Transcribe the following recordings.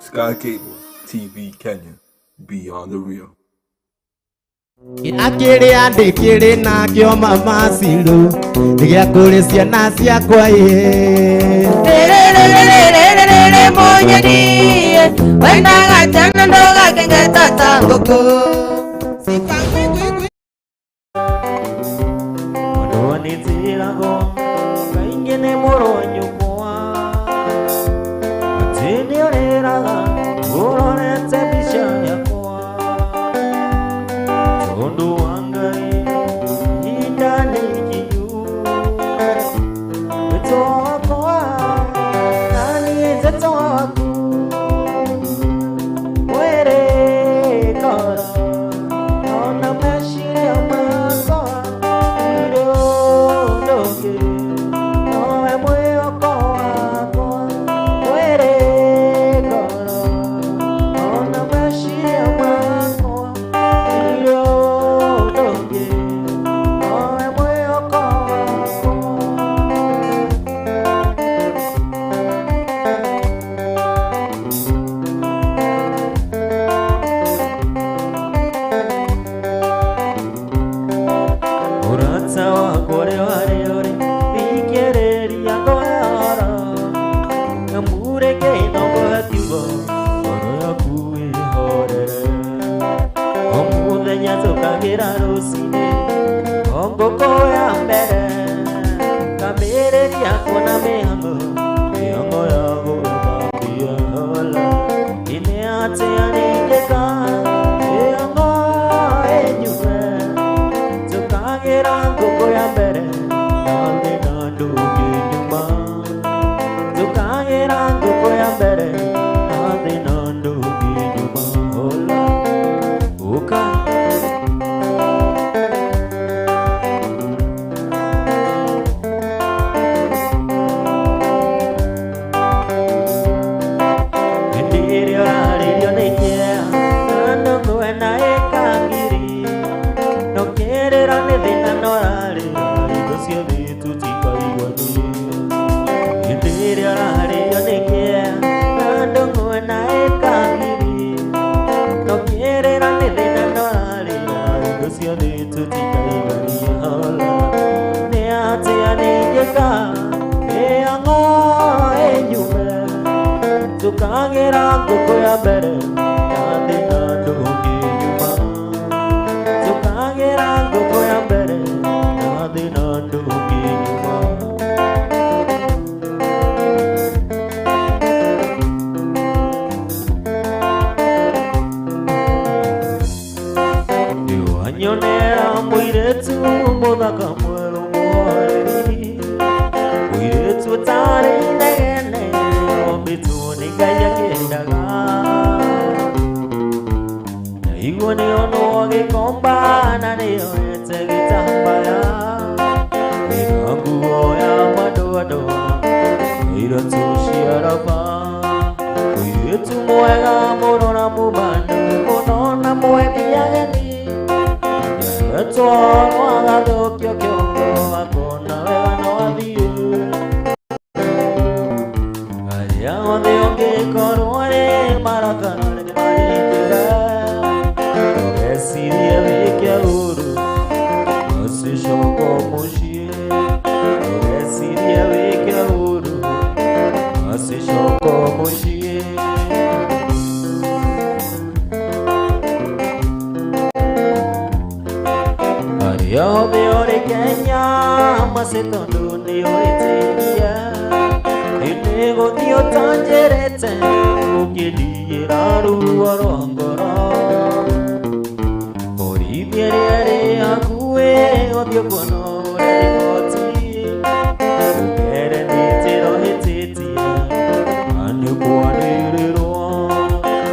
Sky Cable TV Kenya, beyond the real. Akĩrĩa ndĩkĩrĩ nakĩo mama Ciru nĩ gĩa kũrĩ ciana ciakwa ĩ. Rĩrĩrĩrĩrĩrĩrĩ mũnyeni wendaga tena ndũgakenge ta ngũkũ. Mũndũ nĩnjĩragwo kaingĩ nĩ mũrũ wa nyũkwa atĩ nĩũrĩraga ũrorete mbica yakwa tondũ wa Ngai ihinda nĩ ikinyu wĩtwo wakwa na niĩ njetwo waku mwĩrĩ ngoro ona meciria makwa ndirĩ ũndũ ũngĩ nowe mwĩhoko wakwa mwĩrĩ ngoro ona meciria makwa ndirĩ ũndũ ũngĩ nowe mwĩhoko wakwa. Ũrata wakwa ũrĩa warĩ ũrĩ thikĩrĩria ngwĩhoro ngamurĩke no kiugo ngoro yaku ĩhorere o mũthenya tũkagĩra rũcinĩ o ngũkũ ya mbere ngambĩrĩria kuona mĩhang'o mĩhang'o ya gũthambia hola inĩ atĩa ningĩka mĩhang'o ĩnyume tũkagĩra ngũkũ ya mbere na thĩna ndũngĩnyuma tũkagĩra ngũkũ ya mbere na thĩna ndũngĩnyuma hola ũka. Hĩndĩ ĩrĩa ũrarĩrio nĩ kĩeha na ndũkwenda ĩkangiri ndũkĩrĩra nĩ thĩna na ũrarĩra indo ciothe tũtikaiganie hĩndĩ ĩrĩa ũrarĩrio nĩ kĩeha na ndũkwenda ĩkangiri ndũkĩrĩra nĩ thĩna na ũrarĩra indo ciothe tũtikaigania hola nĩ atĩa ningĩka mĩhang'o ĩnyume tukagĩra ngũkũ ya mbere na thĩna ndũngĩnyuma tukagĩra ngũkũ ya mbere na thĩna ndũngĩnyuma. Nĩwanyonera mũirĩtu mũthaka mwerũ mũhoreri mũirĩtu ũtarĩ inegene ombĩtwo nĩ Ngai akĩendaga naigua nĩonwo gĩkomba na nĩoete gĩtambaya ĩna nguo ya madoadoa iratũ cia raba mũirĩtu mwega mũno na mũbando mũno na mwendi ageni nĩetwarwo agathũkio kĩongo akona wega no athiĩ arĩa othe ũngĩkorwo rĩ marakara reke maringĩre ndũgecirie wĩke ũru macicoka mũciĩ ndũgecirie wĩke ũru macicoka mũciĩ. Arĩa othe ũrĩ Kenya maci tondũ nĩ ũhĩtĩtie nĩ gũthiĩ ũtanjĩrĩte ũkĩndigĩra ruo rwa ngoro borithi ĩrĩa ĩrĩ hakuhĩ ũthiĩ kuona ũrĩa riboti ũkere nĩ njĩra ũhĩtĩtie na nĩ kwanĩrĩrwo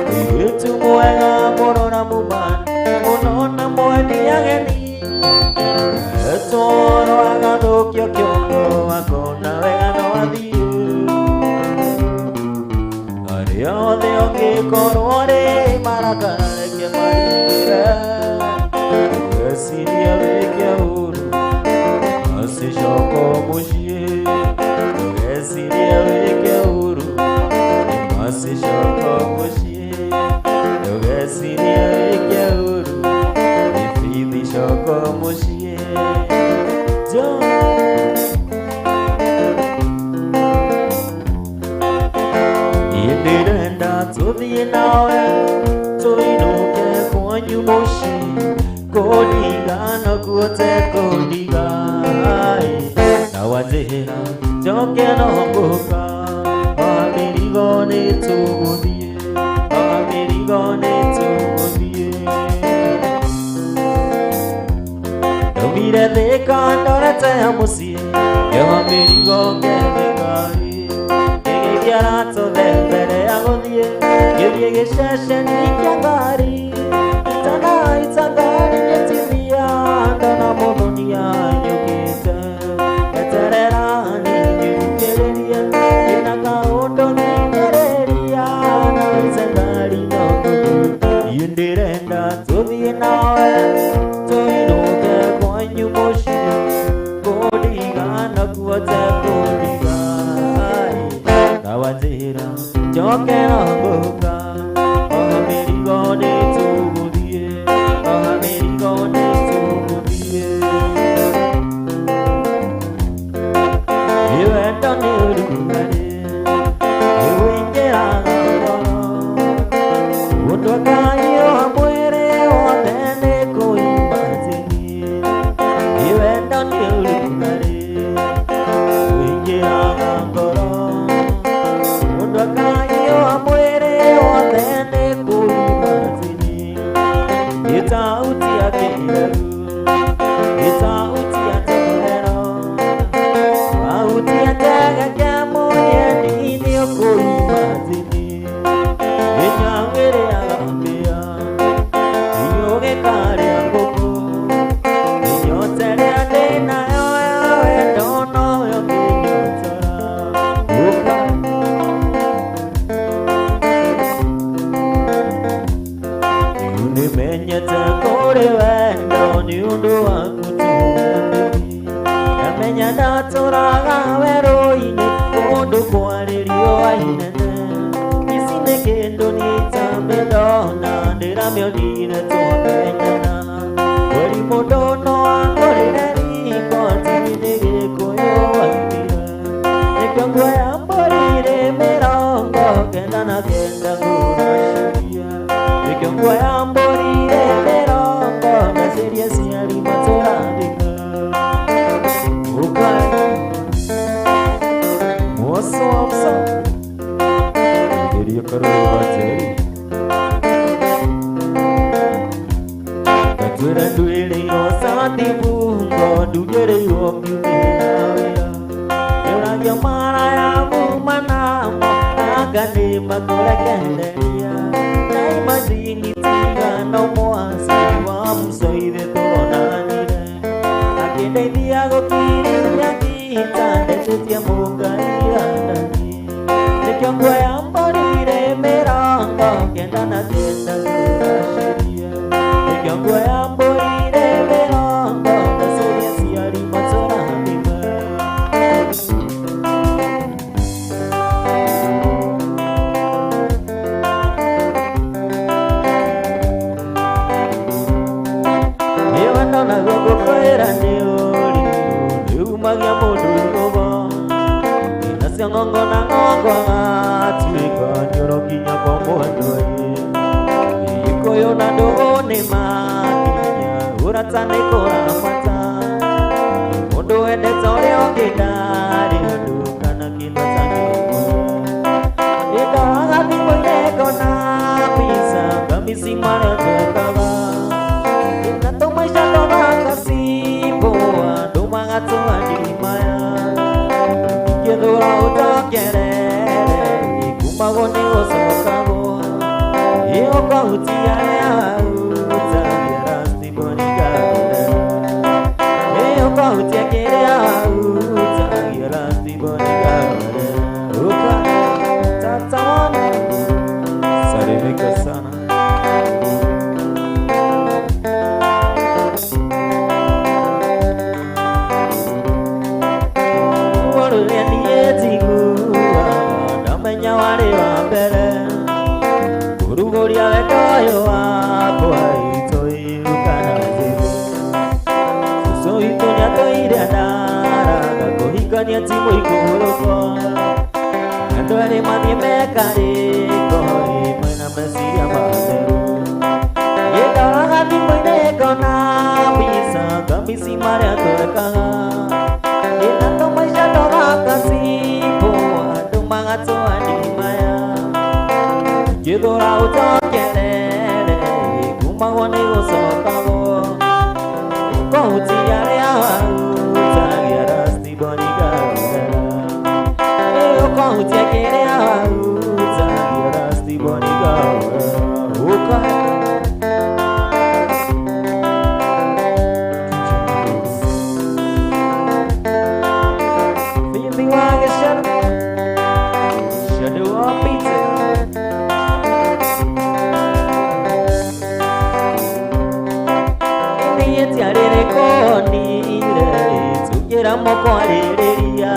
mũirĩtu mwega mũno na mũmani mũno na mwendi ageni etwarwo agathũkio kĩongo akona wega no athiĩ arĩa othe ũngĩkorwo rĩ marakara reke maringĩre ndũgecirie wĩke ũru macicoka mũciĩ ndũgecirie wĩke ũru. Masicoka mũciĩ ndũgecirie wĩke ũru Bibithi coka mũciĩ John. Ndĩrenda tũthiĩ nawe tũinũke kwanyu mũciĩ kũndiga no kuote kũndiga na wanjĩra njoke no ngũka oha mĩrigo nĩ tũgũthiĩ oha mĩrigo nĩ tũgũthiĩ ndaumire Thĩka ndorete mũciĩ ngĩoha mĩrigo ngĩethe ngari ngĩgeithia aratothe mbere ya gũthiĩ ngĩthiĩ gĩceceni kĩa ngari itanaita ngari ngĩtithia ndona mũthoni anyũkĩte eterera niĩ ngũkĩrĩrie ndĩna kaũndũ thikĩrĩria na wĩte ngari no ngũthiĩ niĩ ndĩrenda tũthiĩ nawe tũinũke kwanyu mũciĩ kũndiga no kuote kũndiga na wanjĩra njoke no ngũka oha mĩrigo nĩ tũgũthiĩ oha mĩrigo nĩ tũgũthiĩ wendo nĩ ũrugarĩ nĩwĩingĩraga ngoro ũndũ akahiũha mwĩrĩ wothe nĩ kũimba njĩni wendo nĩ ũrugarĩ wĩingĩraga ngoro ũndũ akahiũha mwĩrĩ wothe nĩ kũimba njĩni nĩ tauti ya kĩreu nĩ tauti ya njohero Auti ya tega kĩa mũnyeni nĩ ũkũimba njĩni ĩnyawĩrĩ agambĩa inyũgĩkarĩa ngũkũ inyota ĩrĩa ndĩnayo ya wendo noyo ngĩnyotora ũka Rĩu nĩmenyete kũrĩ wendo nĩ ũndũ waku tu ndamenya ndatũraga werũ-inĩ kũndũ kwarĩ riũa inene ici nĩ kĩndũ niĩ itambe ndona ndĩramĩonire twamenyana mweri mũndũ no angorĩre riko tini nĩ gĩkũyũ waumire nĩkĩo nguoya mbũri ĩrĩ mĩrongo kenda na kenda ngũracĩria nĩkĩo nguoya mbũri ĩrĩ mĩrongo ngacĩria ciari matũrathika Ukai Mwoso wa msa Geria karuri wa teri Gatwĩra ndwĩrĩirwo cati bungo ndugĩrĩirwo kiumia wĩra Nĩũragio mara ya muma namo anga nĩ makũrekereria Na imajini tigano mwasi wa mũcoithe tũronanire Akĩndeithia gũkirĩria ngita ndetĩtie mũngai andani Nĩkĩo nguoya mbũri ĩrĩ mĩrongo kenda na kenda ngũracĩria Nĩkĩo nguoya mbũri ĩrĩ mĩrongo ngacĩria ciari matũrathime Wendo naguo ngũkwĩra nĩ ũrimũ nĩumagia mũndũ rũgo nacio ng'ongo na ng'ongo agatuĩka njoro nginya kwa mwendwa Gĩkũyũ na ndũgũ nĩ makinya ũrata nĩ kũramata mũndũ wendete ũrĩa ũngĩ ndarĩ ũndũ kana kĩndũ atangĩkora Ĩndoraga thimũ-inĩ ngona mbica ngamisi marĩa twekaga Inatomaisha tũgakacibũa ndũmaga tũandimaya Ingĩthũra ũtokerere kumagwo nĩ gũcokagwo Ĩũkahutia arĩa hutagia rastibonikagerera Ĩũkahutia kĩrĩa hutagia rastibonikagerera Ũka tatamani Salimika sana. Warũrĩa niĩ njiguaga ndamenya warĩ wa mbere ti mũikũrũko andũ erĩ mathiĩ mekarĩko mena meciria matheru gĩndoraga thimũ-inĩ ngona mbica ngamici marĩa tũrekaga ĩna tũmaica tũgaka cibũ andũ magatũa ndimaya ngĩthũra ũcokerere kumagwo nĩ gũcokagwo kũhutia arĩa wahutagia rastibonigaurera ũkũhutia kĩrĩa wahutagia rastibonigaurera ũka Bibi wage shadow of pizza. Tukira moko arĩrĩria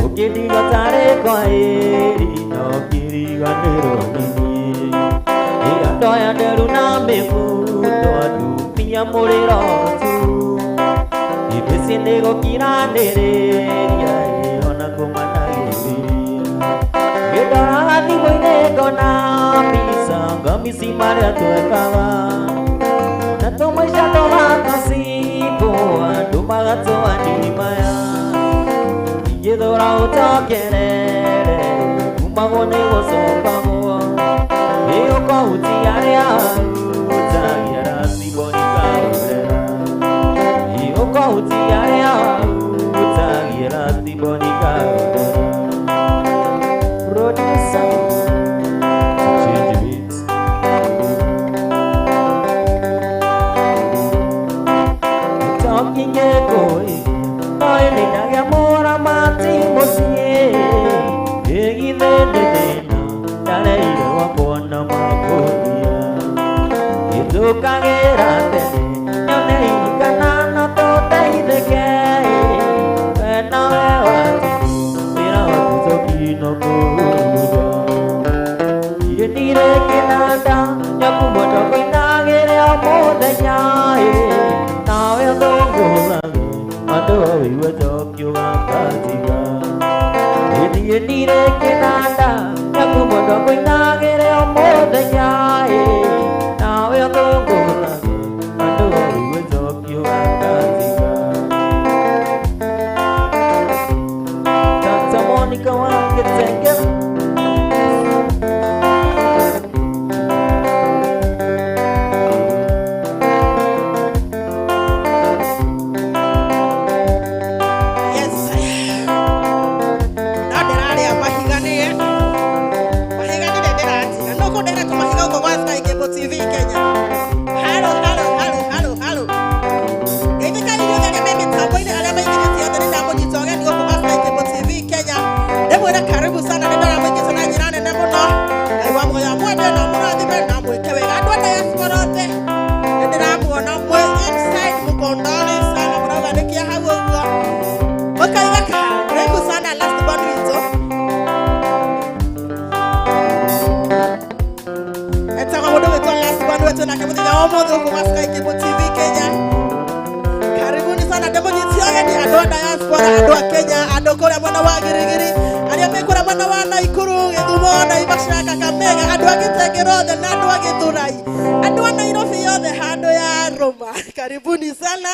ũkĩndiga tarĩ kwa ĩri no kĩriganĩrwo nĩ niĩ ĩra ndoya nderu na mĩbuto atumia mũrĩro tu ibĩci nĩ gũkiranĩrĩria ona kũmanagĩrĩria gĩndoraga thimũ-inĩ ngona mbica ngamici marĩa twekaga na tũmaica tũgaka cibũ andũ magatũa ndimaya ingĩthũra ũcokerere kumagwo nĩ gũcokagwo ĩ ũkũhutia arĩa wahutagia rastibonikaurera ĩ ũkũhutia arĩa wahutagia rastibonikaurera Producer Change beats. Talking koi oi ninaga mora mati musie egithe ndithina ndareire wakona makuthia ithũkagĩra tene nyone kana no tũteithĩke we nawe watigwo wĩra waku tũkino kũruga Nire kĩnanda nyaku mũndũ kũinagĩre o mũthenya nawe ũthũngũthage andũ wĩigue tokyo gakatiga niĩ nire kĩnanda nyaku mũndũ kũinagĩre o mũthenya nawe ũthũngũthage andũ wĩigue tokyo gakatiga Tata Monica wa Gĩtenge. Yes. No ndĩrarĩa mahiga nĩ mahiga nĩrĩ ndĩratiga no kũndere tũmahiga gũkũ gwa Sky Cable TV Kenya. Halo halo halo halo halo. Geithĩka inyuothe arĩa me mĩtambo-inĩ arĩa maingĩrĩte othe nĩ ndamũnyita ũgeni gũkũ gwa Sky Cable TV Kenya. Ndĩmwĩre karibu sana nĩ ndona mũingĩte na njĩra nene mũno. Ngai wa muoyo amwende na amũrathime na amwĩke wega. Andũ a diaspora othe nĩ ndĩramuona mwĩ inside mũkondoni sana mũrauga nĩkĩa hau ũguo. Mũkaiga karibu sana last born witũ. Etagwo mũndũ wĩtwo last born witũ nake mũthenya wa ũmũthĩ gũkũ gwa Sky Cable TV Kenya. Karibuni sana ndĩmũnyitie ũgeni andũ a diaspora, andũ a Kenya, andũ kũrĩa mwena wa Girigiri, arĩa me kũrĩa mwena wa Naikuru, Gĩthumo, Naivasha, Kakamega, andũ a Gĩtengera othe na andũ a Gĩthurai, andũ a Nairobi yothe handũ ya Roma. Karibuni sana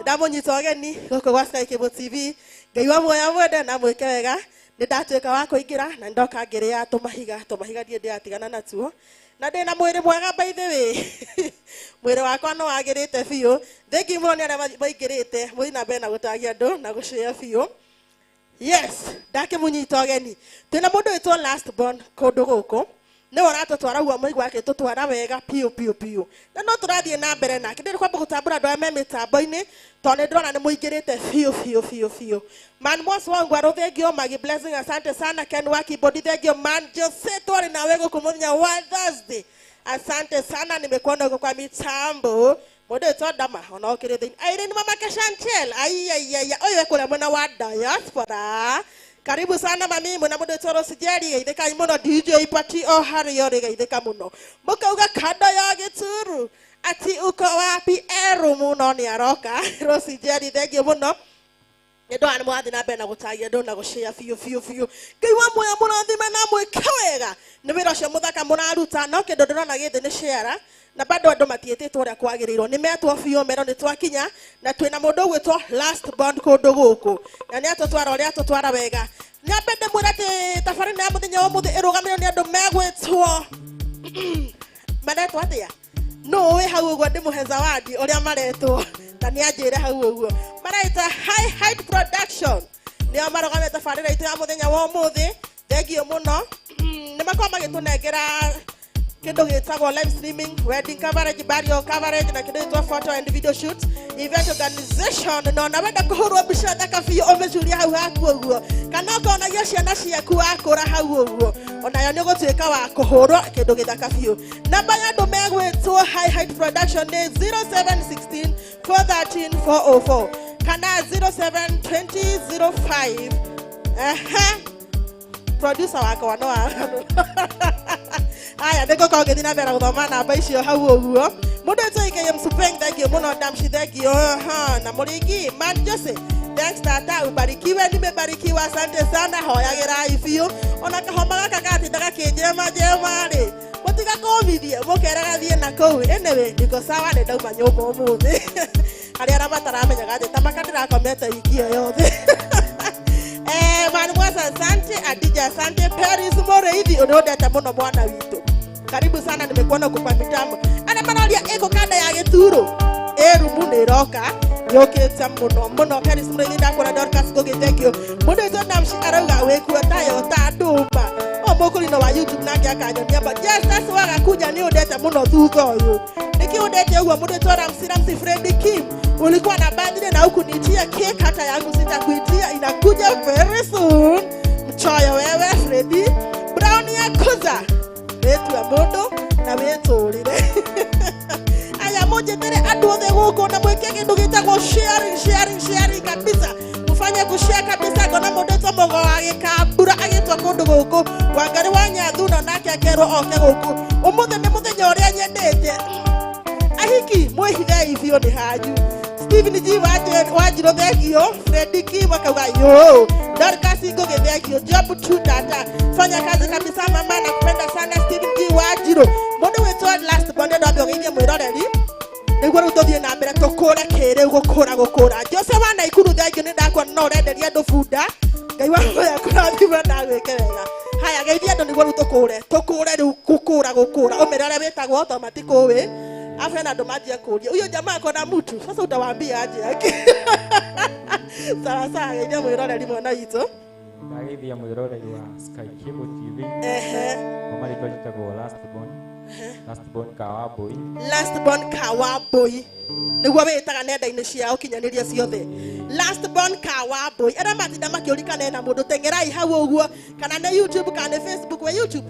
ndamũnyita ũgeni gũkũ gwa Sky Cable TV. Ngai wa muoyo amwende na mwĩke wega. Nĩ ndatuĩka wa kũingĩra na nĩ ndoka ngĩrĩa tũmahiga tũmahiga ndiĩ ndĩratigana natuo na ndĩna mwĩrĩ mwega by the way mwĩrĩ wakwa no wagĩrĩte biũ. Thengi mũno nĩ arĩa maingĩrĩte mũthiĩ na mbere na gũtagia andũ na gũcĩa biũ. Yes, ndakĩmũnyita ũgeni twĩna mũndũ wĩtwo last born kũndũ gũkũ nĩwe ũratũtwara guo mũigua akĩtũtwara wega piũ piũ piũ na no tũrathiĩ na mbere nake ndĩrĩ kwamba gũtambũra andũ arĩa me mĩtambo-inĩ tondũ nĩ ndĩrona nĩ mũingĩrĩte biũ biũ biũ biũ. Man Moss wangu arũ thengio Magi Blessing asante sana Ken wa keyboard thengio Man Jose twarĩ nawe gũkũ mũthenya wa Thursday asante sana nimekuona huko kwa mitambo mũndũ wĩtwo Ndama ona ũkĩrĩ thĩinĩ Irene mama Keshanchel aiaiaia ũyũ e kũrĩa mwena wa diaspora. Karibu sana mami mwena mũndũ wĩtwo Rose Jerry geithĩkai mũno DJ Pati o harĩa ũrĩ geithĩka mũno mũkauga kando ya gĩturu ati uko wapi eru mũno nĩ aroka Rose Jerry thengio mũno. Nĩ ndona nĩ mũrathiĩ na mbere na gũtagia andũ na gũshare biũ biũ biũ. Ngai wa muoyo mũrathime na mwĩke wega nĩ wĩra ũcio mũthaka mũraruta. No kĩndũ ndĩrona gĩthĩ nĩ share, na bado andũ matiĩtĩtwo ũrĩa kwagĩrĩirwo. Nĩ metwo biũ, merwo nĩ twakinya na twĩna mũndũ ũgwĩtwo Last Born kũndũ gũkũ, na nĩ atũtwara ũrĩa atũtwara wega. Nyambe ndĩmwĩre atĩ tabarĩra ya mũthenya wa ũmũthĩ ĩrũgamĩrĩirwo nĩ andũ megwĩtwo, maretwo atĩa? No wĩ hau ũguo ndĩmũhe zawadi ũrĩa maretwo na nĩ anjĩre hau ũguo maraita. High Height Production nĩo marũgamĩte tabarĩra itũ ya mũthenya wa ũmũthĩ. Thank you mũno. Nĩ makorwo magĩtũnengera kĩndũ gĩtagwo live streaming, wedding coverage, burial coverage, na kĩndũ gĩtagwo photo and video shoot, event organization. Na ona wenda kũhũrwo mbica thaka biũ ũmĩcurie hau haku ũguo, kana ũkonagia ciana ciaku wakũra hau ũguo, onayo nĩ ũgũtuĩka wa kũhũrwo kĩndũ gĩthaka biũ. Namba ya andũ megwĩtwo High Height Production nĩ 0716 413 404 kana 072005. Ehe, producer wakwa no aya nĩ ngũkorwo ngĩthiĩ na mbere gũthoma namba icio hau ũguo. Mũndũ wĩtwo Ikeye Msupeng, thank you mũno. Damshi, thank you. Aha, na Mũringi Man Jose, thanks tata, ubarikiwe. Nimebarikiwa, asante sana. Hoyagĩrai biũ ona kahoma gaka gatinda gakĩnjema njema rĩ, mũtiga kũmithie mũkeraga thiĩ na kũu. Anyway, niko sawa, nĩ ndauma nyũmba ũmũthĩ. Arĩa arĩa mataramenyaga atĩ tamaka ndĩrakomete wiki ĩyo yothe. Man Mwasa, asante. Adija, asante. Paris Mũrĩithi, ũrĩa ũndete mũno, mwana witũ, karibu sana, nimekuona uko kwa mitambo. Arĩa maroria ĩkũ kanda ya gĩturo ĩ rumu nĩ ĩroka yũkĩte mũno mũno. Paris Mũrĩithi, ndakuona. Dorcas Ngugi, thank you. Mũndũ wĩtwo Damshi arauga wĩkuo tayo ta ndũma o mũkũrino wa YouTube nake akanyonia, but yes, that's waga kuja nĩ ũndete mũno thutha ũyũ. Nĩkĩ ũndete ũguo? Mũndũ wĩtwo Ramsi Ramsi Freddy Kim, ulikuwa na birthday na hukuniitia cake, hata yangu sitakuitia, inakuja very soon. Mchoyo wewe Freddy Brown Yakuza, wĩtue mũndũ na wĩtũrĩre. Aya, mũnjĩtĩre andũ othe gũkũ na mwĩke kĩndũ gĩtagwo sharing, sharing, sharing kabisa, mũfanye kushare kabisa. Ngona mũndũ wĩtwo Mũgo wa Gĩkambura agĩtwo kũndũ gũkũ, Wangari wa Nyathuna nake akerwo oke gũkũ. Ũmũthĩ nĩ mũthenya ũrĩa nyendete. Ahiki, mwĩhithei biũ, nĩ hanyu. Stephen G Wanjirũ, thengio. Fredi Kim akauga yo. Dorcas Ngugi, thengio. Job tu tata, fanya kazi kabisa mama, nakupenda sana. Stephen G Wanjirũ. Mũndũ wĩtwo Last Born, ndambe ũgeithie mwĩroreri nĩguo rĩu tũthiĩ na mbere tũkũre kĩrĩu gũkũra gũkũra. Jose wa Naikuru, thengio, nĩ ndakuona no ũrenderia andũ bunda. Ngai wa muoyo kũrathima na gwĩke wega. Haya, geithia andũ nĩguo rĩu tũkũre tũkũre rĩu gũkũra gũkũra. Ũmĩre ũrĩa wĩtagwo to matikũĩ. Afu hena andũ manjia kũria huyo jamaa akona mtu, sasa utawaambia aje yake? Sawa sawa, geithia mwĩroreri mwana witũ. Ndageithia mwĩroreri wa Sky Cable TV. Kwa marĩtwa njĩtagwo Last Born. Last Born Kawambui. Last Born Kawambui nĩguo wĩtaga nenda-inĩ cia ũkinyanĩria ciothe. Last Born Kawambui, arĩa matinda makĩũrikana ena mũndũ, teng'erai hau ũguo, kana nĩ YouTube kana nĩ Facebook. We YouTube,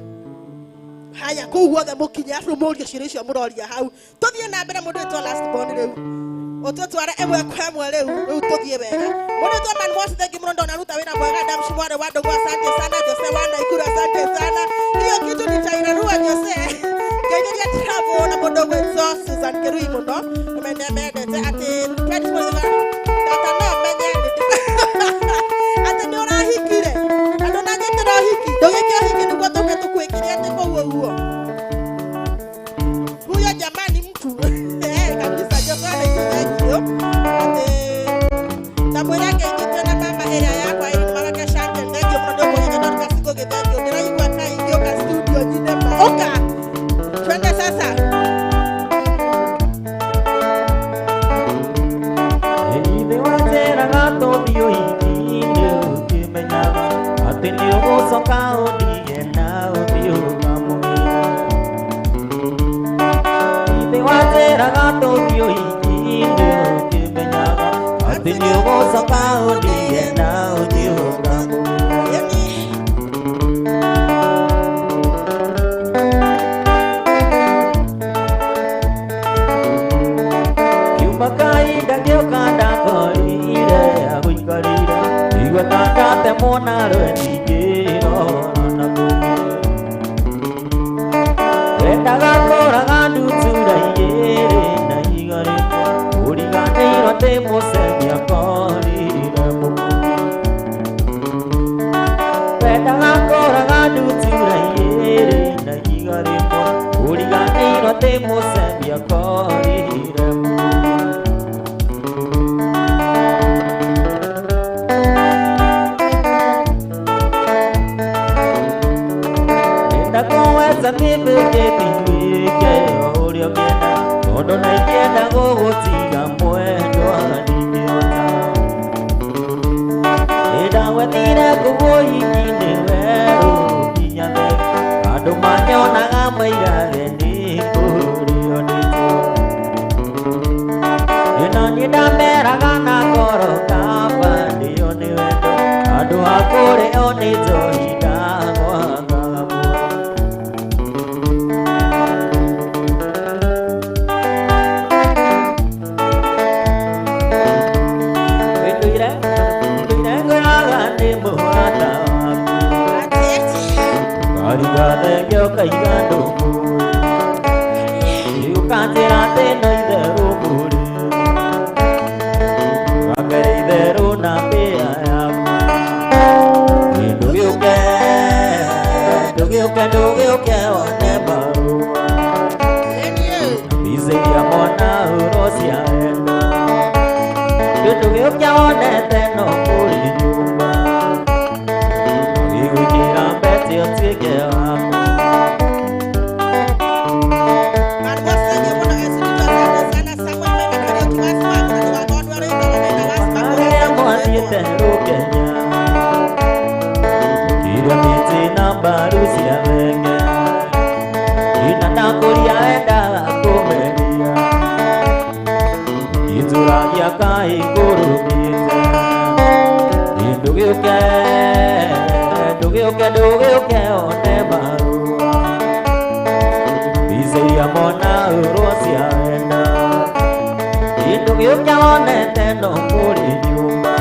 haya, kũu guothe mũkinye arabu mũrie ciũria icio mũroria hau. Tũthiĩ na mbere. Mũndũ wĩtwo Last Born, rĩu ũtũtware ĩmwe kwa ĩmwe rĩu rĩu tũthiĩ wega. Mũndũ wĩtwo Man Mosi, thank you mũno, ndona ruta wĩra mwega. Damshi mwarĩ wa Ndũng'ũ, asante sana. Jose wa Naikuru, asante sana, hiyo kitu nitairarua. Jose ngeithĩria travel na mũndũ ũgwĩtwo Susan Kirui mũno mendete atĩ Paris Mũrĩithi tata no menye atĩ nĩ ũrahikire andũ na nyitĩra ũhiki. Ndũgĩke ũhiki nĩguo tũke tũkwĩkire atĩ kũu ũguo. Huyo jamani mtu. Eh, kabisa. Jose wa Naikuru, thank you. Atĩ ndamwĩra ngeithĩtio na mama ĩrĩa yakwa ĩrĩ Maraka Shantel, thank you mũno. Ndũkũgĩte Dorcas Ngugi, thank you. Ndĩraigua kaingĩũka studio nyine ma ũka twende sasa. Ithe wanjĩraga tũthiĩ ũhiki-inĩ ũkĩmenyaga atĩ nĩ ũgũcoka ũndige na ũthiĩ ũkamũgĩre. Ithe wanjĩraga tũthiĩ ũhiki-inĩ ũkĩmenyaga atĩ nĩ ũgũcoka ũndige na ũthiĩ ũkamũgĩre. Yani. Kiuma kahinda gĩũka ndakorire agũikarĩire igua ta ndatemwo na rwendingĩrora na kũngĩ wendaga kũraga ndutura igĩrĩ na mũcemia akorire Ndakuweza nĩthĩkĩtiwĩke ũrĩa ũngĩenda tondũ na ingĩenda gũgũtiga mwendwa ndingĩhota. Ndagwethire kũgũiki-inĩ werũ nginya thĩ andũ manyonaga maigage nĩ kũrĩo nĩtwo. Na niĩ ndameraga na ngoro kaba ndĩo nĩ wendo andũ a kũrĩo nĩ njohi ndagwagaga muoyo. Ndũire ndũire ngwĩraga nĩ mũrata waku Ũkariga thenge ũkaiga ndũmũĩ Ũkanjĩra atĩ no itherũ mũrĩ Ũkangere itherũ na mbĩa yaku. Ndũgĩũke ndũgĩũke ndũgĩũke wone marũa Mbica iria mwana ũrociaenda Ndũgĩũke wonete no kũrĩ nyũmba Agĩgwĩkĩra mbete ũtuĩke waku. Arĩa mwathiĩte rũkenya Kĩrĩa mĩtĩ na mbaru cia thenge Ina ndakũria endaga kũmeria Gĩtũragia kaĩ kũrũmĩte. Ndũgĩũke ndũgĩũke ndũgĩũke one marũa Mbica iria mona ũrwo ciaenda Ndũgĩũke wonete no kũrĩ nyũmba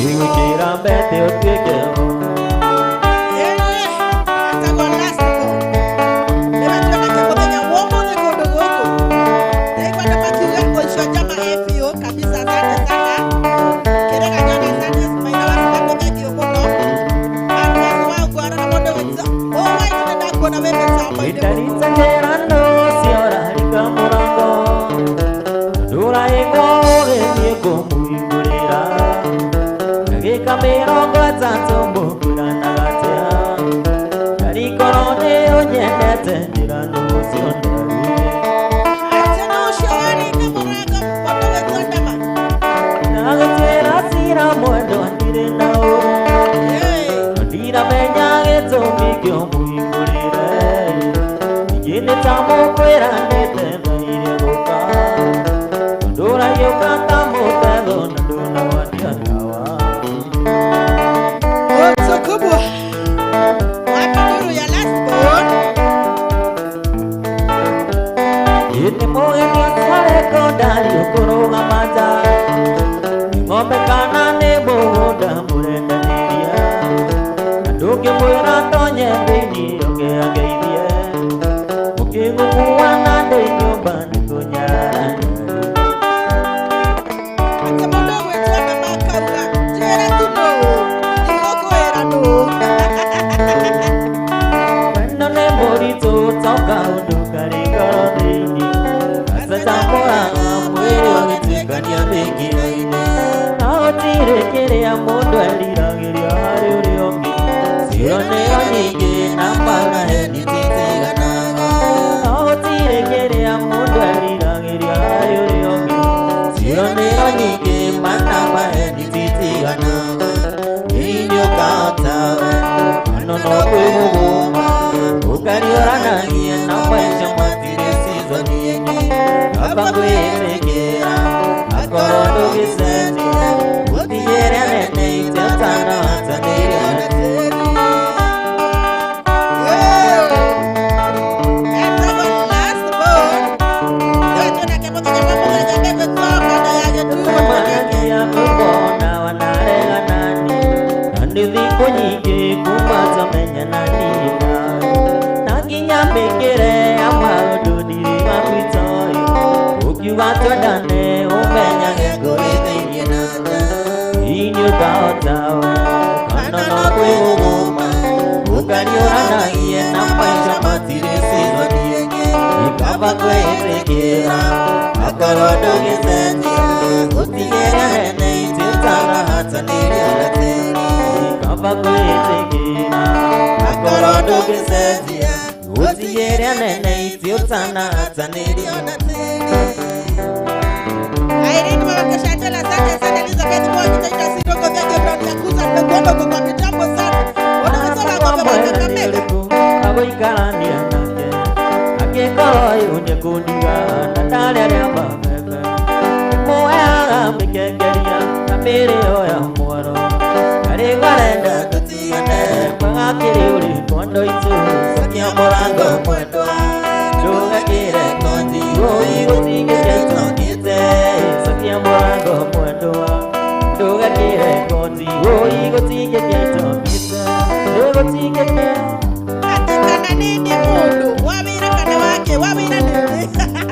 Igwĩkĩra mbete ũtuĩke waku. Ndaritanĩra nũcio ũrarika mũrango ndũraĩgwo ũgĩthiĩ kũmũhingũrĩra ndagĩka 30 mũkwĩranaga atĩa ndarikorwo nĩ ũnyendete njĩra nũcio ndarĩ. Ndagũtuĩra cira mwendwa ndirĩ na ũũru ndiramenya gĩtũmi kĩo mũhingũrĩre ningĩ nĩ ta mũkwĩranĩte thaa iria gũka ndũragĩũka ta mũtego na ndũnagwatia ndawa. Kubwa. Wapi nuru ya last born? Ĩnĩ mũgeni ũtareko ndario kũrũgama nja nĩ ng'ombe kana nĩ mũgũnda mũrendanĩria na ndũngĩmwĩra tonye thĩinĩ oke ageithie mũkĩgũkuana ndĩ nyũmba nĩ kũnyarana. Atĩ mũndũ ũgwĩtwo na makauga njĩra tu nũ ndigũkwĩra nũ. Wendo nĩ mũritũ toka ũndũ karĩ ngoro thĩinĩ gacacamũraga mwĩrĩ ũgĩtuĩkania mĩkiha-inĩ na gũtirĩ kĩrĩa mũndũ eriragĩria harĩ ũrĩa ũngĩ ciro nĩyo nyingĩ na maraheni titiganaga na gũtirĩ kĩrĩa mũndũ eriragĩria harĩ ũrĩa ũngĩ ciro nĩyo nyingĩ mana maheni titiganaga inyuĩ ũkahota we ano no kwĩhũgũma ũkariũranagia na maica matirĩ season ĩngĩ kaba kwĩĩkĩra akorwo ndũgĩcenjia ũtigĩre nene itĩtanahatanĩria na tĩri. Etagwo last born. Nĩwe twĩnake mũthenya wa mũthenya megwĩtwo kanda ya Gĩthumo. Managia kuona wanareganani na nĩ thikũ nyingĩ kuma twamenya nani nawe na nginya mĩkĩre ya maũndũ ndirĩ gakwitoĩ ũkiuga twendane ũmenyage ngũrĩ thĩinĩ na nja inyuĩ ũkahota we kana no kwĩgũgũma ũkariũranagie na maica matirĩ season ĩngĩ. Ndũgekĩra akorwo ndũgĩcenjia ũtigĩre nene itĩtanahatanĩria na tĩri kaba kwĩtĩkĩra akorwo ndũgĩcenjia ũtigĩre nene itĩtanahatanĩria na tĩri. Irene mama Keshatela, asante sana. Elizabeth Mwangi, Taita Sirongo, thank you. Brown Yakuza, nimekuona uko kwa mitambo sana. Unaweza ng'ombe wa Kakamega. Agũikarania nake angĩkorwo ũyũ nĩekũndiga na ndarĩ arĩa mabebe muoyaga mĩkengeria na mĩrĩo ya mwaro arĩ arenda tũtigane mwega kĩrĩ ũrĩ kondo itũ cokia mũrango mwendwa ndũgekĩre konji ũi gũtigĩte itokĩte cokia mũrango mwendwa ndũgekĩre konji ũi gũtigĩte itokĩte gũtigĩte. Ati kana nini mundu wa wĩra kana wake wa wĩra nĩ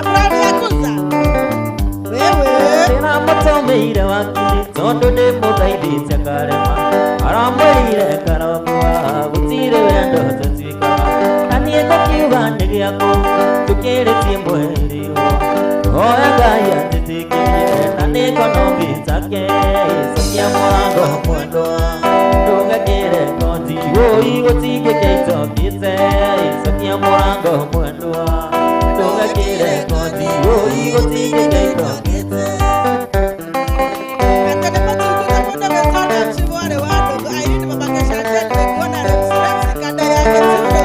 Brown Yakuza. Wewe. Ndĩramũtũmĩire wakili tondũ ndĩmũthaithĩte karema aramwĩrire karokwa gũtirĩ wendo tũtuĩkaga na niĩ ngũkiuga nĩ gĩaku tũkĩrĩtie mweriwo hoya Ngai anjĩtĩkĩrie na nĩngona ũngĩtake cokia mũrango mwendwa ndũgekĩre konji ũi gũtingĩkĩa itokĩte cokia mũrango mwendwa ndũgekĩre konji ũi gũtingĩkĩa itokĩte. Ati nimechunguza muda umesonga mshibware wa ndugu. Irene mama Keshatela, nimekuona Rems Rems kanda yake tundo.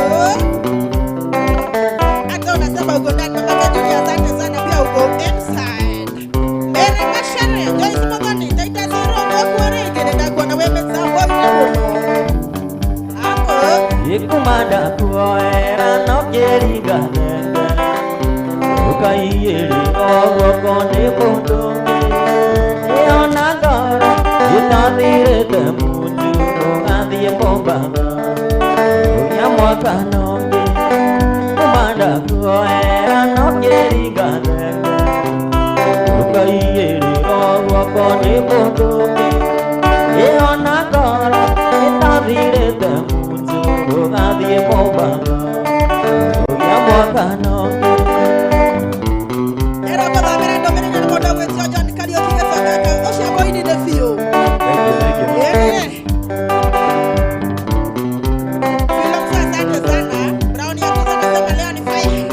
Hata unasema uko ndani mama Julia, asante sana pia uko inside. Mary Masharia, Joyce Mogoni, Taita Sirongo, kuorege nitakuona wewe msambo mkubwa. Hapo. Ikumanda kuoera no kĩringa thenge ũkaiyĩrĩ oguoko nĩ mũndũ ũngĩ ĩona ngoro ĩtathirĩte munju ũgathiĩ Mombatha ũrĩa mwaka nongĩ kumanda kuoera no kĩringa thenge ũkaiyĩrĩ oguoko nĩ mũndũ ũngĩ ĩona ngoro ĩtathirĩte munju ũgathiĩ Mombatha ũrĩa mwaka nongĩ. Era gũthomera ndũmĩrĩri nĩ mũndũ ũgwĩtio John Kariũki Gĩcondoka, ũcio mũinire biũ. Thank you, thank you. Yeah. Philip, asante sana. Brown Yakuza anasema leo ni fire.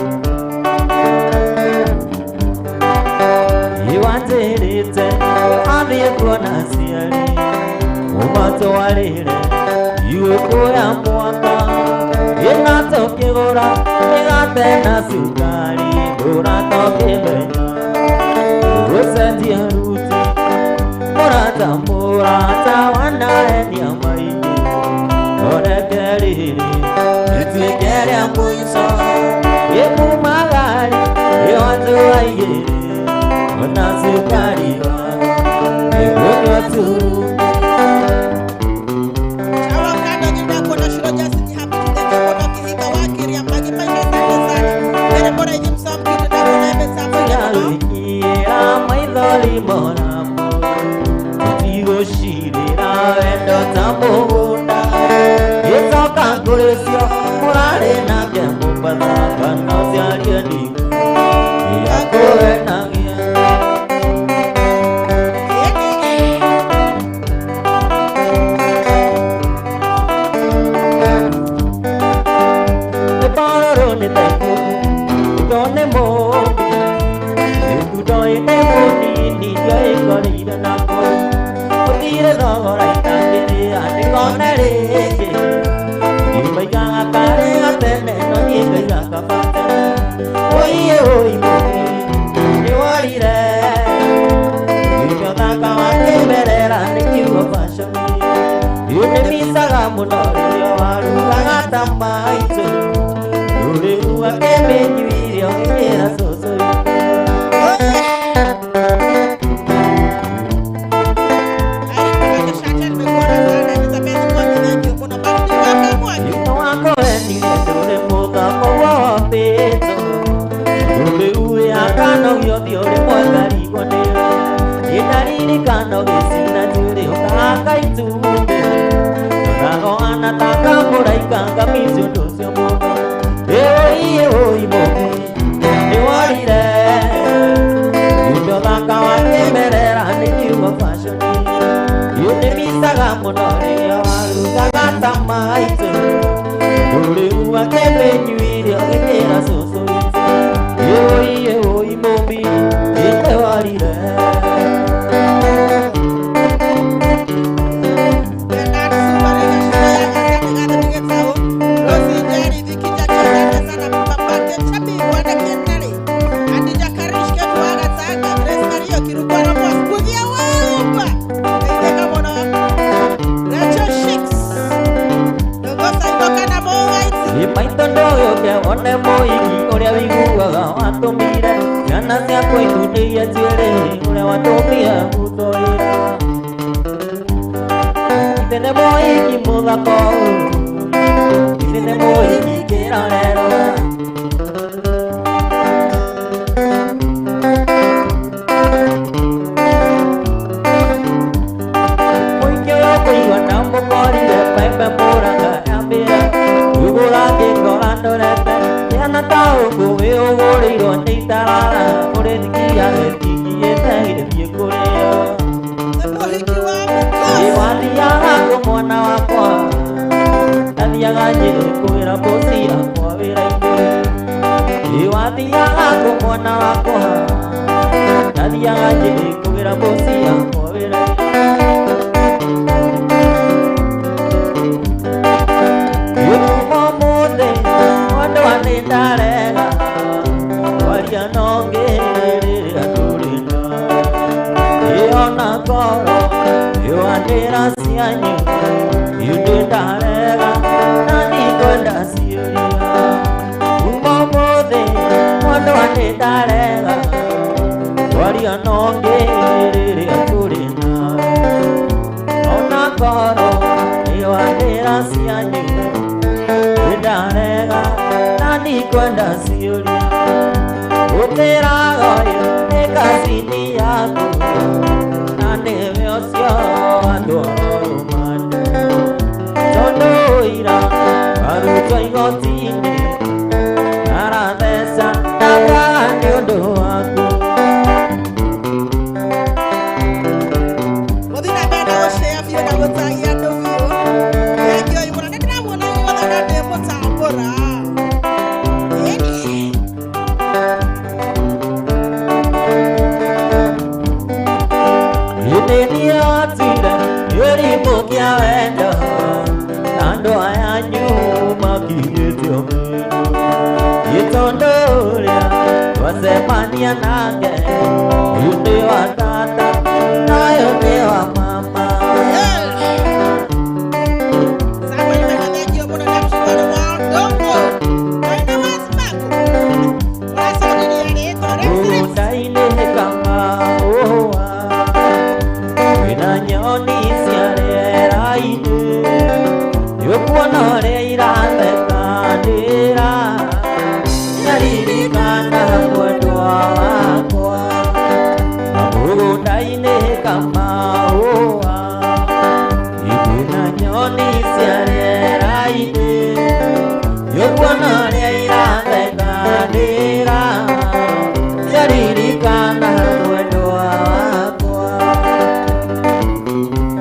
Iwanjĩrĩte athiĩ kuona aciari ũmatwarĩre igũkũ ya mwaka ĩna tũkĩgũra mĩgate na cukari mũrata ũkĩmenya gũcenjia ruti mũrata mũrata wanaenia maingĩ oreke rĩrĩ rĩtuĩke rĩa mũico ĩmumagari ĩwatũaigĩrĩ ona cukari waku nĩgũnyua turu. Chawa kando nyinda kuona Shiro Justin happy today kuona Kihinga wa Kiria Magi Maisha, asante sana. Mere bora iji msambu kitu na kuona ime sambu ile mno. Yarũikia maithori moramo tũtigũcirĩra wendo ta mũgũnda gĩcoka kũrĩ cio mũrarĩ nake Mombatha kana ũciarie ndingu ĩakũhenagia. Nĩ pororo nĩ ta ikuku ito nĩ mũũmbi ĩtundo ĩnĩ mũnini ndio ĩkoreire na kũu gũtirĩ thogora itangĩrĩa ndĩkone rĩngĩ ndimaigaga karĩ gatene no niĩ ngaiga kaba tene ũiĩ ũi mũũmbi nĩworire ĩkĩo thaka wa kĩmerera nĩ kiugo fashion nĩmicaga mũno rĩrĩa warugaga ta maitũ rũrĩu akĩmĩnyuire ũgĩkĩra cũcũ. Irene mama Keshatela, nimekuona sana. Elizabeth Mwangi, thank you muno. Baridi waka Mwangi. Yuno wakũhenire ndũrĩ mũthako wombĩtwo rũrĩu yakanogio thiĩ ũrĩ mwega rigwo nĩwe nĩndaririkano gĩcina njuĩrĩ ũkahaka itumbĩ tonagoana ta kamũraika ngamici ũndũ ũcio mũno ĩũi ĩũi mũũmbi nĩworire. Ndamicaga mũno rĩrĩa warugaga ta maitũ. Ũrĩu akĩmĩnyuire agĩkĩra cũcũ witũ. Ĩũi ĩũi mũmbi ĩtewarire. Bernard Sumarega Shaya asante gathe nĩgĩtaũ. Rosie Njeri Thikija asante sana Babake Chabi Bwana Kendari. Adija Karish Ketu wa Gatanga Grace Mario Kirukwa na Mwas Bugia Waupa. Ndeithĩka mũno. Rachel Shicks. Dogosa Iboka na Mo White. Ĩ maitũ ndũgĩũke wone mũhiki ũrĩa wĩiguaga watũmire ciana ciakwa itunĩirie njuĩrĩ ũrĩa watũmire gũtũĩra. Ithe nĩ mũhiki mũthaka ũũ, ithe nĩ mũhiki kĩrorerwa. Mũingĩ ũyũ kũigua ndamũkorire pembe mũranga yambĩra rugũra ngĩkora ndorete kĩhana ta ũkũ wĩũgũrĩirwo nĩ itarara ũrĩthikia gĩtingiĩte gĩthiĩ kũrĩo. Nĩ mũhiki wa Mũkũyũ. Ĩ wathiaga kũ mwana wakwa? Ndathiaga Nyĩrĩ kwĩra bosi yakwa wĩra-inĩ. Ĩ wathiaga kũ mwana wakwa? Ndathiaga Nyĩrĩ kwĩra bosi yakwa wĩra-inĩ. Kuma ũmũthĩ mwendwa nĩndarega kwaria na ũngĩ rĩrĩa tũrĩ nawe. Ĩ ona ngoro ĩwanĩra cianyu ĩndĩ ndarega na ndikwenda ciũria. Kuma ũmũthĩ mwendwa nĩndarega kwaria na ũngĩ rĩrĩa tũrĩ nawe. Ona ngoro ĩwanĩra cianyu ndarega na ndikwenda ciũria. Ũkĩraga ũyũ nĩ kacini yaku na nĩwe ũcio watwarwo rũmande. Tondũ ũira warutwo igoti-inĩ aratheca ndakaga nĩ ũndũ waku. Mũthiĩ na mbere na gũshare biũ na gũtagia andũ biũ. Thengiũ mũno. Nĩ ndĩramuona inyuothe na ndĩmũtambũra. Ĩni. Ĩndĩ niĩ watire kĩrimũ kĩa wendo na andũ aya anyu makinyĩte omĩru. Ĩ tondũ ũrĩa twacemania nake ũyũ nĩ wa tata na ũyũ nĩ wa mama. Samuel Mena, thengiũ mũno na mshikano wa Ndongo. Maina wa Smaku. Ũracokirie rĩtwa Rex Rex. Mũgũnda-inĩ kamaũa kwĩna nyoni cia rĩera-inĩ nĩũkuona ũrĩa irathekanĩra nyaririkana mwendwa wakwa. Kamũgũnda-inĩ kamaũa kwĩna nyoni cia rĩera-inĩ nĩũkuona ũrĩa irathekanĩra nyaririkana mwendwa wakwa.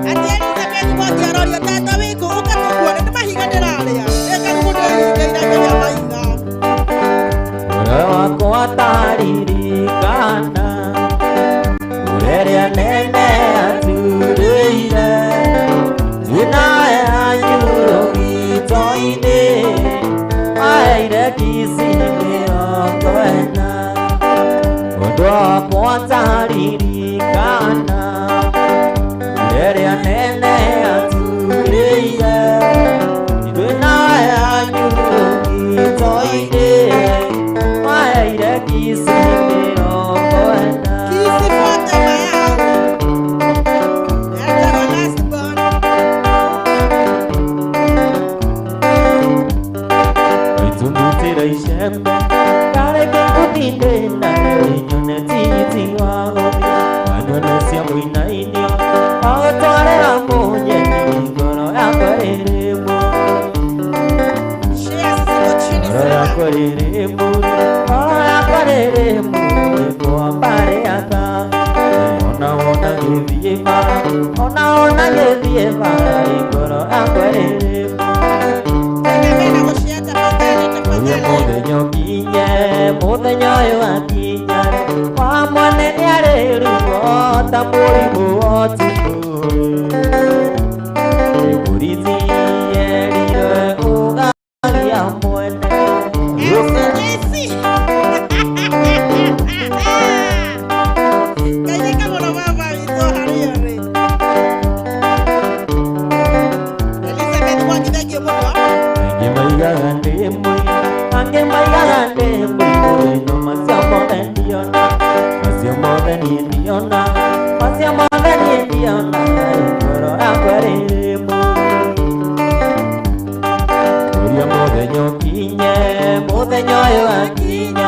Ati Elizabeth Mwangi aroria tata wĩkũ ũka tũkuone nĩ mahiga ndĩrarĩa. Nĩ karibu ndĩhinga irageria mahiga. Ũrĩa wakwa taririkana ũrĩa nene aturĩire twĩna yanyu rũgito-inĩ aheire kici mĩrongo ĩna. Ũndũ wakwa taririkana ũrĩa nene aturĩire twĩna yanyu rũgito-inĩ aheire kici mĩrongo ĩna. Kisi fote mayao. Etagwo last born. Itundutira icembe ndareke ngũtinde nayo nyone tigiti wa gũthiĩ wanyone cia mũinainio wagũtwarĩra mũnyeni ngoro yakwa ĩrĩ mũru. Share ziko chini Ngoro sana. yakwa ĩrĩ mũru, ngoro yakwa ĩrĩ mũru, nĩkwa mbarĩ aka ona wona gĩthiĩ bara Ona ona gĩthiĩ bara ngoro yakwa ĩrĩ Napenda kushare tafadhali Ũrĩa tafadhali. mũthenya ũkinye mũthenya ũyũ wakinya wa mwene nĩarĩ ruo ta mũrimũ wa ũtukũ Ĩburithi yerirwe ũgagia mwene MCJC. Geithĩka mũno baba witũ harĩa ũrĩ. Elizabeth Mwangi, thank you mũno. Angĩ maigaga ndĩ mũi angĩ maigaga ndĩ mũi no macio mothe ndiona macio mothe niĩ ndiona macio mothe niĩ ndiona ngoro yakwa ĩrĩ mũi Ũrĩa mũthenya ũkinye mũthenya ũyũ wakinya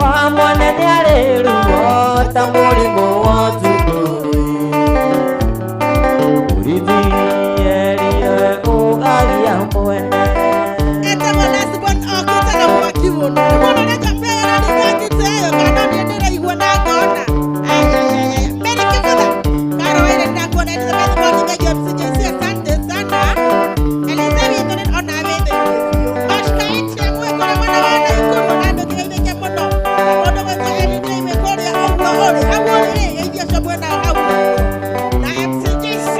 wa mwene nĩarĩ ruo ta mũrimũ wa ũtukũ Borithi yerirwe ũgagia mwene Etagwo Last Born okĩte na mwaki mũno. Nĩ mũndũ ũrĩa njapera nĩnyakĩte ĩyo kana niĩ ndĩraigua na ngona. Ai, ai, ai, ai. Mary Kibutha, Karo Waire nĩndakuona. Elizabeth Mwangi, thank you. MCJC, asante sana. Elizabeth nĩ ona wĩ thengiũ biũ. Mashkaiti ya mwĩ kũrĩa mwena wa Naikuru, na andũ kĩgeithĩke mũno. Na mũndũ gwĩtwo Elija wĩ kũrĩa ũguo ũrĩ. Hau ũrĩ rĩ, geithia ũcio mwena hau ũguo. Na MCJC,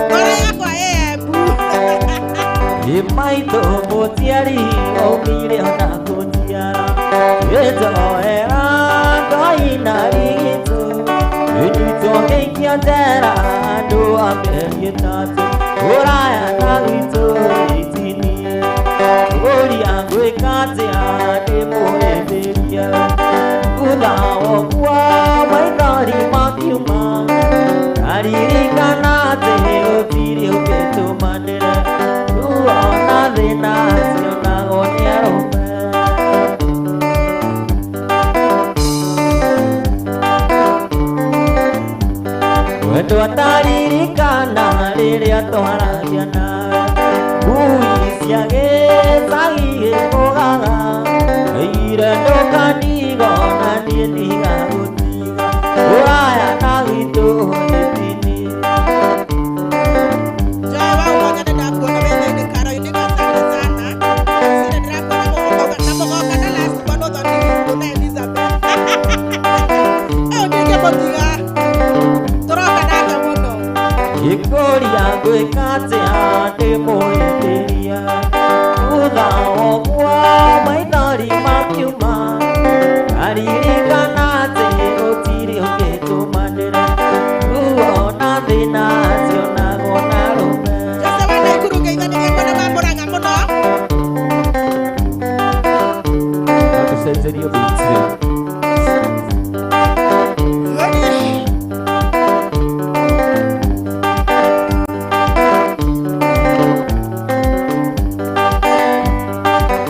ngoro yakwa ĩ Embu. Maitũ mũciari aumire ona gũciara ĩtoera ngoi na rigitũ ĩnyitwo ngĩikio njera andũ a mĩeri ĩtatũ ũraya na gwitũ itini ũria ngwĩka atĩa ndĩmũhĩmbĩrie thutha wa ũguo maithori makiuma ndaririkana atĩ gũtirĩ ũngĩtũmanĩra ruo na thĩna cionagwo nĩ arũme Wendo ataririkana rĩrĩa twaragia nawe ngui cia gĩcagi gĩkũgaga aire ndũkandigo na niĩ ndigagũtiga ũraya na gwitũ nĩtini Joy wa Umoja nĩndakuona wĩ thĩinĩ karo-inĩ asante sana. Sire ndĩrakuona mũgoka na mũgoka na last one ũthoni witũ na Elizabeth. Ũyũ ndingĩmũtiga. Tũroka nake mũno. Gĩkũria ngwĩka atĩa ndĩmũhĩmbĩria thutha wa ũguo maithori makiuma ndaririkana atĩ gũtirĩ ũngĩtũmanĩra ruo na thĩna cionagwo na rũme Jose wa Naikuru ngeithanirie mwena wa Mũrang'a mũno. Tũcenjerio beats rĩ.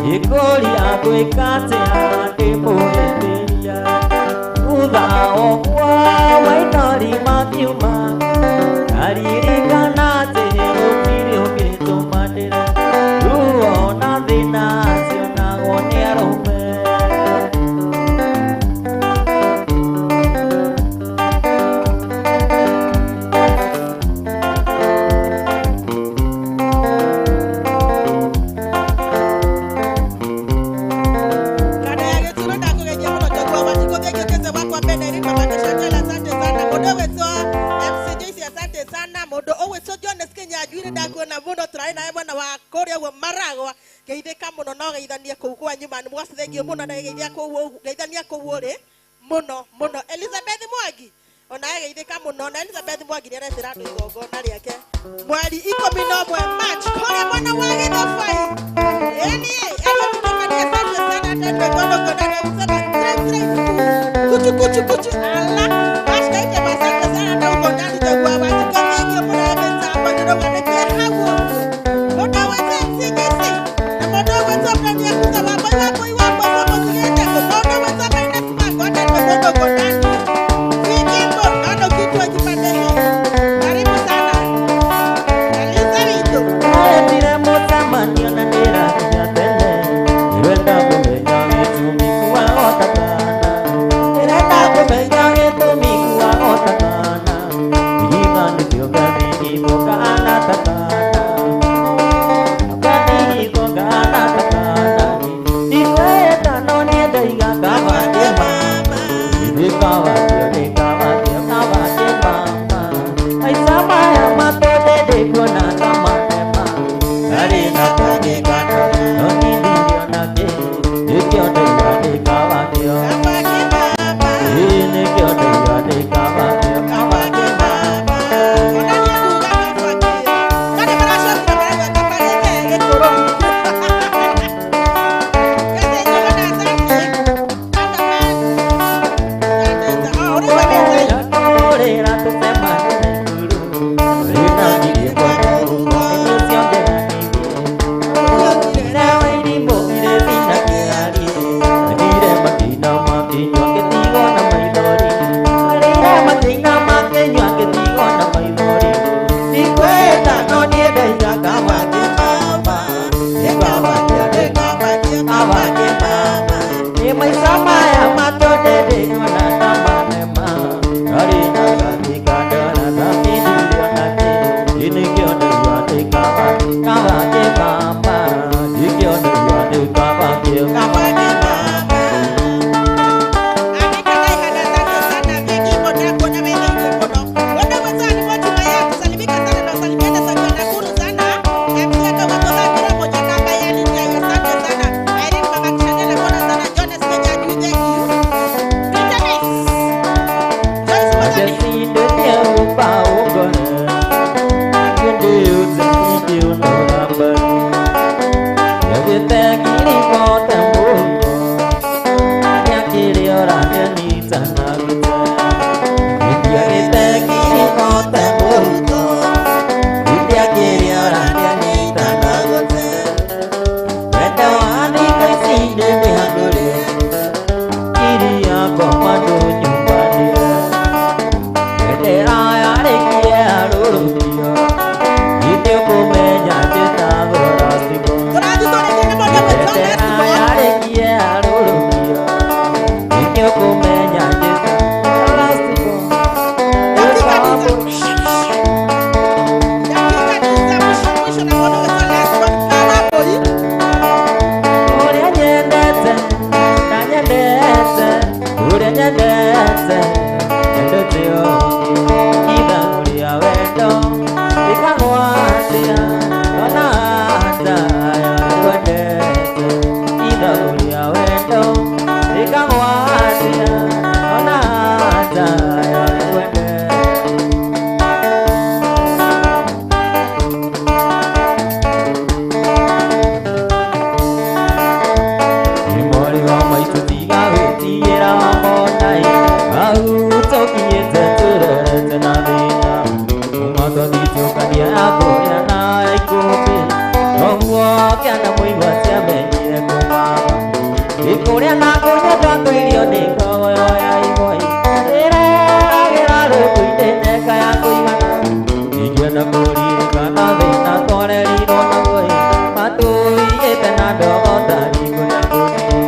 Gĩkũria ngwĩka atĩa ndĩmũhĩmbĩria thutha wa ũguo maithori makiuma ndaririkana atĩ gũtirĩ ũngĩtũmanĩra ruo na thĩna cionagwo nĩ arũme Kanda ya Gĩturo ndakũgeithia mũno Njogu wa Wanjikũ, thengiũ Kĩse wakwa Beneri, Mama Gĩcangala, asante sana. Mũndũ ũgwĩtwo MC Joyce, asante sana. Mũndũ ũgwĩtwo Jones Kĩnyanjui nĩndakuona mũno, tũrarĩ nawe mwena wa kũrĩa ũguo Maragwa. Geithĩka mũno na ũgeithanie kũu kwanyu man Mwasi, thengiũ mũno na geithia kũu geithania kũu ũrĩ mũno mũno. Elizabeth Mwangi onawe geithĩka mũno na Elizabeth Mwangi nĩaretĩra andũ igongona rĩake mweri 11 March kũrĩa mwena wa Gĩthobai. Yaani, asante sana tena kwa ndogo na kusema kuchu kuchu kuchu ala basi kaite asante sana na uko ndani kwa watu kwa mengi mna mtamba ndio wanakia hawo mbona wewe CJC na mbona wewe ndani ya kusema baba wako iwapo somo siende kwa mbona wewe baina kwa ndani kwa ndogo ndani Kijimbo ndio kitu kipande karibu sana Elizabeth Aetire mũcemanio na ndĩrakinya tene ndĩrenda kũmenya gĩtũmi kuagotakana ndĩrenda kũmenya gĩtũmi kuagotakana ihinga nĩcio Nĩkĩo ndauga ndĩ kaba kĩo. Ĩĩ nĩkĩo ndauga ndĩ kaba kĩo. Kaba kĩmama. Ndakũrĩra tũcemanie na igũrũ. Rĩnangirie kwa mũhuko, nĩcio ndĩranĩirie. Ndawa irimũ irĩ thina kĩrari. Athire makĩina makĩnyua ngĩtigwo na maithori. Arĩire makĩina makĩnyua ngĩtigwo na maithori. Ndikwenda no niĩ ndaiga kaba kĩmama. Nĩ kaba kĩande kaba kĩmama. Nĩ maica maya matũndĩ ndĩkuona ta manema. Ndarĩ na gathi kandora ndakĩndurio nakĩ. Ĩ nĩkĩo ndauga ndĩ kaba kaba kĩmama. Nĩkĩo ndauga ndĩ kaba kĩo. Kaba kĩmama. Ũrĩa nyendete, na nyendete, ũrĩa nyendete, nyendete ũngĩ. Ithangu rĩa wendo, rĩkagwatia, ona hataya ngwendete. Ithangu rĩa wendo, rĩkagwatia, ona hataya ngwendete. Mori wa maitũ tiga gwĩtigĩra monai hau tũkinyĩte tũrorete na thĩna kuma twathitũkania yakũrĩa na ikũmbĩ noguo kĩana mũigua ciamenyire kũmama ĩkũrĩa na kũnyua twatũirio nĩ ngogoyo ya iboi ĩreragĩra rũkũ-inĩ neka ya kũigana ingĩenda kũririkana thĩna twarerirwo naguo matũigĩte na ndogo tari kũrĩa kũnini.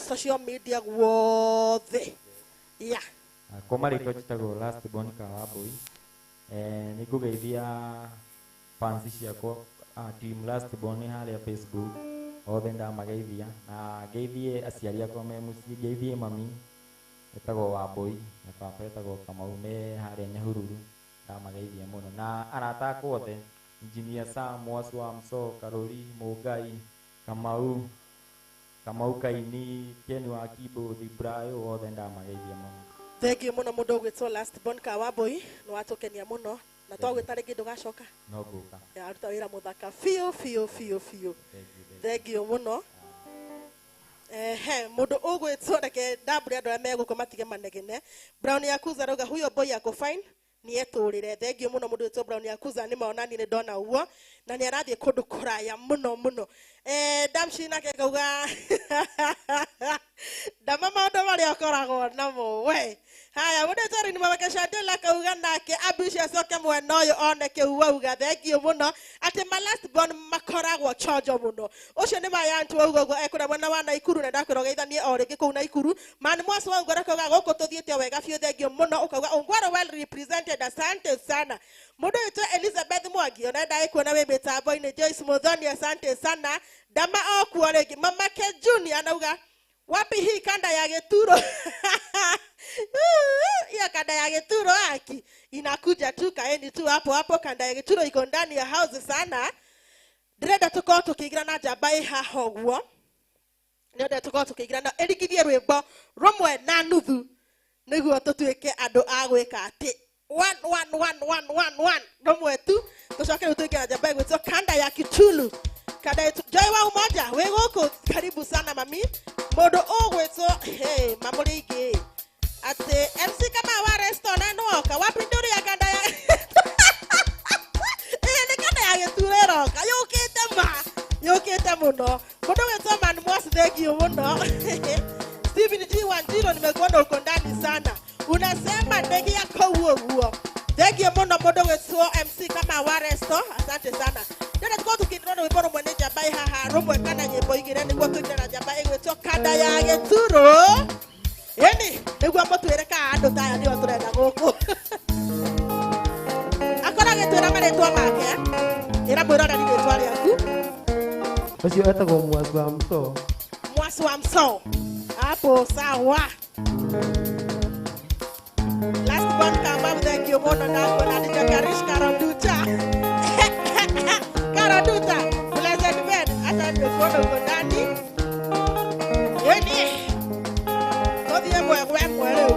Social media guothe. Yeah. Kwa marĩtwa njĩtagwo Last Born Kawaboi. Nĩngũgeithia fans ciakwa team Last Born harĩa Facebook othe ndamageithia na ngeithie aciari akwa me mũciĩ, ngeithie mami etagwo Wambui na baba etagwo Kamau me harĩa Nyahururu. Ndamageithia mũno na arata akwa othe, Engineer Sam Mwasu wa Mso, Karori Mũngai, Kamau Kamau Kaini, Ken wa Keyboard, Brayo, othe ndamageithia mũno. Thengiũ mũno mũndũ ũgwĩtwo Last Born Kawambui, nĩ watũkenia mũno na twagwĩta rĩngĩ ndũgacoka. No ngũka. Aruta wĩra mũthaka biũ biũ biũ biũ. Thengiũ mũno. Ehe, mũndũ ũgwĩtwo, reke ndambũre andũ arĩa megũkũ matige manegene. Brown Yakuza arauga huyo boy ako fine, nĩetũrĩre. Thengiũ mũno mũndũ wĩtwo Brown Yakuza, nĩ maona niĩ nĩ ndona ũguo na nĩ arathiĩ kũndũ kũraya mũno mũno. Damshi nake ngauga ndama maũndũ marĩa ũkoragwo namo we. Haya, mũndũ wĩtwo Rini Maweke Shandela akauga nake ambici acoke mwena ũyũ one kĩu wauga. Thengiũ mũno atĩ ma last born makoragwo chonjo mũno. Ũcio nĩ Mayantu wauga ũguo ekũrĩa mwena wa Naikuru, na ndakwĩra ũgeithanie o rĩngĩ kũu Naikuru. Man Mwasu wa Ungwaro akauga gũkũ tũthiĩte o wega biũ. Thengiũ mũno, ũkauga Ungwaro well represented, asante sana. Mũndũ wĩtwo Elizabeth Mwangi ona ndaĩ kuona wĩ mĩtambo-inĩ. Joyce Muthoni, asante sana. Ndama okuo rĩngĩ. Mamake Junior anauga wapi hii kanda ya Gĩturo? Hiyo kanda ya Gĩturo aki inakuja tu, kaeni tu hapo hapo, kanda ya Gĩturo iko ndani ya house sana. Ndĩrenda tũkorwo tũkĩingĩra na njamba ĩ haha ũguo, nĩenda tũkorwo tũkĩingĩra na ĩringithie rwĩmbo rũmwe na nuthu nĩguo tũtuĩke andũ a gwĩka atĩ one one one one one one rũmwe tu, tũcoke rĩu tũingĩre na njamba ĩgwĩtwo kanda ya Kitulu. Kanda yetu Joy wa Umoja wĩ gũkũ, karibu sana mami. Mũndũ ũgwĩtwo hey, mamũrĩ atĩ MC kama wa restaurant nĩwoka wapi ndũrĩ ya kanda ya ĩĩ nĩ kanda ya Gĩturo ĩroka yũkĩte ma yũkĩte mũno. Mũndũ ũgwĩtwo Man Mwasi, thengiũ mũno. Steven G Wanjiro, nimekuona uko ndani sana, unasema ndege yako ũguo. Thengiũ mũno mũndũ ũgwĩtwo MC kama wa resto, asante sana. Ndĩrenda tũkorwo tũkĩinĩrwo rwĩmbo rũmwe nĩ njamba ĩ haha rũmwe kana nyĩmbo igĩrĩ nĩguo tũingĩre na njamba ĩgwĩtwo kanda ya Gĩturo. Ĩni nĩguo mũtwĩre kana andũ ta aya nĩo tũrenda gũkũ. Akorwo agĩtwĩra marĩtwa make, ĩra mwĩroreri rĩtwa rĩaku. Ũcio etagwo Mwasu wa Mso. Mwasu wa Mso hapo sawa. Last born kama thank you mũno ndakuona nĩ Karish Karaduta. Karaduta blessed man, hata nimekuona uko ndani. Ĩni tũthiĩ mwegwe mwe rĩu.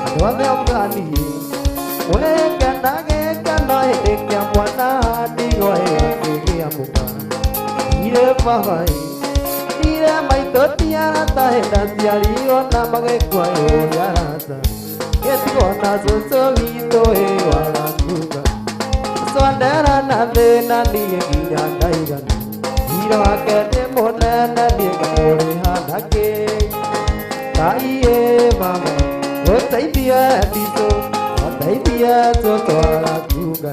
Andũ othe augani wekana gĩkeno hĩndĩ kĩa mwana ndigwa ĩgakĩgĩa mũka ndirĩ baba ndirĩ maitũ ti arata hĩndĩ aciarirwo na magĩkua ĩũrĩa arata gĩtigwo na cũcũ witũ ĩ wagakuga cwandera na thĩna niĩ nginya ndaigana thirĩ wake nĩ mũnene niĩ ngamũrĩha nakĩ kaiĩ mama ũteithie nditũ ũteithie cũcũ agakuga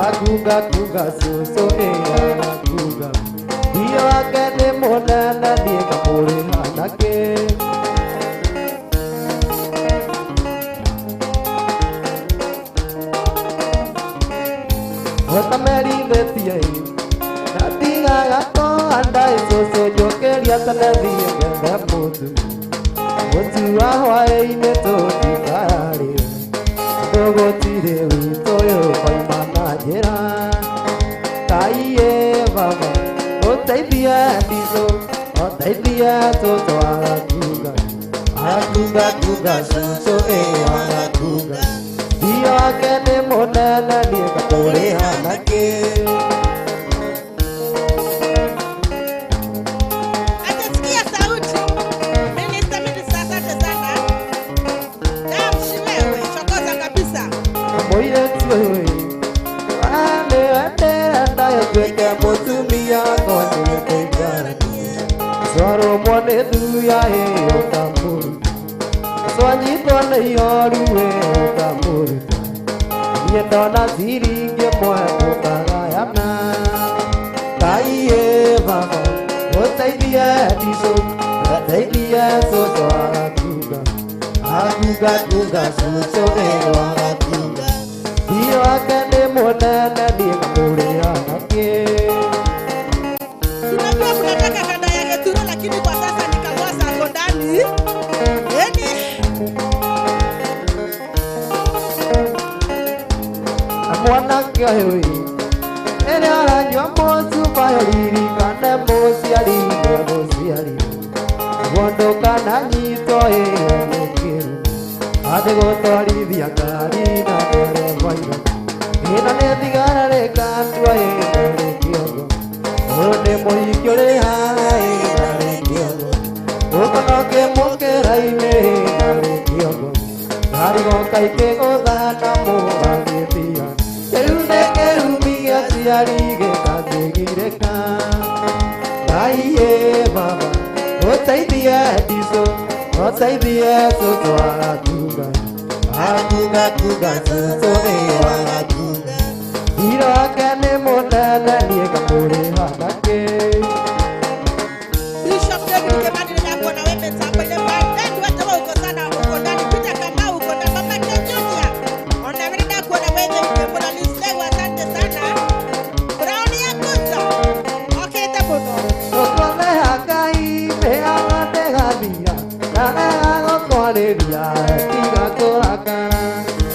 akunga kunga cũcũ ĩ agakuga thirĩ wake nĩ mũnene niĩ ngamũrĩha nakĩ. Ũtamerithĩtie ndatigaga kũhanda icũcũ njũkĩria tene thiĩ ngethe mũtu mũtu wa hwaĩ-inĩ tũtikararĩre andũ gũtirĩ witũ ũyũ koima na njĩra kaiĩ baba ũteithie nditũ ũteithie cũcũ agakunga akunga kunga cũcũ ĩ agakunga thiĩ wake nĩ mũnene niĩ ngamũrĩha nakĩ. Atasikia sauti. Minister, minister, asante sana. Damshi wewe, chokoza kabisa. Mũirĩtu ũyũ nĩwe ndĩrenda ĩtuĩke mũtumia wakwa nĩwe tũikaranie cwarũmwo nĩ thuya ĩ ũkamũruta cwanyitwo nĩ ihoru ĩ ũkamũruta niĩ ndona ciringi ĩmwe tũkagayana kaiĩ baba ũteithie ndicũ ũteithie cũcũ agakunga akunga kunga cũcũ ĩ agakunga thiĩ wake nĩ mũnene niĩ ngamũrĩha nakĩ. Tunajua mnataka kanda ya Gĩturo, lakini kwa sasa ni Kamwasa ako ndani. kĩohĩĩ ĩrĩa ũranyua mũcuba ririkane mũciari nĩ mũciari nĩguo ndũkananyitwo ĩ nĩ kĩrumi atĩ gũtwarithia ngari na ndereba irani ĩno nĩ thigara rĩkatua ĩ nĩ kĩongo ũyũ nĩ mũhiki ũrĩ haha ĩ na nĩ kĩongo gũkũ no kĩmũkĩra-inĩ na nĩ kĩongo ngarigoka ikĩgũthana mũgagĩthia kĩu nĩ kĩrumi gĩaciari gĩtangĩgirĩka Ngai baba ũteithie ndicũ ũteithie cũcũ agakunga akunga kunga cũcũ ĩ agakunga thirĩ wake nĩ mũnene niĩ ngamũrĩha nakĩ. Bishop David Kimani ninakuona wewe mitambo-inĩ Baghdad wote wa uko sana uko ndani Peter Kamau uko ndani Mama K Junior ona wewe ninakuona wewe thĩinĩ mũno Liz asante sana Brown Yakuza okĩte mũno. Tũkoneha Ngai mĩaga ndĩgathira ndarega gũkwarĩria tiga kũrakara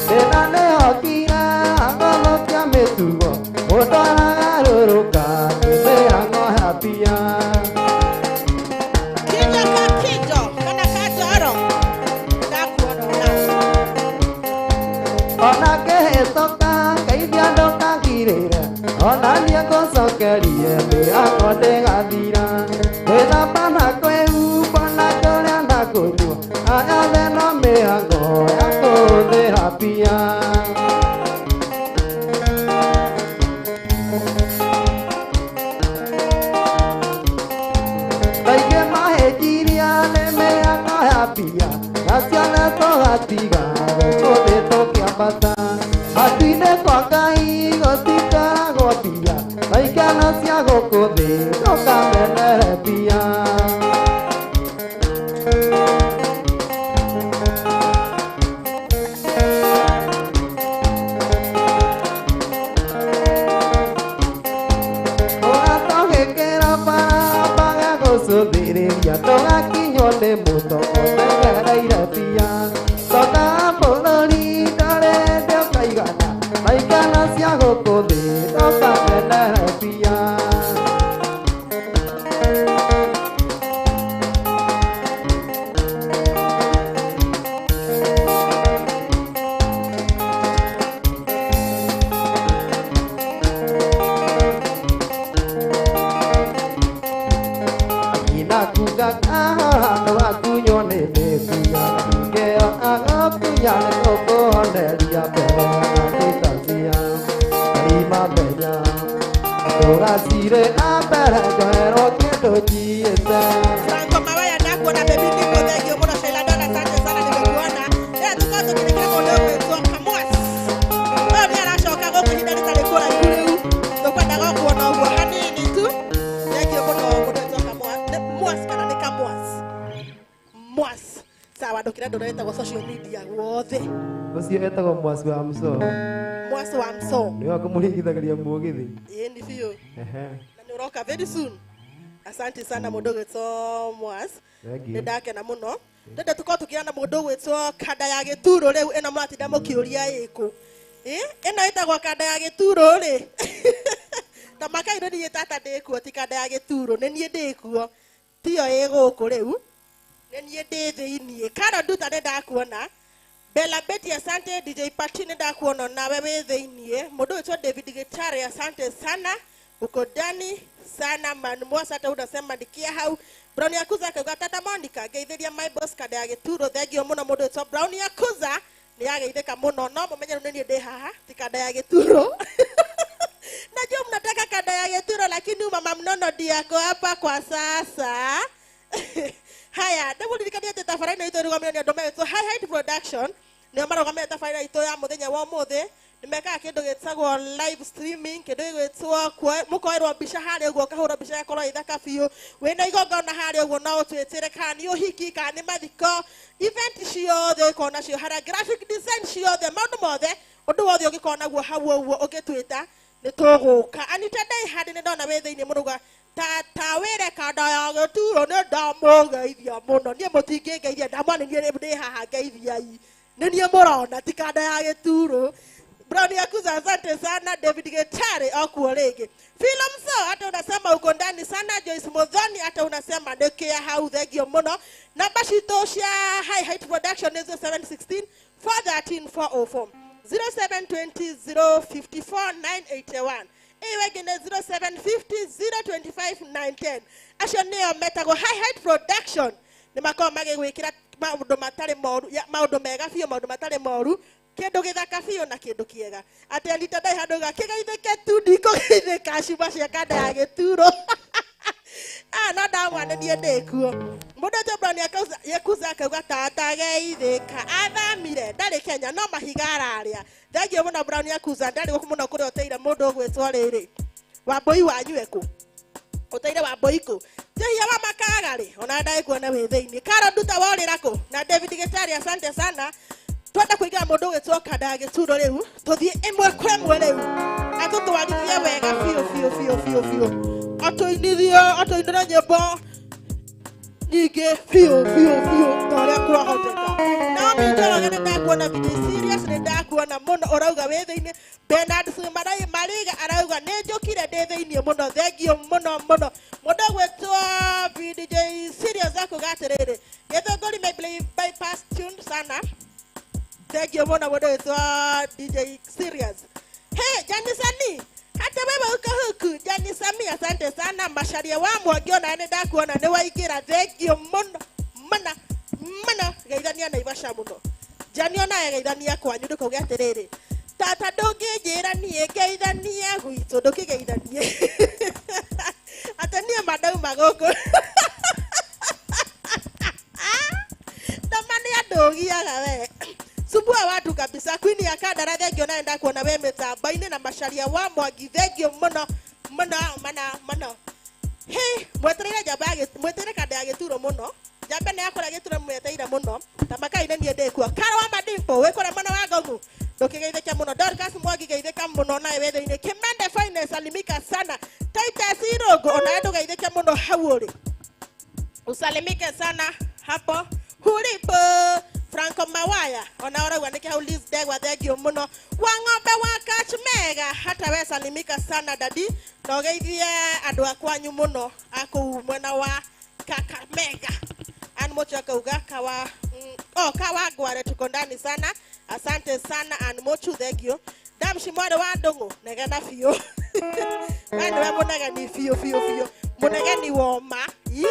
thĩna nĩhokire agũthũkia mĩtugo mũndũ aragarũrũka nĩmĩhango hapia. Kijo ka kijo kana kajoro ndakuona ona. Ona kĩhĩtũka ngeithia ndũkangirĩre ona niĩ ngũcokerie mĩhango ndĩgathira gwĩthamba na kwĩhumba na kũrĩa na kũnyua ayothe no mĩhango ya kũhũthĩra mbia. Kaingĩ mahĩnjiria nĩ mĩhango ya mbia na ciana tũgatiga gũkũ thĩ tũkĩambata matu-inĩ kwa Ngai gũtikoragwo mbia na ikeno cia gũkũ thĩ ndũkamenere mbia. Ũgatũgĩkĩra barabara gũcũthĩrĩria ndũgakinywo nĩ mũtoko ũtegereire mbia tonga bũrũri ndũrĩ hĩndĩ ũkaigana na ikeno cia gũkũ thĩ ndũkamenere mbia. Inakuga kahora ndũgakunywo nĩ mĩkuya ngeo agakunya nĩ gũkũhoneria mbere ya ndĩtacia karima menya ndũgacirĩ ambere njoherwo kĩndũ njiĩte. Franco Mawaya ndakuona baby niko thank you mũno Sheila Dona asante sana nimekuona. Ĩra tũkorwo tũkĩrĩkĩra mũndũ ũgwĩtwo Kamwas. Ũyũ nĩ aracoka gũkũ ihinda rĩtarĩ kũraihu rĩu. Tũkwendaga kuona ũguo hanini tu. Thank you mũno mũndũ ũgwĩtwo Kamwas. Nĩ Mwas kana nĩ Kamwas? Mwas. Sawa ndũkĩra ndũra ĩtagwo social media guothe. Ũcio etagwo Mwasi wa Msoo. Mwas wa Msoo. Nĩwe ũkũmũringithagĩria mũgithi. Ĩĩ nĩ biũ. Ehe. Na nĩ ũroka very soon. Asante sana mũndũ ũgwĩtwo Mwas. Thank you. Nĩ ndakena mũno. Ndenda tũkorwo tũkĩona mũndũ ũgwĩtwo kanda ya gĩturo rĩu ĩno mũratinda mũkĩũria ĩkũ. Ĩ ĩno ĩtagwo kanda ya gĩturo rĩ. Ta makairũ niĩ tata ndĩkuo ti kanda ya gĩturo nĩ niĩ ndĩkuo. Tiyo ĩ gũkũ rĩu. Nĩ niĩ ndĩ thĩiniĩ. Karo Nduta nĩ ndakuona. Bella Betty asante, DJ Pati nĩ ndakuona nawe wĩ thĩiniĩ. Mũndũ ũgwĩtwo David Gitare asante sana. Uko ndani sana man Mwasa hata unasema ndikia hau. Brown Yakuza akauga tata Monica ngeithĩria my boss kanda ya gĩturo thengio mũno mũndũ ũgwĩtwo Brown Yakuza nĩ ageithĩka mũno no mũmenye rĩu nĩ niĩ ndĩ haha ti kanda ya gĩturo. Najua mnataka kanda ya gĩturo lakini mama mnono ndiye ako hapa kwa sasa. Haya, ndĩmũririkanie atĩ tabarĩra ĩno itũ ĩrũgamĩrĩirwo nĩ andũ megwĩtwo High Height Production nĩo marũgamĩrĩire tabarĩra itũ ya mũthenya wa ũmũthĩ. Nĩmekaga kĩndũ gĩtagwo live streaming, kĩndũ gĩgwĩtwo mũkoerwo mbica harĩa ũguo ũkahũrwo mbica ĩgakorwo ĩ thaka biũ. Wĩna igongona harĩa ũguo no ũtwĩtĩre kana nĩ ũhiki kana nĩ mathiko, event ciothe ũngĩkorwo nacio harĩa, graphic design ciothe, maũndũ mothe, ũndũ wothe ũngĩkorwo naguo hau ũguo ũngĩtwĩta nĩ tũgũka. Anita Ndai handi nĩ ndona wĩ thĩiniĩ mũno tata wĩre kanda ya gĩturo nĩ ndamũgeithia mũno niĩ mũtingĩngeithia ndamwa nĩ niĩ ndĩ haha ngeithiai nĩ niĩ mũrona ti kanda ya gĩturo. Brown Yakuza, asante sana. David Getare okuo rĩngĩ. Philomso, hata unasema uko ndani sana. Joyce Muthoni, hata unasema nĩkĩa hau, thengio mũno. Namba citũ cia High Height Production nĩ 0716 413 404, 0720 054 981, ĩyo ĩngĩ nĩ 0750 025 910. Acio nĩo metagwo High Height Production, nĩ makoragwo magĩgwĩkĩra maũndũ matarĩ moru, maũndũ mega biũ, maũndũ matarĩ moru, kĩndũ gĩthaka biũ na kĩndũ kĩega. Atĩ Anita ndarĩ handũ gakĩgeithĩke tu, ndikũgeithĩka cuma cia kanda ya gĩturo. Ah, no ndamwana niĩ ndĩkuo. Mũndũ ũcio Brown Yakuza akauga tata geithĩka, athamire ndarĩ Kenya no mahiga ararĩa. Thengio mũno Brown Yakuza, ndarĩ gũkũ mũno kũrĩa ũteire mũndũ ũgwĩtwo rĩrĩ Wambũi wanyu ekũ ũteire Wambũi kũ njehia wa makaga rĩ, ona ndagĩkuona wĩ thĩinĩ. Karo Nduta worĩra kũ na David Gĩtari, asante sana. Twenda kũingĩra mũndũ ũgwĩtwo kanda ya gĩturo rĩu, tũthiĩ ĩmwe kwa ĩmwe rĩu, atũtwarithie wega biũ biũ biũ biũ biũ, atũinithie, atũinĩre nyĩmbo nyingĩ biũ biũ biũ ta ũrĩa kwahoteka. Naomi Njoroge, nĩ ndakuona. Video serious, nĩ ndakuona mũno, ũrauga wĩ thĩinĩ. Bernard Sumarai Mariga arauga nĩ njũkire, ndĩ thĩinĩ mũno, thengio mũno mũno. Mũndũ ũgwĩtwo VDJ serious akuga atĩrĩrĩ, Gĩthũngũri may bypass tuned sana, thengio mũno mũndũ ũgwĩtwo DJ serious. Hey, Janisani, hata wewe uko huku. Janisami, asante sana. Masharia wa Mwangi, ona nĩ ndakuona nĩ waingĩra, thengio mũno mũno mũno. Geithania Naivasha mũno. Jani onawe geithania kwanyu, ndũkauge atĩrĩrĩ, tata ndũngĩnjĩra niĩ ngeithania gwitũ, ndũkĩgeithanie atĩ niĩ mandauma gũkũ ndama nĩ andũ ũgiaga we sumbua watu kabisa. Queen ya Kandara, thengio, nawe ndakuona we mĩtambo-inĩ. Na Macharia wa Mwangi, thengio mũno mũno mũno mũno. He mwetereire njamba ya mwetereire kanda ya gĩturo mũno, njamba nĩ yakũrĩa gĩturo mwetereire mũno ta makai-inĩ niĩ ndĩkuo. Karo wa Madimpo wĩ kũrĩa mwena wa Ngogu, ndũkĩgeithĩke mũno. Dorcas Mwangi, geithĩka mũno nawe wĩ thĩinĩ. Kimende Finance, salimika sana. Titus Irũngũ, onawe ndũgeithĩke mũno hau ũrĩ, usalimike sana hapo ulipo. Franco Mawaya ona ũrauga nĩkĩ hau. Liz Ndegwa, thengio mũno. Wa ng'ombe wa Kachmega, hata we salimika sana dadi, na ũgeithie andũ a kwanyu mũno a kũu mwena wa Kakamega. Ann Mocho akauga kawa oh, kawa ngware tuko ndani sana, asante sana Ann Mochu, thengio. Damshi mwarĩ wa Ndũng'ũ, negena biũ, we nĩwe mũnegeni biũ biũ biũ, mũnegeni woma ii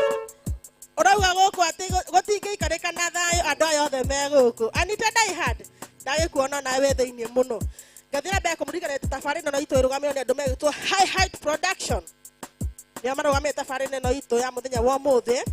ũrauga gũkũ atĩ gũtingĩikarĩka na thayũ andũ aya othe me gũkũ. Anita Daihard, ndagĩkuona nawe wĩ thĩinĩ mũno. Ngathĩ na mbere kũmũririkania atĩ tabarĩra ĩno itũ ĩrũgamĩrĩirwo nĩ andũ megwĩtwo High Height Production, nĩo marũgamĩrĩire tabarĩra ĩno itũ ya mũthenya wa ũmũthĩ.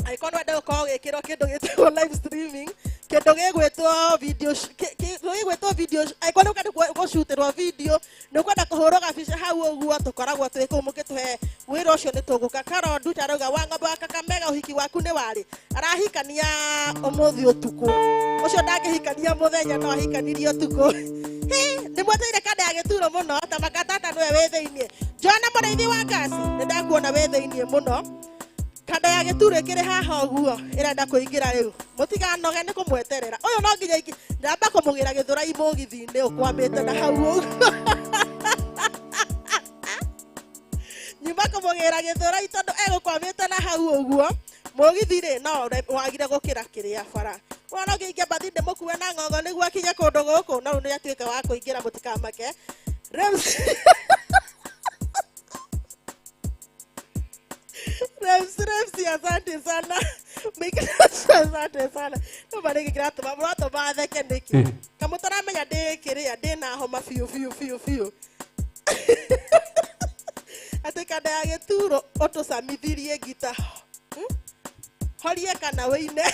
Angĩkorwo nĩ wenda gũkorwo ũgĩkĩrwo kĩndũ gĩtagwo live streaming, kĩndũ gĩgwĩtwo video kĩndũ gĩgwĩtwo video, angĩkorwo nĩ ũkwenda gũcutĩrwo video, nĩ ũkwenda kũhũrwo gabica hau ũguo, tũkoragwo twĩ kũu, mũngĩtũhe wĩra ũcio nĩ tũgũka. Karo Nduta arauga wa ng'ombe wa Kakamega, ũhiki waku nĩ warĩ? Arahikania ũmũthĩ ũtukũ ũcio, ndangĩhikania mũthenya, no ahikanirie ũtukũ. Hĩ, nĩ mwetereire kanda ya gĩturo mũno ta makatata nĩwe wĩ thĩiniĩ. Joana mũrĩithi wa ngasi, nĩ ndakuona wĩ thĩiniĩ mũno. Kanda ya gĩturo ĩkĩrĩ haha ũguo ĩrenda kũingĩra rĩu, mũtiganoge nĩ kũmweterera ũyũ, no nginya ndamba kũmũgĩra gĩthũrai mũgithi-inĩ ũkwamĩte na hau ũguo, nyuma kũmũgĩra gĩthũrai tondũ egũkwamĩte na hau ũguo mũgithi rĩ, no wagire gũkĩra kĩrĩa bara. Wona no ngĩingĩ mbathi ndĩmũkue na ng'ong'o nĩguo akinye kũndũ gũkũ, no rĩu nĩ atuĩka wa kũingĩra, mũtikamake. Rems, Rems, asante sana. Mike, asante sana. No marĩ kĩratũma mũratũma theke nĩkĩ? Kamũtaramenya ndĩ kĩrĩa ndĩna homa biũ biũ biũ biũ. Atĩ kanda ya gĩturo ũtũcamithirie ngita. Horie kana wĩine.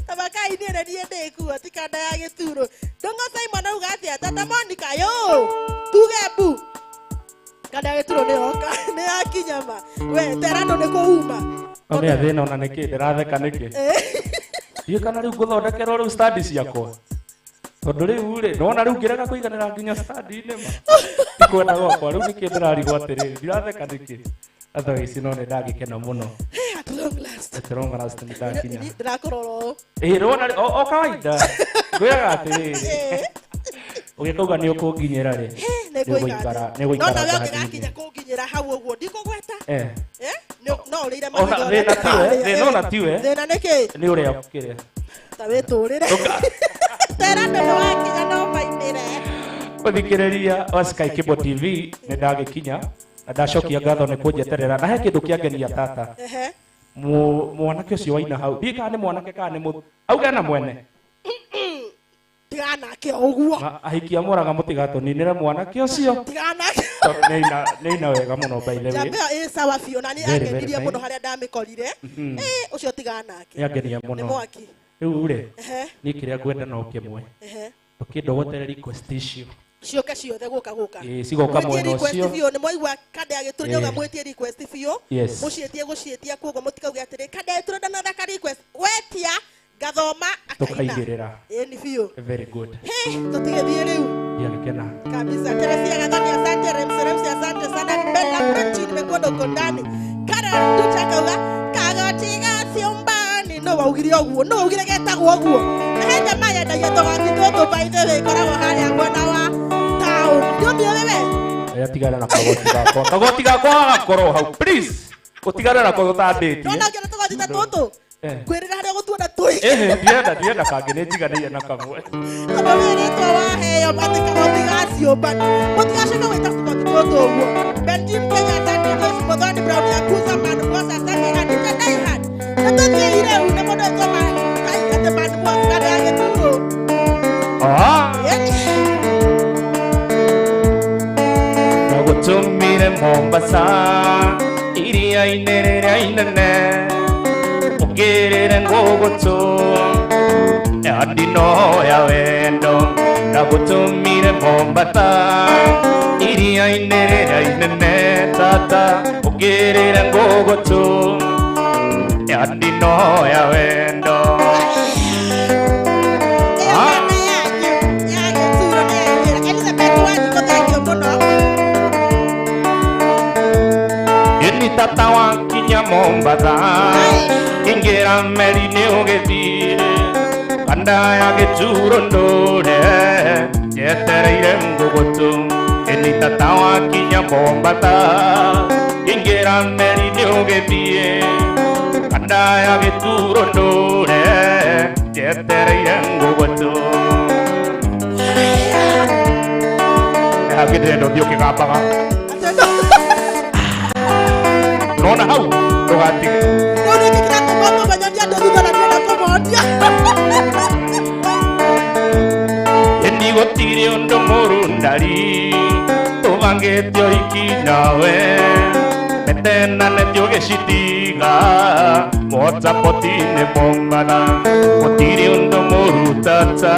Tabaka inĩ niĩ ndĩkuo ti kanda ya gĩturo. Ndũng'o Simon auga atĩa? Tata Monica yo. Tuge mbu. Kanda ya gĩturo nĩ yoka, nĩ yakinya ma. We tera andũ nĩ kũuma. No nĩ thĩna ona nĩkĩ ndĩratheka nĩkĩ? Ndiũĩ kana rĩu ngũthondekerwo rĩu standi ciakwa, tondũ rĩu rĩ nĩwona rĩu ngĩrega kũiganĩra nginya standi-inĩ ma ndikwenda gwakwa rĩu nĩkĩ ndĩrarigwo atĩrĩrĩ ndiratheka nĩkĩ. Otherwise no nĩ ndagĩkena mũno. Hey, at long last. At long last nĩ ndakinya. Ndĩrakũrora ũũ. Ĩĩ rwona o kawaida. Ngwĩraga atĩrĩrĩ. Ũgĩkauga nĩ ũkũnginyĩra rĩ. Nĩngũikara. Nĩ gũikara. No nawe ũngĩgakinya kũnginyĩra hau ũguo ndikũgweta. Eh. Eh? No ũrĩire mahiga. Thĩna tiwe, thĩna ona tiwe. Thĩna nĩ kĩ? Nĩ ũrĩa ũkĩrĩa. Ta wĩtũrĩre. Tera andũ nĩ wakinya no mainĩre. Ũthikĩrĩria wa Sky Cable TV nĩ ndagĩkinya na ndacokia ngatho nĩ kũnjeterera na he kĩndũ kĩangenia tata. Mwanake ũcio waina hau ndiũĩ kana nĩ mwanake kana nĩ auge na mwene. Tiganake ũguo. Ahiki a Mũraga mũtigatũninĩre mwanake ũcio. Tiganake. Nĩ wega mũno by the way. Njamba ĩyo ĩ sawa biũ na nĩ angenirie mũno harĩa ndamĩkorire. Ũcio tiganake. Nĩ angenia mũno. Nĩ mwaki. Rĩu rĩ, niĩ kĩrĩa ngwenda no kĩmwe. Ũkĩndogotere request icio. Ciũke ciothe gũka gũka. Ĩĩ cigoka mwena ũcio. Biũ nĩ mwaigua kanda ya Gĩtũrĩ nĩauga mwĩtie request biũ. Yes. Mũciĩtie gũciĩtia kuoguo mũtikauge atĩrĩ kanda ya Gĩtũrĩ ndanathaka request. Wetia ngathoma akaina. Tũkaigĩrĩra. Ĩĩ nĩ biũ. Very good. He, tũtigĩthiĩ rĩu. Ndiagĩkena. Kabisa. Teresia Gathoni asante, Remsi Remsi asante sana. Bella Pretty nimekuona uko ndani. Karen Ducha akauga kagoti gaciũmbani. No waugire ũguo, no waugire getagwo ũguo. Na he jamaa yendagia tũgoti tũtũ by the way ĩkoragwo harĩa mwena wa town. Ndũmĩũĩ we? Aya tigana na kagoti gakwa. Kagoti gakwa gagakorwo hau please. Ũtigane nako ũtambĩtie. Ndona ũngĩona tũgoti ta tũtũ. Ngwĩrĩra harĩa ũgũtuona tũi. Ĩhĩ ndienda kangĩ nĩ njiganĩire na kamwe. Tondũ wĩrĩtwo waheo atĩ kagoti gaciũmbani. Mũtigacoke gwĩta tũgoti tũtũ ũguo. Benjim Kenya asante, Joyce Muthoni Brown Yakuza Man Boss asante, Anita Daihan. Nĩtũthiĩ rĩu nĩ mũndũ wĩtwo Man Kai atĩ Man Boss kanda ya Gĩtũrũ. Ndagũtũmire Mombasa iria-inĩ rĩrĩa inene ũngĩrĩre ngũgũtũ ndino ya wendo. Ndagũtũmire Mombasa iria-inĩ rĩrĩa inene tata ũngĩrĩre ngũgũtũ ndino ya wendo. Tata wakinya Mombasa ingĩra meri nĩ ũgĩthiĩ kanda ya Gĩturo ndũre njetereire ngũgũtũ. Ĩni tata wakinya Mombasa ingĩra meri nĩ ũgĩthiĩ kanda ya Gĩturo ndũre njetereire ngũgũtũ. Hangĩ ndĩrenda ũthiĩ ũkĩgambaga. Nona hau ndũgatige. Rĩu nĩkĩ kĩratũma kũmenyonia andũ thutha na ndĩrenda kũmonia. Ĩni gũtirĩ ũndũ mũru ndari tũbangĩte ũhiki nawe metenanĩte ũgĩcitiga mwotapoti-inĩ Mombatha. Gũtirĩ ũndũ mũru tata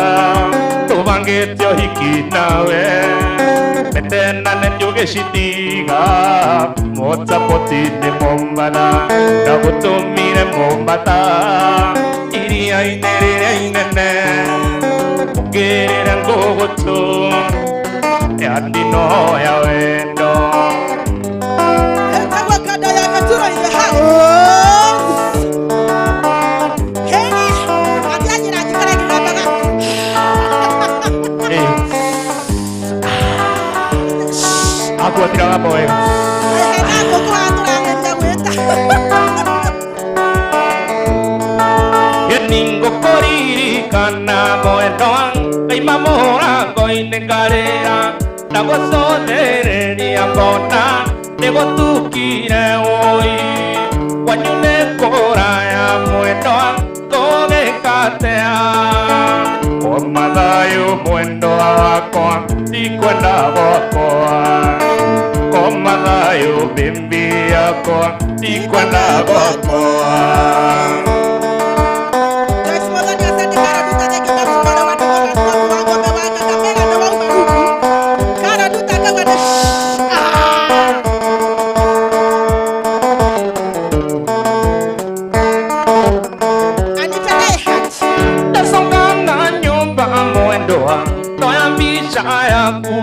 tũbangĩte ũhiki nawe metenanĩte ũgĩcitiga mwotapoti-inĩ Mombatha. Ndagũtũmire Mombatha iria-inĩ rĩrĩa inene ũngĩrĩre ngũgũtũ ya ndino ya wendo. Ĩtagwo kanda ya Gĩturo in the house. Heni, akĩanjĩra njikare ngĩgambaga. Akuatira gamba wega. Hena ngũkũ haha tũrageria gwĩta. Ĩni ngũkũririkana mwendwa ngaima mũrango-inĩ ngarĩra ndagũcũthĩrĩria ngona nĩgũtukire ũi kwanyu nĩ kũraya mwendwa ngũgĩkatea koma thayũ mwendwa wakwa ndikwenda gwakwa koma thayũ bimbi yakwa ndikwenda gwakwa. Joyce Muthoni asante, Karo Duta thank you Mwana wa Ndũng'ũ na Askofu wa Ng'ombe wa Kakamega nĩ wauma rungu. Karo Duta akauga nĩ Anita Daihat. Ndasonga na nyũmba mwendwa ndoya mbica yaku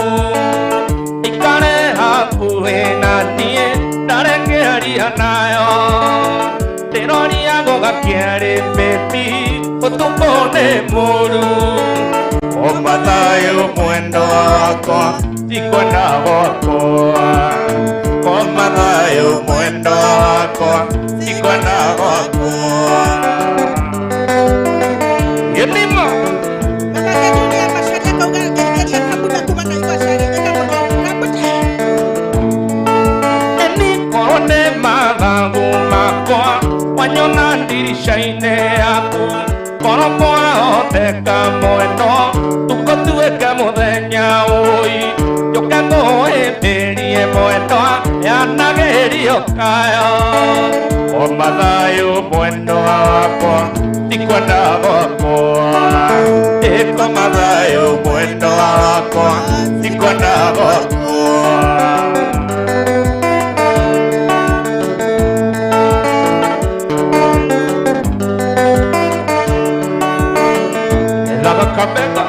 ikare hakuhĩ na niĩ ndarekeria nayo ndĩroria Gũgakĩarĩ baby ũtukũ nĩ mũru. Koma thayũ mwendwa wakwa tikwenda gwakwa. Koma thayũ mwendwa wakwa tikwenda gwakwa. Gĩthima. Mamake Julia Macharia akauga ngeithĩria Kabuta kuma Naivasha agĩtheka mũno. Kabuta. Eni korwo nĩ mathagu makwa wanyona ndirica-inĩ yaku korwo kwahoteka mwendo tũkũtuĩke mũthenya ũi njũke ngũhĩmbĩrie mwendwa yanagĩrio kayo. Koma thayũ mwendwa wakwa tikwenda gwakwa. Ĩ koma thayũ mwendwa wakwa tikwenda gwakwa. Kabega.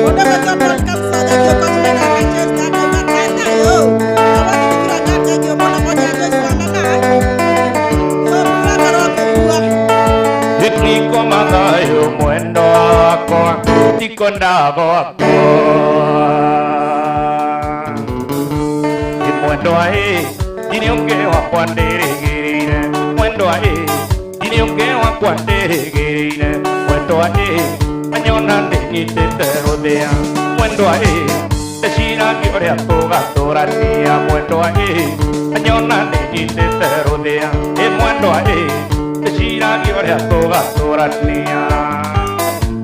Mũndũ ũgwĩtwo Paul Kapsada kĩongozi wĩra Manchester akauga kata yo. Na wathikĩra ngatengio mũno moja Joyce wa mama. Hope wakorwo ũkĩigua. Niko mathayo mwendo wakwa tikwenda gwakwa. Ĩ mwendwa ĩ ndirĩ ũngĩ wakwa ndĩrĩgĩrĩire. Mwendwa ĩ ndirĩ ũngĩ wakwa ndĩrĩgĩrĩire. Mwendwa ĩ anyona ndĩnyitĩte rũthĩa. Mwendwa ĩ ndeciragia ũrĩa tũgatũrania. Mwendwa ĩ anyona ndĩnyitĩte rũthĩa. Ĩ mwendwa ĩ ndeciragia ũrĩa tũgatũrania.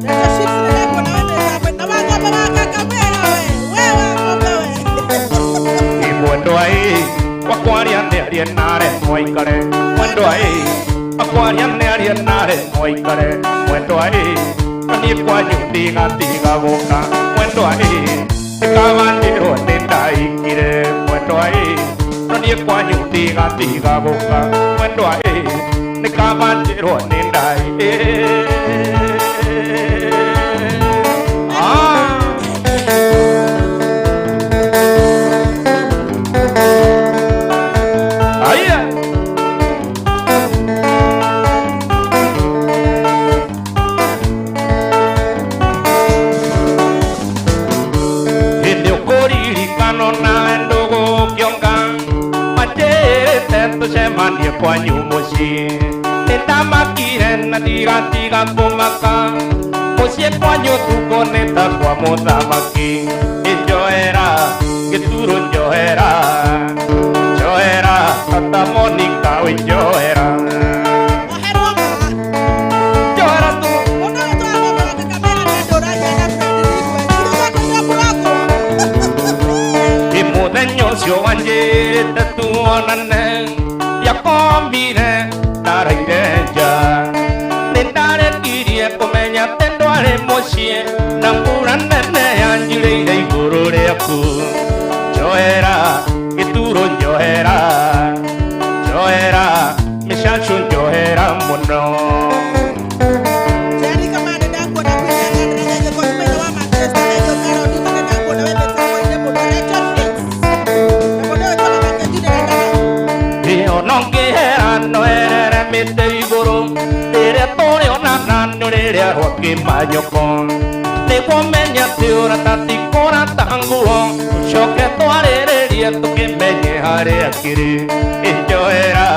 Reke Chips nĩndekuona wĩ mĩtambo-inĩ. Na wang'ombe wa Kakamega we. We wa ng'ombe we. Ĩ mwendwa ĩ wakwaria nĩarie nare mwaikare. Mwendwa ĩ wakwaria nĩarie nare mwaikare. Mwendwa ĩ niĩ kwanyu ndigatiga gũka. Mwendwa ĩ nĩkabandirwo nĩ ndaikire. Mwendwa ĩ no niĩ kwanyu ndigatiga gũka. Mwendwa ĩ nĩkabandirwo nĩ ndai. Ah. Aya. Hĩndĩ ũkũririkano nawe ndũgũkĩonga manjĩrĩte tũcemanie kwanyu mũciĩ nĩndamakire na ndigatiga kũmaka mũciĩ kwanyu ũtukũ nĩ ta kwa mũthamaki. Ĩ njohera gĩturo njohera njohera tata Monica wĩ njohera. Oherwo ma. Njohera tu. Mũndũ ũgwĩtwo Wang'ombe wa Kakamega nĩandũragia na friend request. Ithuĩ twakwĩrwo block. Ĩ mũthenya ũcio wanjĩrĩte tuonane ndiakomire ndaraire nja nĩndarekirie kũmenya atĩ ndwarĩ mũciĩ na mbura nene yanjirĩire igũrũ rĩaku. Njohera gĩturo njohera njohera mĩcacũ njohera mũno. Jerry Kamande ndakuona kwĩna Ngandara Nyangĩ Cosmeno wa Manchester Nigel Carol Duka nĩndakuona wĩ mĩtambo-inĩ mũno Rachel Fix. Na mũndũ ũgwĩtwo Mamake Junior nĩndaga Ona ũngĩhera noerere mĩtĩ igũrũ rĩrĩa tũrĩonana nĩ rĩrĩa rwakĩmanyoko nĩguo menye atĩ ũrata ti kũrata nguo ũcoke twarĩrĩrie tũkĩmenye harĩa kĩrĩ. Ĩ njohera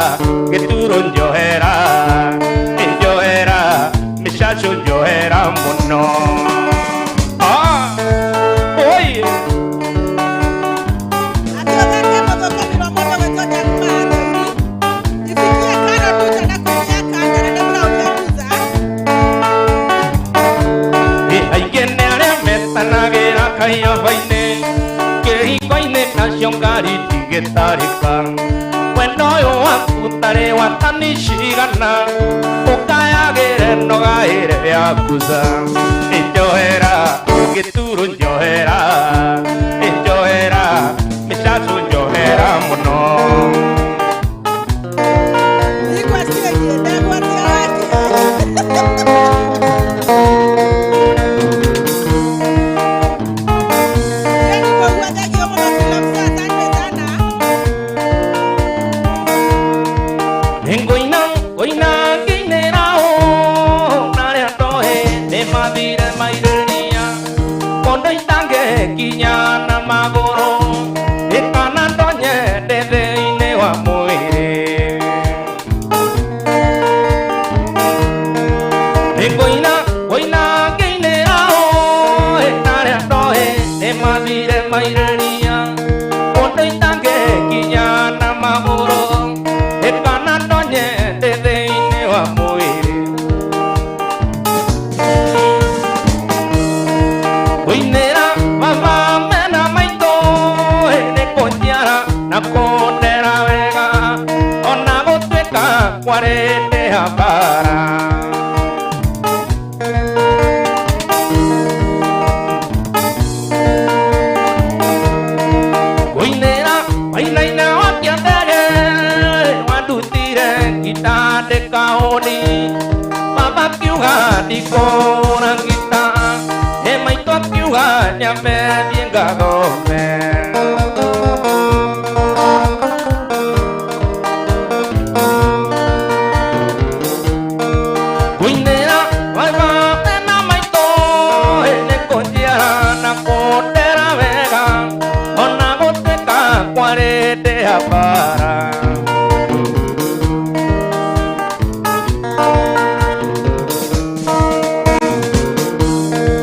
gĩturo njohera ĩ njohera mĩcacũ njohera mũno. Ah, oi. Akĩothete mũthũkũmi wa mũndũ ũgwĩtwo Jack Matheuri. Ifikie Carol Duta na Queen ya Kandara na Brown ya Duza. Ĩ aingĩ nĩ arĩa metanagĩra kaiyaba-inĩ kĩhingo-inĩ nacio ngari itigĩtarĩka mwena ũyũ waku tarĩ wa tani cigana ũkayagĩre nogaĩre yakuza. Ĩ njohera gĩturo njohera ĩ njohera mĩcacũ njohera mũno. Request ĩgiĩ ndegwa tiga wakia. Jenny Mbugua, thank you mũno kila mtu, asante sana. Nĩngũina ngũina ngĩinĩra magũrũ ĩkana ndonye ndĩ thĩinĩ wa mwĩrĩ nĩngũina ngũina ngĩinĩra ũĩ arĩa ndoĩ nĩmathire mairĩria kũndũ itangĩkinya na magũrũ ĩkana ndonye ndĩ thĩinĩ wa mwĩrĩ ngũinĩra mama mena maitũ nĩ kũnjiara na kũndera wega ona gũtuĩka kwarĩ ndĩ habara ngũinĩra wainaina wa kĩandere wandutire ngita ndĩkaũni baba akiuga ndikũra ngita ĩ maitũ akiuga nyambe thiĩ ngathome ngũinĩra baba mena maitũ nĩ kũnjiara na kũndera wega ona gũtuĩka kwarĩ ndĩ habara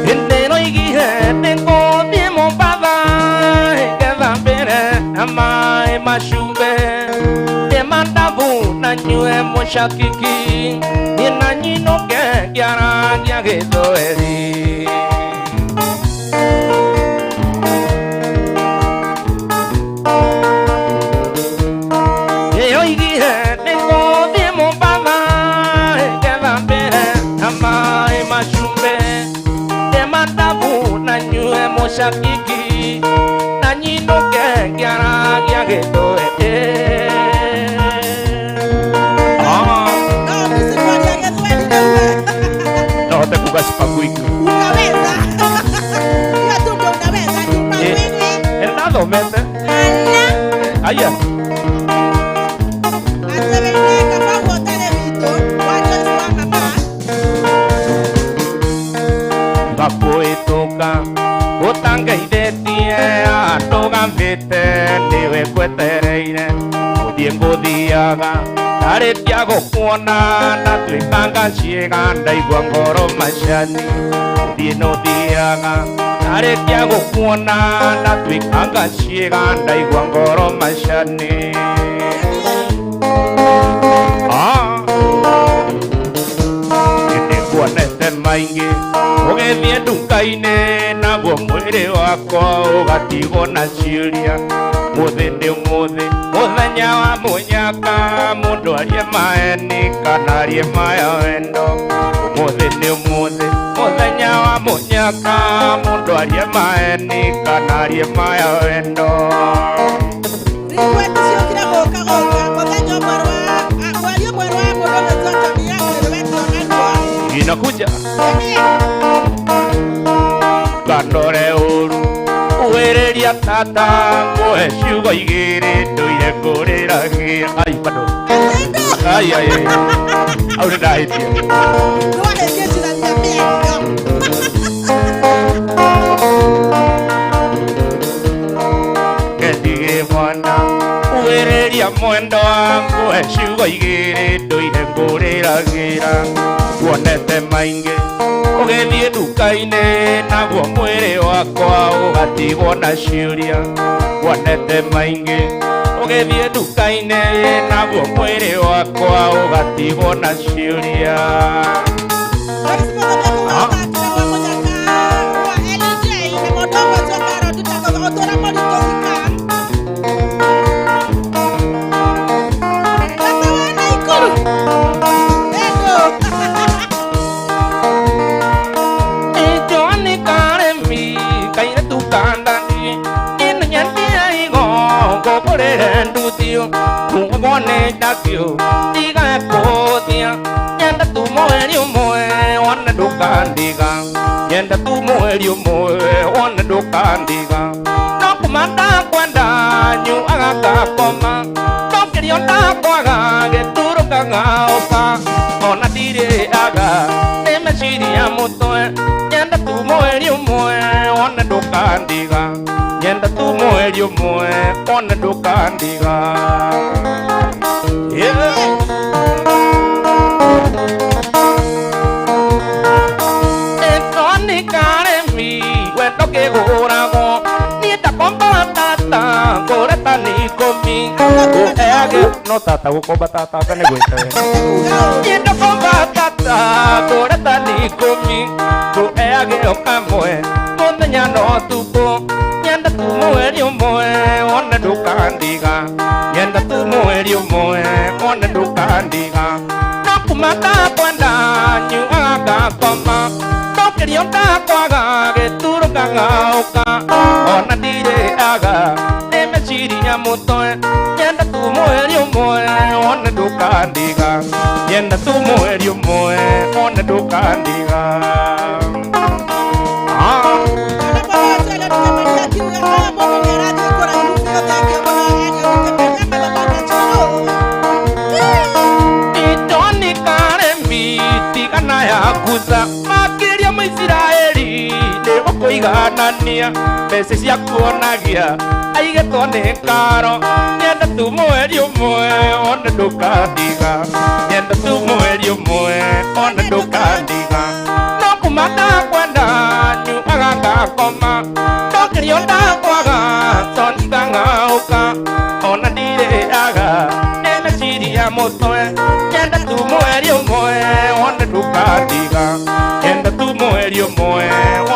hĩndĩ ĩroigire nĩngũthiĩ Mombatha ngethambĩre na maĩ macumbĩ ndĩe mandabu na nyue mũcakiki niĩ na nyinũke ngĩaragia gĩthweri ĩyoigire nĩngũthiĩ Mombatha ngethambĩre na maĩ macumbĩ ndĩe mandabu na nyue mũcakiki na nyinũke ngĩaragia gĩthweri. Ah, No, msikwaria Gĩthweri rĩu. no hote kuga cipakuiki. Unaweza. Hiyo tu ndio unaweza. Chupangwingwi. Ndathomete. Ala. Aya. Atĩ wĩine kaba ũtarĩ witũ wa Joyce wa mama. Ngakũhĩtũka ũtangeithĩtie andũgamĩte nĩwe ngwetereire gũthiĩ ngũthiaga ndarĩkia gũkuona ndatuĩkanga ciĩga ndaigua ngoro macani gũthiĩ nũthiaga ndarĩkia gũkuona ndatuĩkanga ciĩga ndaigua ngoro macani. Ah. Nĩnguonete maingĩ ũgĩthiĩ nduka-inĩ naguo mwĩrĩ wakwa ũgatigwo na ciũria mũthĩ nĩ ũmũthĩ mũthenya wa mũnyaka mũndũ arie maeni kana arie maya wendo ũmũthĩ nĩ ũmũthĩ mũthenya wa mũnyaka mũndũ arie maeni kana arie maya wendo. Request ciokire gũka gũka mũthenya ũmwe rwa mweri ũmwe rwa mũndũ ũgwĩtwo Tony Yakwe wetwo Anwa. Inakuja ngandore ũru wĩrĩria tata ngũhe ciugo igĩrĩ ndũire ngũrĩragĩra ai bado ai ai ai au nĩ ndahĩtia. Nĩwahĩngĩcithania mĩario. Ngendigĩre mwana wĩrĩria mwendwa ngũhe ciugo igĩrĩ ndũire ngũrĩragĩra kuonete maingĩ ũgĩthiĩ nduka-inĩ naguo mwĩrĩ wakwa ũgatigwo na ciũria kuonete maingĩ ũgĩthiĩ nduka-inĩ naguo mwĩrĩ wakwa ũgatigwo na ciũria. Joyce mũthenya kũgathakĩra rwa mũnyaka rwa LJ na mũndũ ũgwĩtwo Carol Ndutagoga ũtũra mũritũ Ikam. Tata wa Naikuru. Endo. Johnny Karemi kairetu kandani inyandia igo ngũgũrĩre nduthio kuogwo nĩ ndakĩo tiga kũthia nyenda tu mweri ũmwe wone ndũkandiga nyenda tu mweri ũmwe wone ndũkandiga no kuma ndakwenda nyuaga ngakoma no kĩrĩa ndakwaga gĩturũkaga ũka ona ndirĩ aga nĩ meciria mũtwe nyenda tu mweri ũmwe wone ndũkandiga nyenda tu mweri ũmwe one ndũkandiga. Yeah. Ĩtoni karemi wendo kĩgũragwo niĩ ndakomba tata ngũre tani ikũmi ngũheage no tata gũkomba tata anga nĩ gwĩka wega. Niĩ ndakomba tata ngũre tani ikũmi ngũheage o kamwe mũthenya no ũtukũ nyenda tu mweri ũmwe one ndũkandiga nyenda tu mweri ũmwe one ndũkandiga no kuma ndakwenda nyuaga ngakoma ndokĩrio ndakwaga gĩturo ngang'aũka ona ndirĩaga nĩ meciria mũtwe nyenda tu mweri ũmwe one ndũkandiga nyenda tu mweri ũmwe one ndũkandiga. Itoni karemi tigana yakuza makĩria Maisiraeli nĩgũkũiganania mbeca cia kuonagia aigetwo nĩ karo nyenda tu mweri ũmwe one ndũkandiga nyenda tu mweri ũmwe one ndũkandiga no kuma ndakwenda nyuaga ngakoma ndokĩrio ndakwaga toni ngang'aũka ona ndirĩaga nĩ meciria mũtwe nyenda tu mweri ũmwe one ndũkandiga nyenda tu mweri ũmwe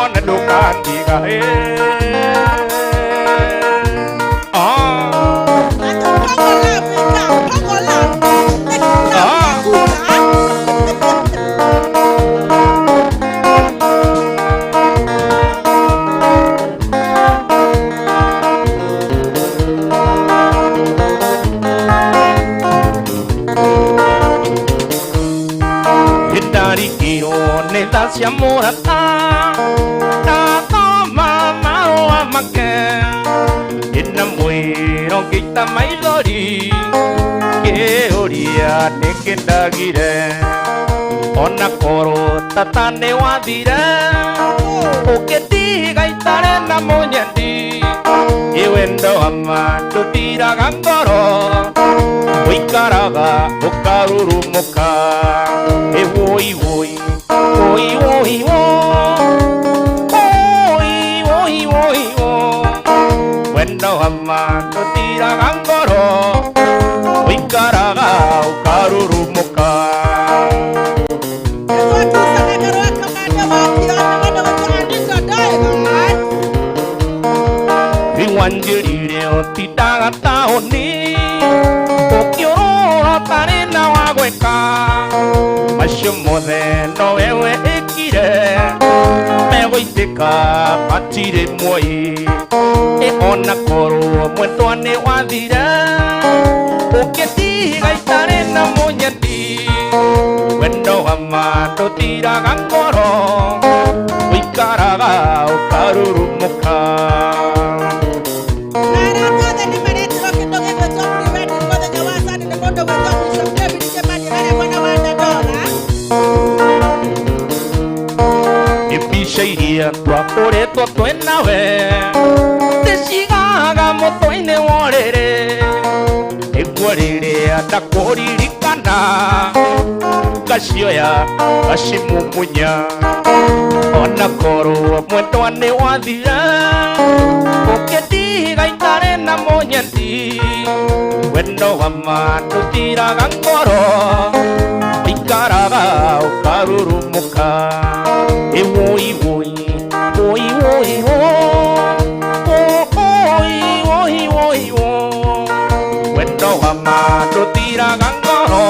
one ndũkandiga. Cia mũrata ndathoma marũa make ndĩna mwĩro ngĩita maithori ngĩũria nĩkĩ ndagire ona korwo tata nĩ wathire ũkĩndiga itarĩ na mũnyendi ĩ wendo wa ma ndũthiraga ngoro ũikaraga ũkarurumũka ĩ wũi wũi woi woi wo woi woi woi wo wendo wa ma ndũthiraga ngoro ũikaraga ũkarurumũka. Wanjĩrire ũtindaga taũni ũkĩũrũra ũtarĩ na wa gwĩka macio mothe no wewe ĩkire megũitĩka matirĩ muoyi ĩ ona korwo mwendwa nĩ wathire ũkĩtiga itarĩ na mũnyendi wendo wa ma ndũthiraga ngoro ũikaraga ũkarurumũka. Mbica iria twakũrĩtwo twĩ nawe ndĩcigaga mũtwe-inĩ wa ũrĩrĩ nĩguo rĩrĩa ndakũririkana ngacioya ngacimumunya ona korwo mwendwa nĩ wathira ũkĩndiga itarĩ na mũnyendi wendo wa ma ndũthiraga ngoro ũikaraga ũkarurumũka ĩ wũi wũi wũi wũi wo wũi wũi wũi wo wendo wa ma ndũthiraga ngoro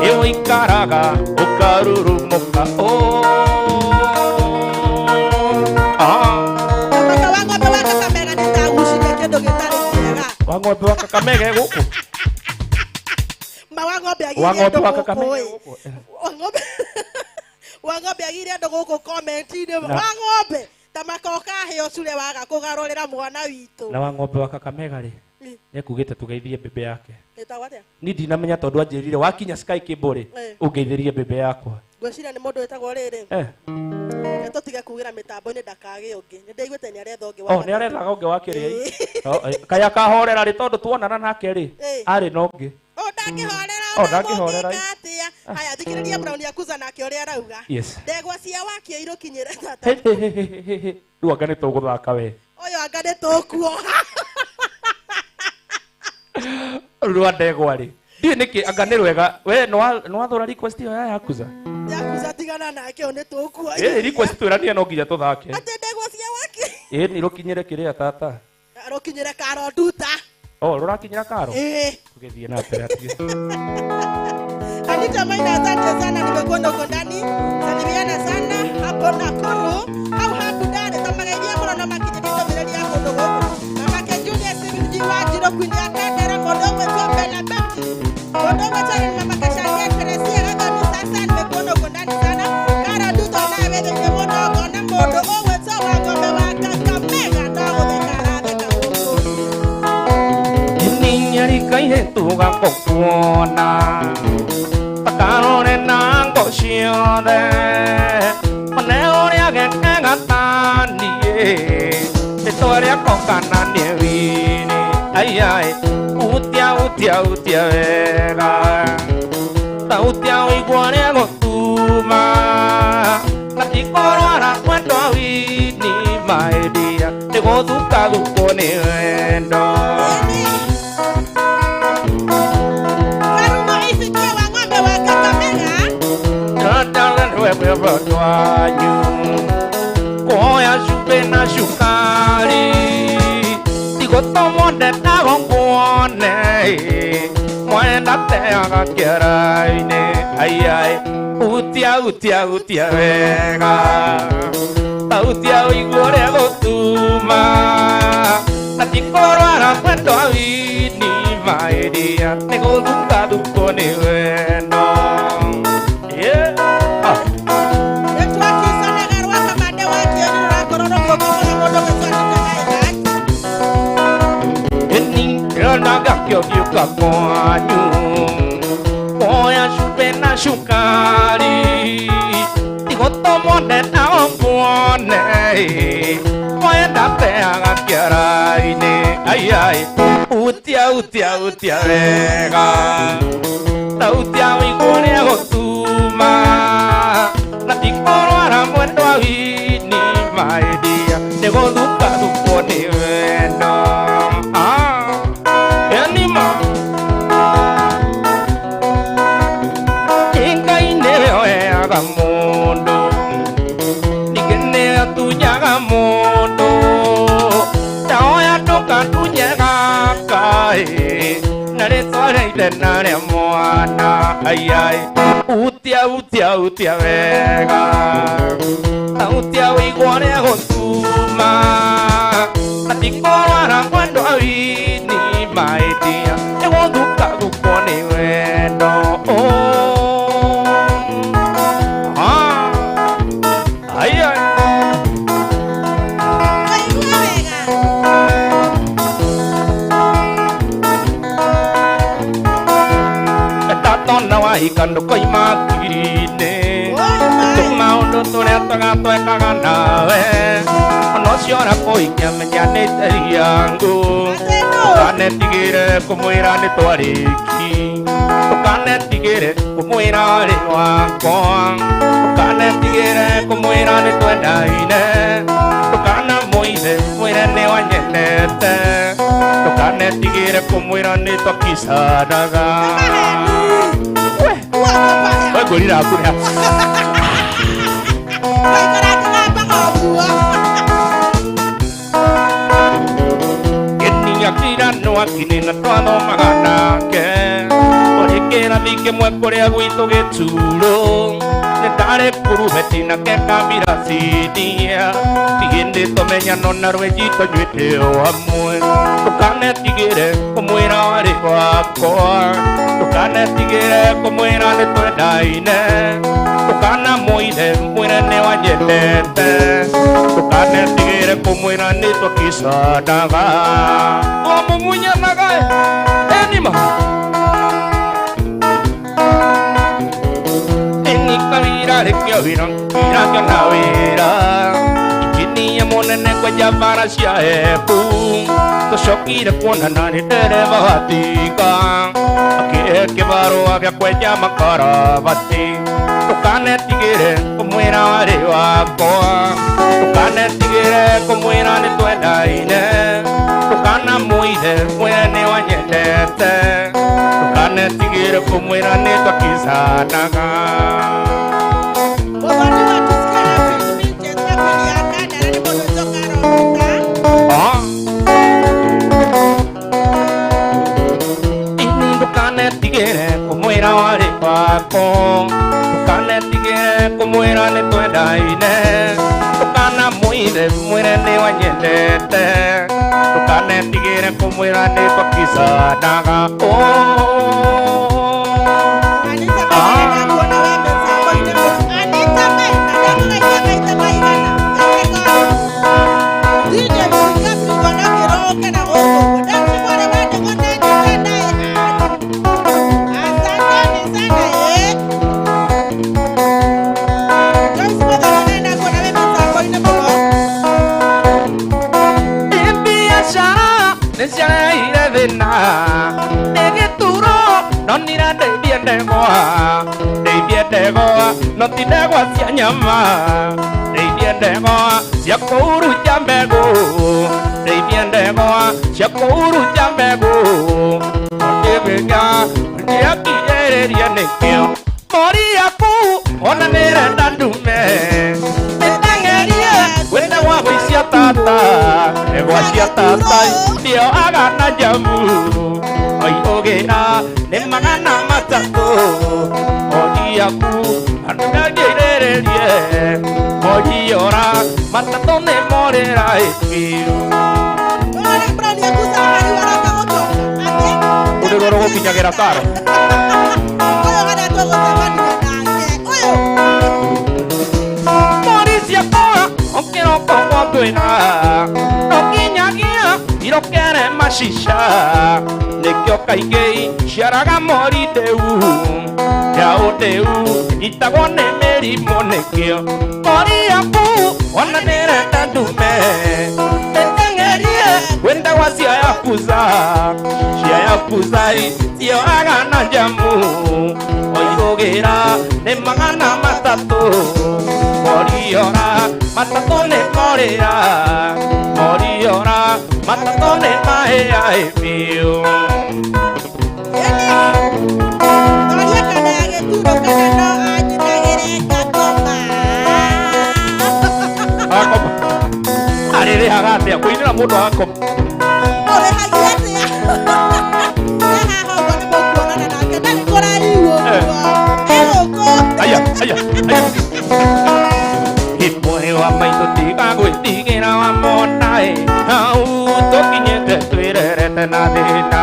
ĩ ũikaraga ũkarurumũka o. Wa ng'ombe wa Kakamega gũkũ Ma wa ng'ombe wa ng'ombe wa Kakamega gũkũ wa ng'ombe agire andũ gũkũ comment-inĩ wa ng'ombe ta makoka heo cure waga kũgarũrĩra mwana witũ na wa ng'ombe wa Kakamega rĩ nĩekugĩte tũgeithie mbembe yake ĩtagwo atĩa ni ndinamenya tondũ anjĩrire wakinya Sky Cable rĩ ũngeithĩrie mbembe yakwa ngwĩciria nĩ mũndũ wĩtagwo rĩrĩ Tũtige kugĩra mĩtambo-inĩ ndakagĩe ũngĩ. Nĩ ndaiguĩte nĩ aretha ũngĩ wa Oh, nĩ arethaga ũngĩ wa kĩrĩa. Oh, kaya kahorera rĩ tondũ tuonana nake rĩ arĩ na ũngĩ. Oh, ndangĩhorera. Oh, ndangĩhorera. Atĩa? Haya, thikĩrĩria Brown Yakuza nake ũrĩa arauga. Yes. Ndegwa cia wakio irũkinyĩre tata. He, he, he, he, he, he. Rĩu anga nĩ tũgũthaka we. Ũyũ anga nĩ tũkuoha. Rũu rwa ndegwa rĩ ndiũĩ nĩkĩ anga nĩ rwega we nĩwathũra request ĩyo ya Yakuza. Yakuza tigana nake ũyũ nĩ tũkuoha. Ĩ request twĩranie no nginya tũthake. Atĩ ndegwa cia wakio. Ĩ nĩ rũkinyĩre kĩrĩa tata. Rũkinyĩre karo nduta. Oh, rũrakinyĩra karo. Ĩ. Tũgĩthiĩ na mbere atige. Anita Maina, asante sana, nimekuona uko ndani. Salimiana sana hapo Nakuru au hapo ndani tamagaithia mũno na makinyĩtie ndũmĩrĩri ya kũndũ gũkũ. Mamake Julia Steven G Wanjirũ, Queen ya Kandara, mũndũ ũgwĩtwo Bella Betty, mũndũ ũgwĩtwo Irene, Mama Kashange, Teresia Gathoni, sasa nimekuona uko ndani sana. Kara Nduto nawe wĩthĩtie mũno ngona mũndũ ũgwĩtwo Wang'ombe wa Kakamega no gũtheka aratheka gũkũ. Ninyarikaire tugakuona takarore na ngo ciothe one ũrĩa gekega taniĩ rĩtwa rĩakwa kana nĩ wini aiai utia utia utia wega ta utia ũigua ũrĩa gũtuma na tikorwara mwendwa wini maendia nĩ gũthukathukwo nĩ wendo. Karumo ifikie Wang'ombe wa Kakamega. Twanyu kuoya cumbĩ na cukari tigũtũmwo ndendago nguone mwenda teaga kĩara-inĩ aiai utia utia utia wega ta utia ũigua ũrĩa gũtuma na tikorwara mwendwa wini maĩria nĩ gũthukathukwo nĩ wendo. Yeah. Ah. Nĩtwakicanaga rwa kamande wakio nĩ rũrakorwo rũgĩũka mũno mũndũ ũgwĩtwo Anita Maina. Eni ndĩronaga kĩũgiũka kwanyu kuoya cumbĩ na cukari tigũtũmwo ndendago nguone mwenda teaga kĩara-inĩ aiai utia utia utia wega ta utia ũigua ũrĩa gũtuma na tikorwara mwendwa wini maendia nĩ gũthukathukwo nĩ wendo. Ah, enima Ngai nĩwe oeaga mũndũ ningĩ nĩwe atunyaga mũndũ taoya ndũkatunye gaka ĩ na rĩtwa rĩa ithe na rĩa mwana aiai utia utia utia wega ta utia ũigua ũrĩa gũtuma na tikorwara mwendwa wini maendia nĩ gũthukathukwo nĩ wendo. Oh, ah, ai ai. Waigua wega. Tatona wahika ndũkoima ngiri-inĩ Oi, mai. tũmaũndũ tũrĩa twega twekaga nawe ona ũcio ũrakũhikia menya nĩ yangu Atĩ nũ? ndũkanetigĩre kũmwĩra nĩ twarĩki ndũkanetigĩre kũmwĩra rĩ wakwa ndũkanetigĩre kũmwĩra nĩ twendaine ndũkanamũithe mwĩre nĩ wanyendete ndũkanetigĩre kũmwĩra nĩ twakicanaga. Uogopa. We ngũrira kũrĩa. Ngaikara ngĩgambaga ũguo. Gĩtinya kira nĩ na twathomaga nake ũrĩ kĩrathi kĩmwe kũrĩa gwitũ gĩturo nĩ ndarĩ kurubeti nake kambira cinia tigĩndĩ tũmenyano na rwenji tũnyuĩte o hamwe ndũkanetigĩre kũmwĩra warĩ wakwa ndũkanetigĩre kũmwĩra nĩ twendaine ndũkanamũithe mwĩre nĩ wanyendete ndũkanetigĩre kũmwĩra nĩ twakicanaga twamumunyanaga enima. Eni kawira Ndarĩkia wĩra ndĩrakĩona wĩra injinia mũnene kwenja bara cia hehu tũcokire kuonana nĩ ndereba wa tinga akĩhe kĩbarũa gĩa kwenja makarabati ndũkanetigĩre kũmwĩra warĩ wakwa ndũkanetigĩre kũmwĩra nĩ twendaine ndũkanamũithe mwĩre nĩ wanyendete ndũkanetigĩre kũmwĩra nĩ twakicanaga. Ndũkanetigĩre kũmwĩra warĩ wakwa ndũkanetigĩre kũmwĩra nĩ twendaine ndũkanamũithe mwĩre nĩ wanyendete ndũkanetigĩre kũmwĩra nĩ twakicanaga. Ndeithie ndegwa no ti ndegwa cia nyama ndeithie ndegwa cia kũhurunja mbegũ ndeithie ndegwa cia kũhurunja mbegũ ndĩbĩga ndĩakirĩrĩria nĩkĩo mori yaku ona nĩrenda ndume nĩteng'erie gwĩ ndegwa cia tata ndegwa cia tata ndĩoaga na njamu oiũgĩra nĩ 300 mori yaku andũngĩrĩrĩrie moriora matatũ nĩ morĩra ĩbiũ ũrĩrwo rũgũkinyagĩra karo mori ciakwa ũkĩroka ũguo ngwĩra no nginyagia irokere macica nĩkĩo kaingĩ ciaraga mori ndĩu njaũ ndĩu itagwo nĩ mĩrimũ nĩkĩo mori yaku ona nĩrenda ndume ĩteng'erie gwĩ ndegwa cia yakuza cia yakuza cioaga na njamu oihũgĩra nĩ 300 moriora matatũ nĩ morĩra moriora matatũ nĩ mahĩa ĩbiũ. Arĩrĩhaga atĩa kũinĩra mũndũ agakoma ũrĩhagia atĩa haha ũguo nĩ mũkuonana nake ndarĩ kũraihu ũguo egũkũ. Aya aya aya imwe wa maitũ tiga gwĩtigĩra wa mona ĩ hau tũkinyĩte twĩrerete na thĩna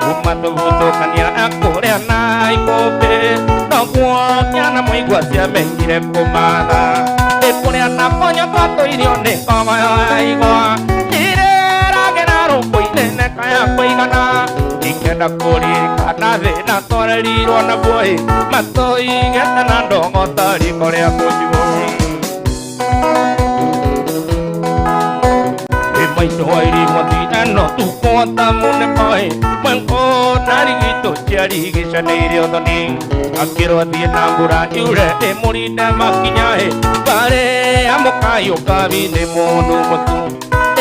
kuma tũgũthũkania akũrĩa na ikũmbĩ noguo kĩana mũigua ciamenyire kũmatha ĩkũrĩa na konyoka tũirio nĩ kogoyo ya igwa ireragĩra rũkũ-inĩ kaya kũigana ikĩenda kũririkana thĩna twarerirwo naguo ĩ matũigĩte na ndogo ta riko rĩa kũnjigwo maitũ wairĩmwo thirano tukwo ta mũneko ĩ mwenko na rigito ciarigicanĩire ũthoni akĩrwo thiĩ na mbura yure ĩmũrinde makinya ĩ mbarĩ ya mũkayũkabi nĩ mũndũ mũtu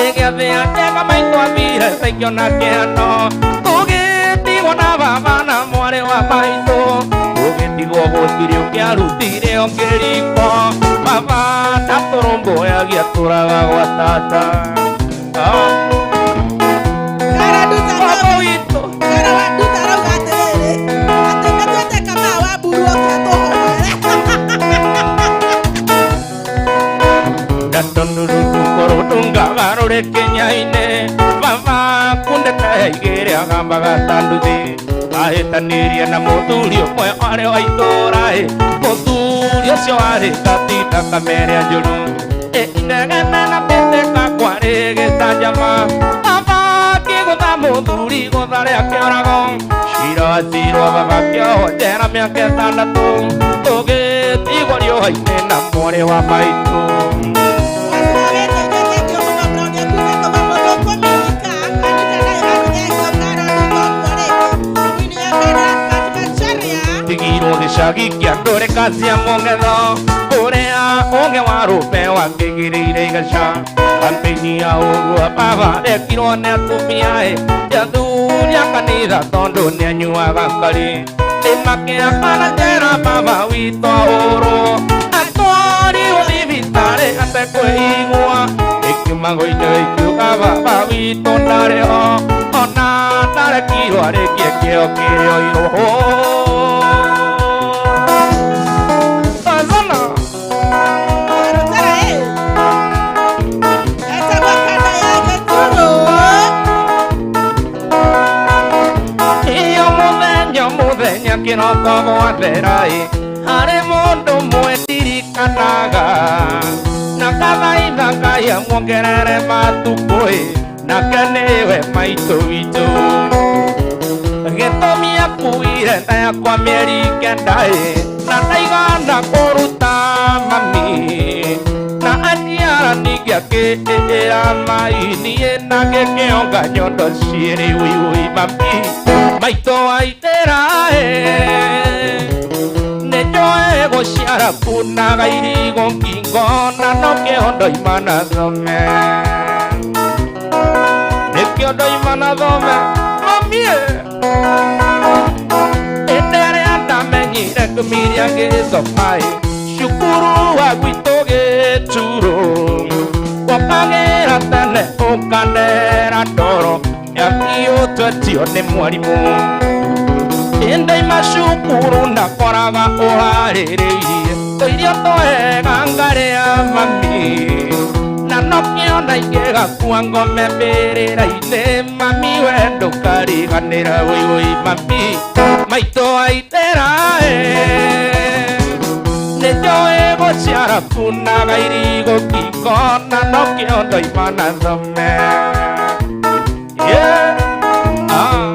ĩgĩathĩa njega maitũ athire thaikio na kĩano tũgĩtigwo na baba na mwarĩ wa maitũ tũgĩtigwo gũtirĩ ũkĩarutire ũkĩriko baba ndatũrũmbũyagia tũraga gwa tata. Kenya-inĩ baba kundete igĩrĩ agambaga ta nduthi ahĩtanĩrie na mũthuri ũmwe warĩ wa itũũra ĩ mũthuri ũcio warĩ gatinda kameria njũru inegene na mbĩtĩka kwarĩ gĩcanjama baba akĩgũtha mũthuri. Mũthuri gũtharĩa kĩorago Cira baba kĩohwo njera mĩaka ĩtandatũ Tũgĩtigwo riũa-inĩ na mwarĩ wa maitũ. Tigirwo gĩcagi kĩa ndũrĩka cia mũng'etho ũrĩa ũngĩ wa rũme wakĩgĩrĩire igaca kampeni ya ũguo baba rekirwo nĩ atumia ĩ athuri a kanitha tondũ nĩanyuaga kari nĩmakĩakana njera baba witũ ahũrwo atwarirwo thibitarĩ atekwĩigua ĩkiuma ikiuga baba witũ ndarĩ ho ona ndarekirwo arĩkie kĩo kĩrĩa oirwo. Kĩroko gwathera ĩ harĩ mũndũ ũmwe ndirikanaga na kathaitha Ngai amuongerere matukũ ĩ nake nĩwe maitũ witũ gĩtũmi akuire nda yakwa mĩeri kenda ĩ na ndaigana kũruta mami na aciara ningĩ akĩĩra mai niĩ na ngĩkĩonga nyondo ciĩrĩ ũiũi mami maitũ aitĩra ĩ nĩnjoe gũciara kunaga irigo ngingo na nokĩo ndoima na thome nĩkĩo ndoima na thome mamie hĩndĩ ĩrĩa ndamenyire ngũmiria ngĩthoma ĩ cukuru wa gwitũ gĩturo wokagĩra tene ũkanera ndoro yakiũtwetio nĩ mwarimũ ĩndĩ cukuru ndakoraga ũharĩrĩirie tũirio twega ngarĩa mami na nokĩo ndaingĩgakua ngome mbĩrĩra-inĩ mami we ndũkariganĩra ũiũi mami maitũ aitĩra ĩ nĩnjoĩ gũciara kunaga irigo ngingo na nokĩo ndoima na thome. Yeah. Ah.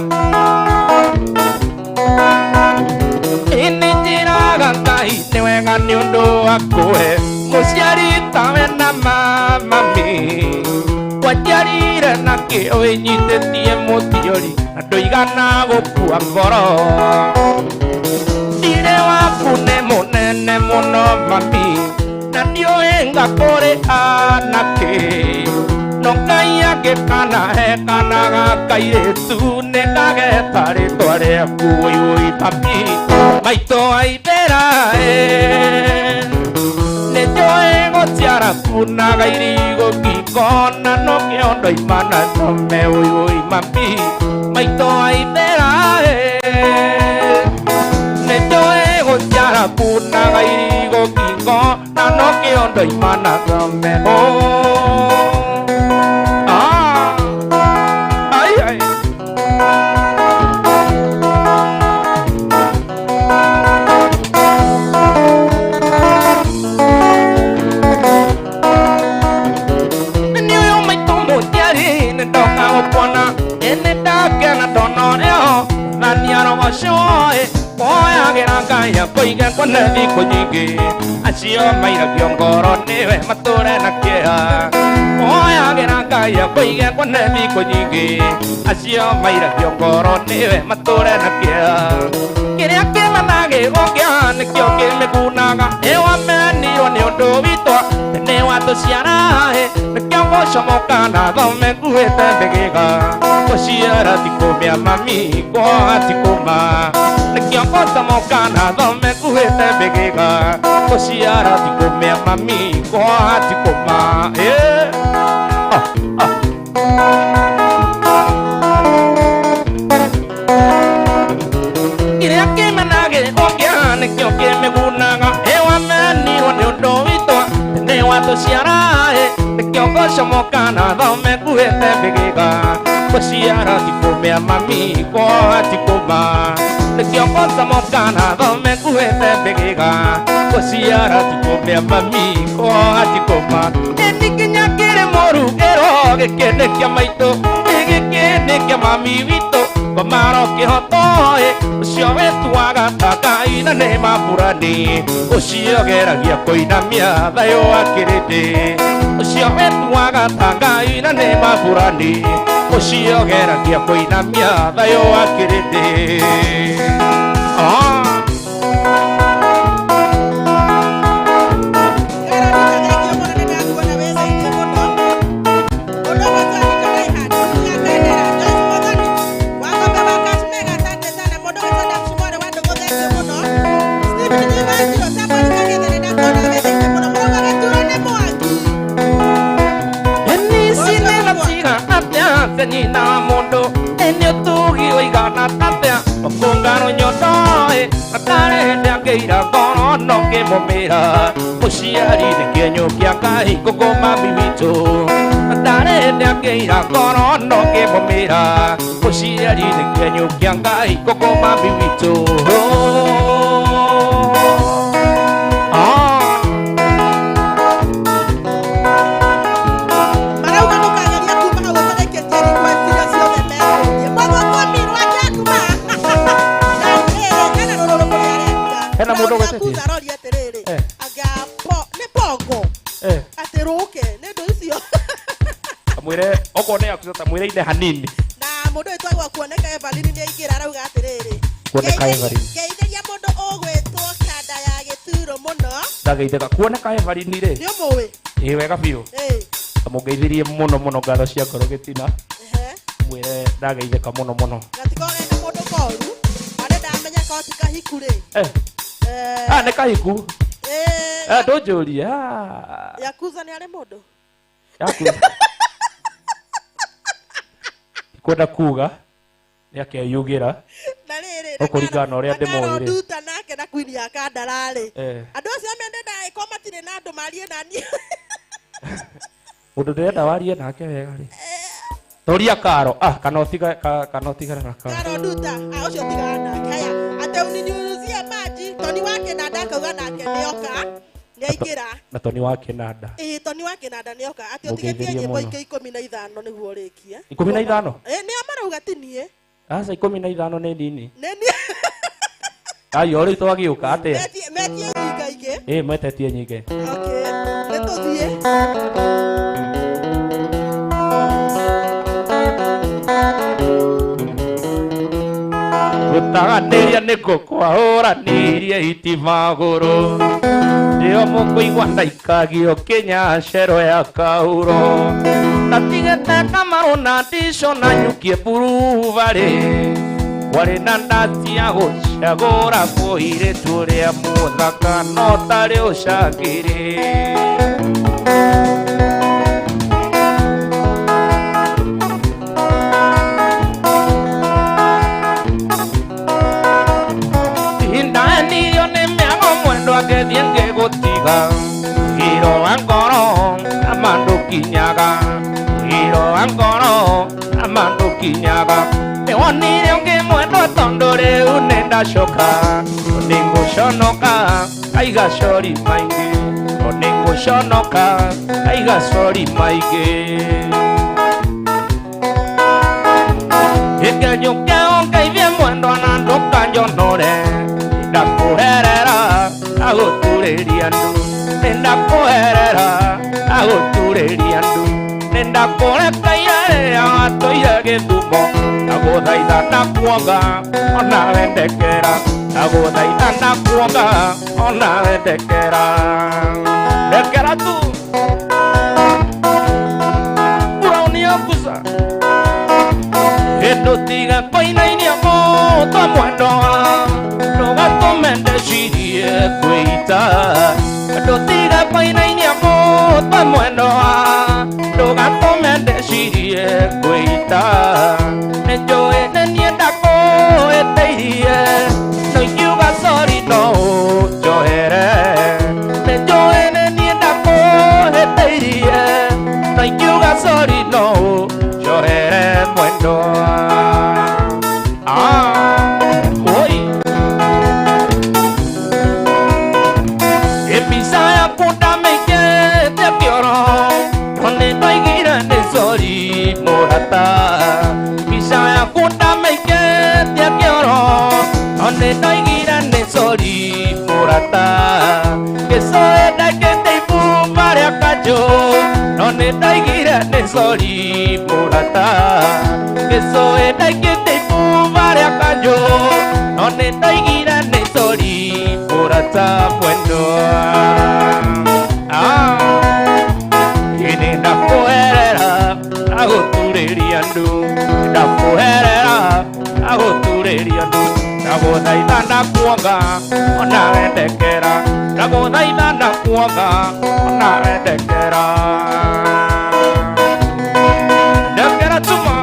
Ĩnĩ njĩraga Ngai nĩ wega nĩ ũndũ wa kũhe mũciari tawe na mamami waciarire na kĩo wĩnyitĩtie mũtiori na ndũigana gũkua ngoro thirĩ waku nĩ mũnene mũno mami na ndiũĩ ngakũrĩ anakĩ no Ngai angĩkanahe kana ga kairĩtu nĩngageta rĩtwa rĩaku ũiũi mami maitũ aithĩra ĩ nĩnjũĩ gũciara kunaga irigo ngingo na nokĩo ndoima na thome ũiũi mami maitũ aithĩra ĩ nĩnjũĩ gũciara kunaga irigo ngingo na nokĩo ndoima na thome. Ah. Ai ai. Nĩ ũyũ maitũ mũciari nĩ ndoka gũkuona ĩnĩ ndakena ndona ũrĩa na nĩarogocwo ĩ woyagĩra Ngai akũige kuone thikũ nyingĩ acio mairagio ngoro nĩwe matũre na kĩeha woyagĩra Ngai akũige kuone thikũ nyingĩ acio mairagio ngoro nĩwe matũre na kĩeha kĩrĩa kĩmanagĩgũkĩa nĩkĩo kĩmĩgunaga ĩwamenirwo nĩ ũndũ witũ nĩ watũciara ĩ nĩkĩo ngũcomoka na thome nguĩte mbĩgĩga gũciara ti kũmĩa mami kuoha ti kũma nĩkĩo ngũcomoka na thome nguĩte mbĩgĩga gũciara ti kũmĩa mami kuoha ti kũma. Ah, ah. Kĩrĩa kĩmenagĩgũkĩa nĩkĩo kĩmĩgunaga ĩwamenirwo nĩ ũndũ witũ nĩ watũciara ĩ nĩkĩo ngũcomoka na thome nguĩte mbĩgĩga gũciara ti kũmĩa mami kuoha ti kũma nĩkĩo ngũcomoka na thome nguĩte mbĩgĩga gũciara ti kũmĩa mami kuoha ti kũma ĩni nginya kĩrĩ mũrugĩro gĩkĩ nĩ kĩa maitũ gĩkĩ Nĩ kĩa mami witũ ngomaro kĩhotoĩ ũcio wĩtuaga ta Ngai na nĩ maburani ũcio geragia kũinamia thayũ wa kĩrĩndĩ ũcio wĩtuaga ta Ngai na nĩ maburani ũcio geragia kũinamia thayũ wa kĩrĩndĩ. Ah. Nyina mundu eni utugi uigana tatia mukungano nyodoe atare ndangeira ngoro no ngimumira muciari nĩ kĩenyũ kĩa Ngai ngũkũ mami witũ atare ndangeira ngoro no ngimumira muciari nĩ kĩenyũ kĩa Ngai ngũkũ mami witũ. Arori atiriri anga po ni pongo atiruke ni ndu icio amwire okorwo ni akuca ta mwire ine hanini na mundu witagwo kuoneka Evelyn ni aingira arauga atiriri kuoneka Evelyn ngeithĩria mundu ũgwĩtwo kanda ya gĩturo mũno ndageithĩka kuoneka Evelyn rĩ nĩ ũmũĩ ĩ wega biũ mũngeithirie mũno mũno ngatho cia ngoro gĩtina mwire ndageithĩka mũno mũno gatikorwo na mũndũ koru arĩa ndamenya ko ti kahiku rĩ. Ah, nĩ kahiku. Ndũnjũrie. Yakuza nĩ arĩ mũndũ Yakuza kwenda kuga nĩ akeyugĩra na rĩrĩ ũkũringana na ũrĩa ndĩmũĩ rĩ nduta nake na queen ya Kandara rĩ andũ acio mendenda ĩko matirĩ na andũ marie na niĩ mũndũ ndĩrenda warie nake wega rĩ toria karo kana ũtiga kana ũtigane na karo karo nduta ũcio tigana nake haya ate uninyunyuzie maji Toni wa Kĩnanda akauga nake nĩoka nĩaingĩra na Toni wa Kĩnanda Toni wa Kĩnanda nĩoka atĩ ũtigĩtie nyĩmbo ingĩ 15 nĩguo ũrĩkie 15 nĩo marauga ti niĩ aca 15 nĩ nini nĩ niĩ ayo rĩu twagĩũka atĩa metie nyingĩ ingĩ metetie nyingĩ okay nĩ tũthiĩ. Gũtaganĩria nĩ ngũkwahũranirie iti magũrũ ndio mũkũigua ndaikagio kinya cero ya kauro ndatigĩte kamarũ na ndico na nyukie mburubarĩ kwarĩ na ndacia gũcagũra mũirĩtu ũrĩa mũthaka no tarĩ ũcangĩrĩ. Mwendo angĩthiĩ ngĩgũtiga wĩro wa ngoro ama ndũkinyaga wĩro wa ngoro ama ndũkinyaga nĩwonire ũngĩ mwendwa tondũ rĩu nĩndacoka nĩngũconoka kaiga cori maingĩ nĩngũconoka kaiga cori maingĩ ĩkenyũke ũngeithie mwendwa na ndũkanjonore ndakũherera agũturĩria ndu nĩndakũherera agũturĩria ndu nĩndakũreka irĩa watũire gĩthumo ndagũthaitha ndakuonga ona wendekera ndagũthaitha ndakuonga ona wendekera ndekera tu Brown Yakuza ndũtiga kũinainia mũtwe mwendwa ndũgatũme ndecirie kwĩita ndũtiga kũinainia mũtwe mwendwa ndũgatũme ndecirie kwĩita nĩnjũĩ nĩ niĩ ndakũhĩtĩirie no ingiuga sorry no ũnjohere nĩnjũĩ nĩ niĩ ndakũhĩtĩirie no ingiuga sorry no ũnjohere mwendwa. Oi. Mbica yaku ndamĩigĩte kĩoro no nĩndoigire nĩ sorry mũrata. Mbica kanjũ no nĩ ndaigire nĩ sori mũrata gĩcũĩ ndaikĩte ibuba rĩa kanjũ no nĩ ndaigire nĩ sori mũrata mwendwa ĩnĩ ndakũherera ndagũturĩria ndu ndakũherera ndagũturĩria ndu ndagũthaitha ndakuonga ona wendekera ndagũthaitha ndakuonga ona wendekera ndekera tuma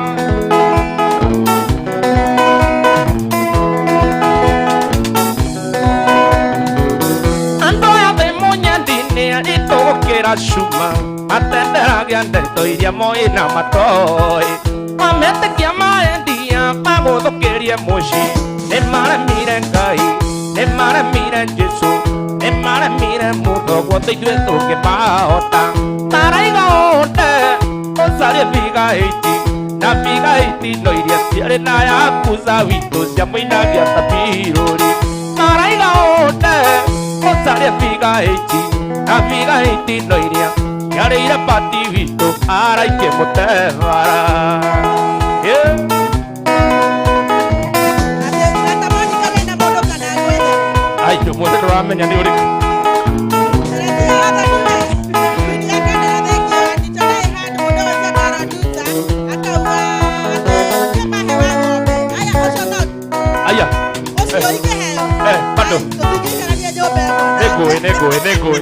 andũ othe mũnyendi-inĩ aritũ gũkĩra cuma matenderagia ndeto iria moĩ na matoĩ mametĩkia maendia magũthũkĩrie mũciĩ nĩ maremire Ngai nĩ maremire Jesũ nĩ maremire mũthoguo tĩ ithuĩ tũngĩmahota maraiga ũnde ũcarie biga ĩiti na biga ĩiti no iria ciarĩ na yakuza witũ ciamũinagia ta birũri maraiga ũnde ũcarie biga ĩiti na biga ĩiti no iria ciarĩire pati witũ araikie mũtebara. Yeah. Ai, mũthĩ ndũramenya nĩ ũrĩkũ. Aya. Bado. Nĩngũĩ, nĩngũĩ, nĩngũĩ.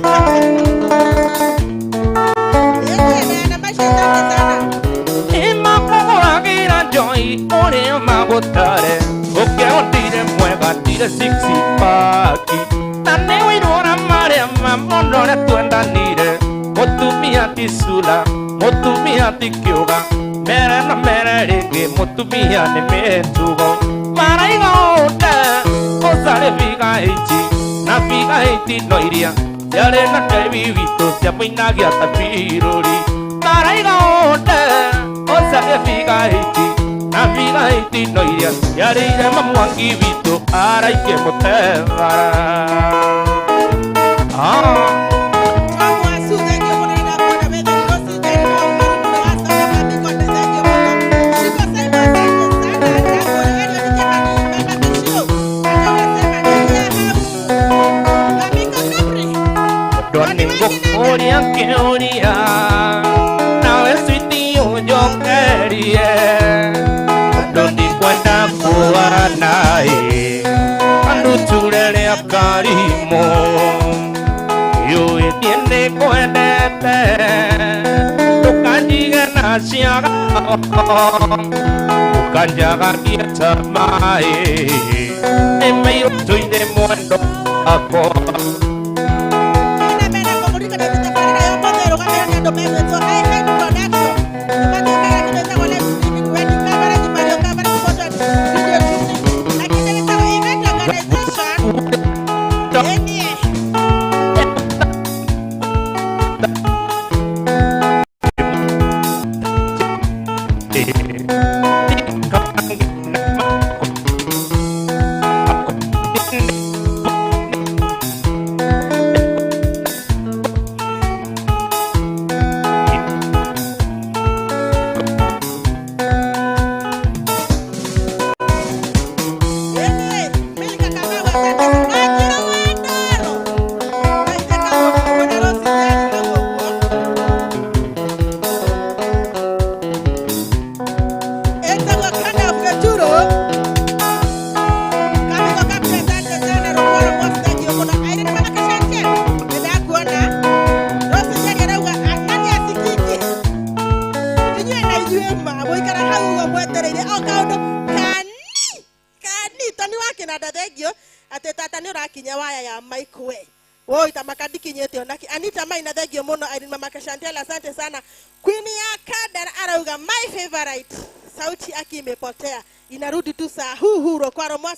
Ĩmakũgũragĩra njohi ũrĩa magũtare ũkĩhotire mwega ndire six pack na nĩ wĩirwo marĩa ma mũno ũrĩa twendanire mũtumia ti cura mũtumia ti kĩũga mere na mere rĩngĩ mũtumia nĩ mĩtugo maraiga ũnde ũcarĩ biga ĩiti na biga ĩiti no iria ciarĩ na tebi witũ ciamũinagia ta birũri maraiga ũnde ũcarĩ biga ĩiti na biga ĩiti no iria ciarĩire mamwangi witũ araikie mũtebara. Ngũkũria kĩũria nawe switi ũnjokerie tondũ ndikwenda kuana ĩ andũ ture rĩa karimũ yũĩ niĩ nĩngwendete ndũkanjige na ciaga ũkanjagagia ta maĩ nĩ mairũ-inĩ mwendo wakwa.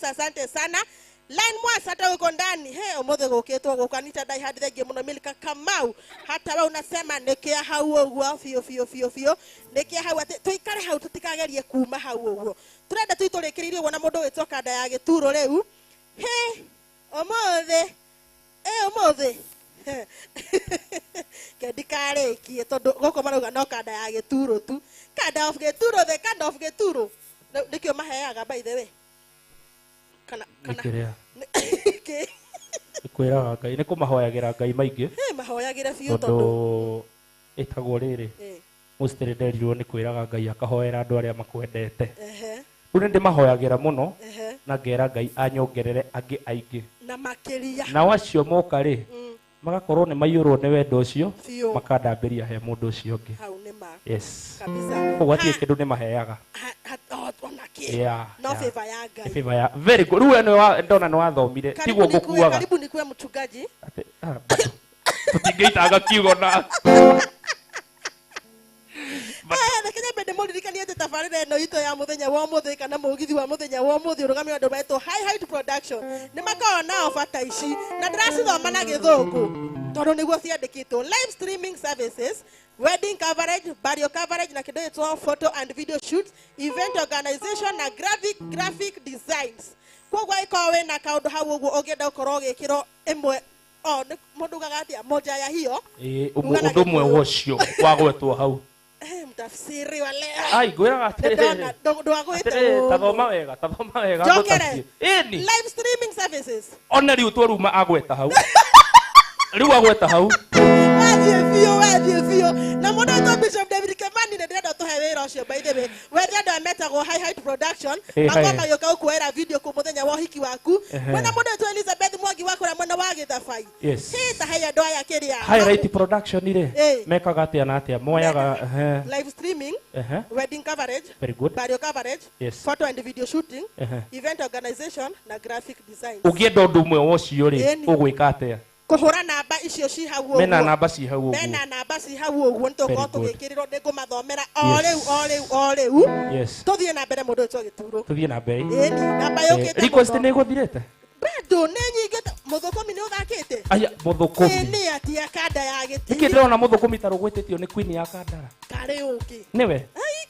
Asante sana line mwasa hata uko ndani he omothe gukitwo gukanita dai hadi thengi muno Milka Kamau hata we unasema nikia hau uguo fio fio fio fio nikia hau ati tuikare hau tutikagerie kuma hau uguo turenda tuiturikiririe wona mundu witwo kanda ya gituro riu he omothe omothe Reke ndikarĩkie tondũ gũkũ marauga no kanda ya gĩturo tu. Kanda of gĩturo, the kanda of gĩturo. Nĩkĩo maheaga by the way. Kana Nĩ kana kĩrĩa kĩ? Nĩ kwĩraga Ngai, nĩ kũmahoyagĩra Ngai maingĩ. Mahoyagĩre biũ tondũ Tondũ ĩtagwo rĩrĩ, mostly nderirwo nĩ kwĩraga Ngai akahoera andũ arĩa makwendete. Rĩu nĩ ndĩmahoyagĩra mũno na ngera Ngai anyongerere angĩ aingĩ. Na makĩria. Nao acio moka rĩ, magakorwo nĩ maiyũrwo nĩ wendo ũcio, Biũ. makandambĩria he mũndũ ũcio ũngĩ. Hau nĩ ma. Yes. Kabisa. Koguo hatirĩ kĩndũ nĩ maheaga. Ona kĩ. Yeah, No yeah. favor ya Ngai. Nĩ favor ya very good. Rĩu we nĩ ndona nĩ wathomire, Karibu tiguo nikue, ngũkuaga. karibu nikue mchungaji. Ah, bado. Tũtingĩitanga kiugo na Reke nyambe ndĩmũririkanie atĩ tabarĩra ĩno itũ ya mũthenya wa ũmũthĩ kana mũgithi wa mũthenya wa ũmũthĩ ũrũgamio andũ metwo High Height Production nĩ makoragwo na ofa ta ici na ndĩracithoma na gĩthũngũ tondũ nĩguo ciandĩkĩtwo: live streaming services, wedding coverage, burial coverage na kĩndũ gĩtwo photo and video shoots, event organization na graphic designs. Koguo angĩkorwo wĩna kaũndũ hau ũguo ũngĩenda gũkorwo ũgĩkĩrwo ĩmwe o nĩ mũndũ ugaga atĩa moja ya hiyo. Ĩĩ, Uga na ũndũ ũmwe Gĩkũyũ. wa ũcio wagwetwo hau. Mtafsiri wa leo. Ai, ngwĩraga atĩrĩrĩ. Ndona ndwagwĩte. Atĩrĩrĩ, tathoma wega, tathoma wega. Njokere. Ngũtafsiri. Ĩni. Live streaming services. Ona rĩu twaruma agweta hau, rĩu agweta hau. Wathiĩ biũ, wathiĩ biũ. Na mũndũ wĩtwo Bishop David Kimani nĩ ndĩrenda ũtũhe wĩra ũcio, by the way. Wethe andũ aya metagwo High Height Production. Ĩ, Makorwo hai. magĩũka gũkuoera video kũ mũthenya wa ũhiki waku. Mwena mũndũ wĩtwo Elizabeth Mwangi wa kũrĩa mwena wa Gĩthabai. Yes. Hĩ, ta hei andũ aya kĩrĩa. Highlight Production rĩ, mekaga atĩa na atĩa moyaga? Live streaming, wedding coverage, Very good. burial coverage, photo and video shooting, event organization na graphic design. Ũngĩenda ũndũ ũmwe wa ũcio rĩ, Ĩni. ũgwĩka atĩa? Kũhũra namba icio ci hau ũguo. Mena namba ci hau ũguo. Mena namba ci hau ũguo, nĩ tũgũkorwo Very good. tũgĩkĩrĩrwo, nĩ ngũmathomera o rĩu, o rĩu, o rĩu. Tũthiĩ na mbere, mũndũ wĩtwo gĩturo. Tũthiĩ na mbere. Ĩni, namba yũkĩte Request mũno. nĩ ĩgũthirĩte. Bado nĩ nyingĩ mũthũkũmi nĩ ũthakĩte. Aya, mũthũkũmi. Ĩ, nĩ atia kanda ya Nĩkĩ gĩtini. ndĩrona mũthũkũmi ta rũgwĩtĩtio nĩ queen ya Kandara? Karĩ ũngĩ. Nĩwe.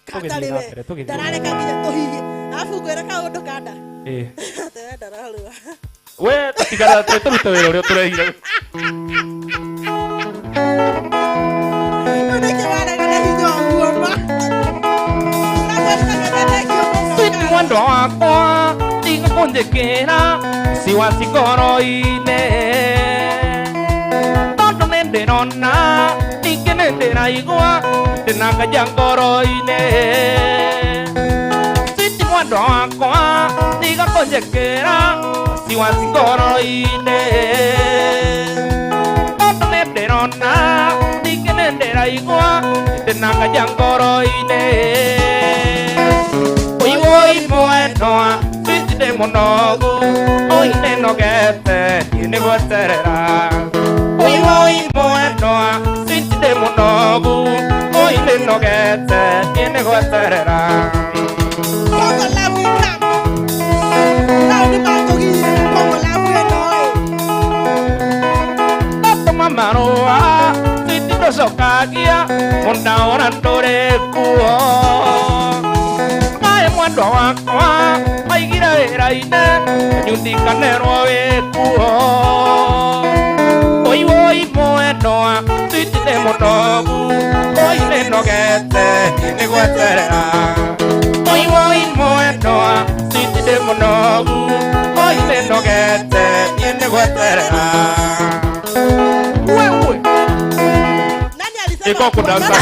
Kanda Tũgĩthiĩ na rĩwe mbere, tũgĩthiĩ na ndarareka nginya tũhihie arabu ngwĩre kaũndũ kanda. Ĩ. Atĩ ndararũa. We tigana, tũrute wĩra ũrĩa tũrehire. Rĩu nĩkĩ warega na hinya ũguo ma? Sweet mwendwa wakwa, tiga kũnjĩkĩra ciwaci ngoro-inĩ, tondũ nĩ ndĩrona ningĩ nĩ ndĩraigua ndĩna nganja ngoro-inĩ. Sweet mwendwa wakwa, tiga kũnjĩkĩra ciwaci ngoro-inĩ, tondũ nĩ ndĩrona ningĩ nĩ ndĩraigua ndĩna nganja ngoro-inĩ. Oi oi mwendwa, sweet ndĩ mũnogu, oi nĩnogete niĩ nĩ gweterera. Oi oi mwendwa, sweet ndĩ mũnogu, oi nĩnogete niĩ nĩ gweterera. Kongo Love Camp. Nao nĩ makũgiire Kongo Love ĩno ĩ. Ndatũma marũa, sweet ndũcokagia, mũndaũra ndũrĩ kuo. Maĩ mwendwa wakwa maigire wĩra-inĩ, nyundikanerwo wĩ kuo. Oi oi mwendwa, sweet ndĩ mũnogu, oi nĩnogete niĩ nĩ gweterera. Oi oi mwendwa, sweet ndĩ mũnogu, oi nĩnogete niĩ nĩ gweterera. Wewe. Nani alisema? Iko kudansa.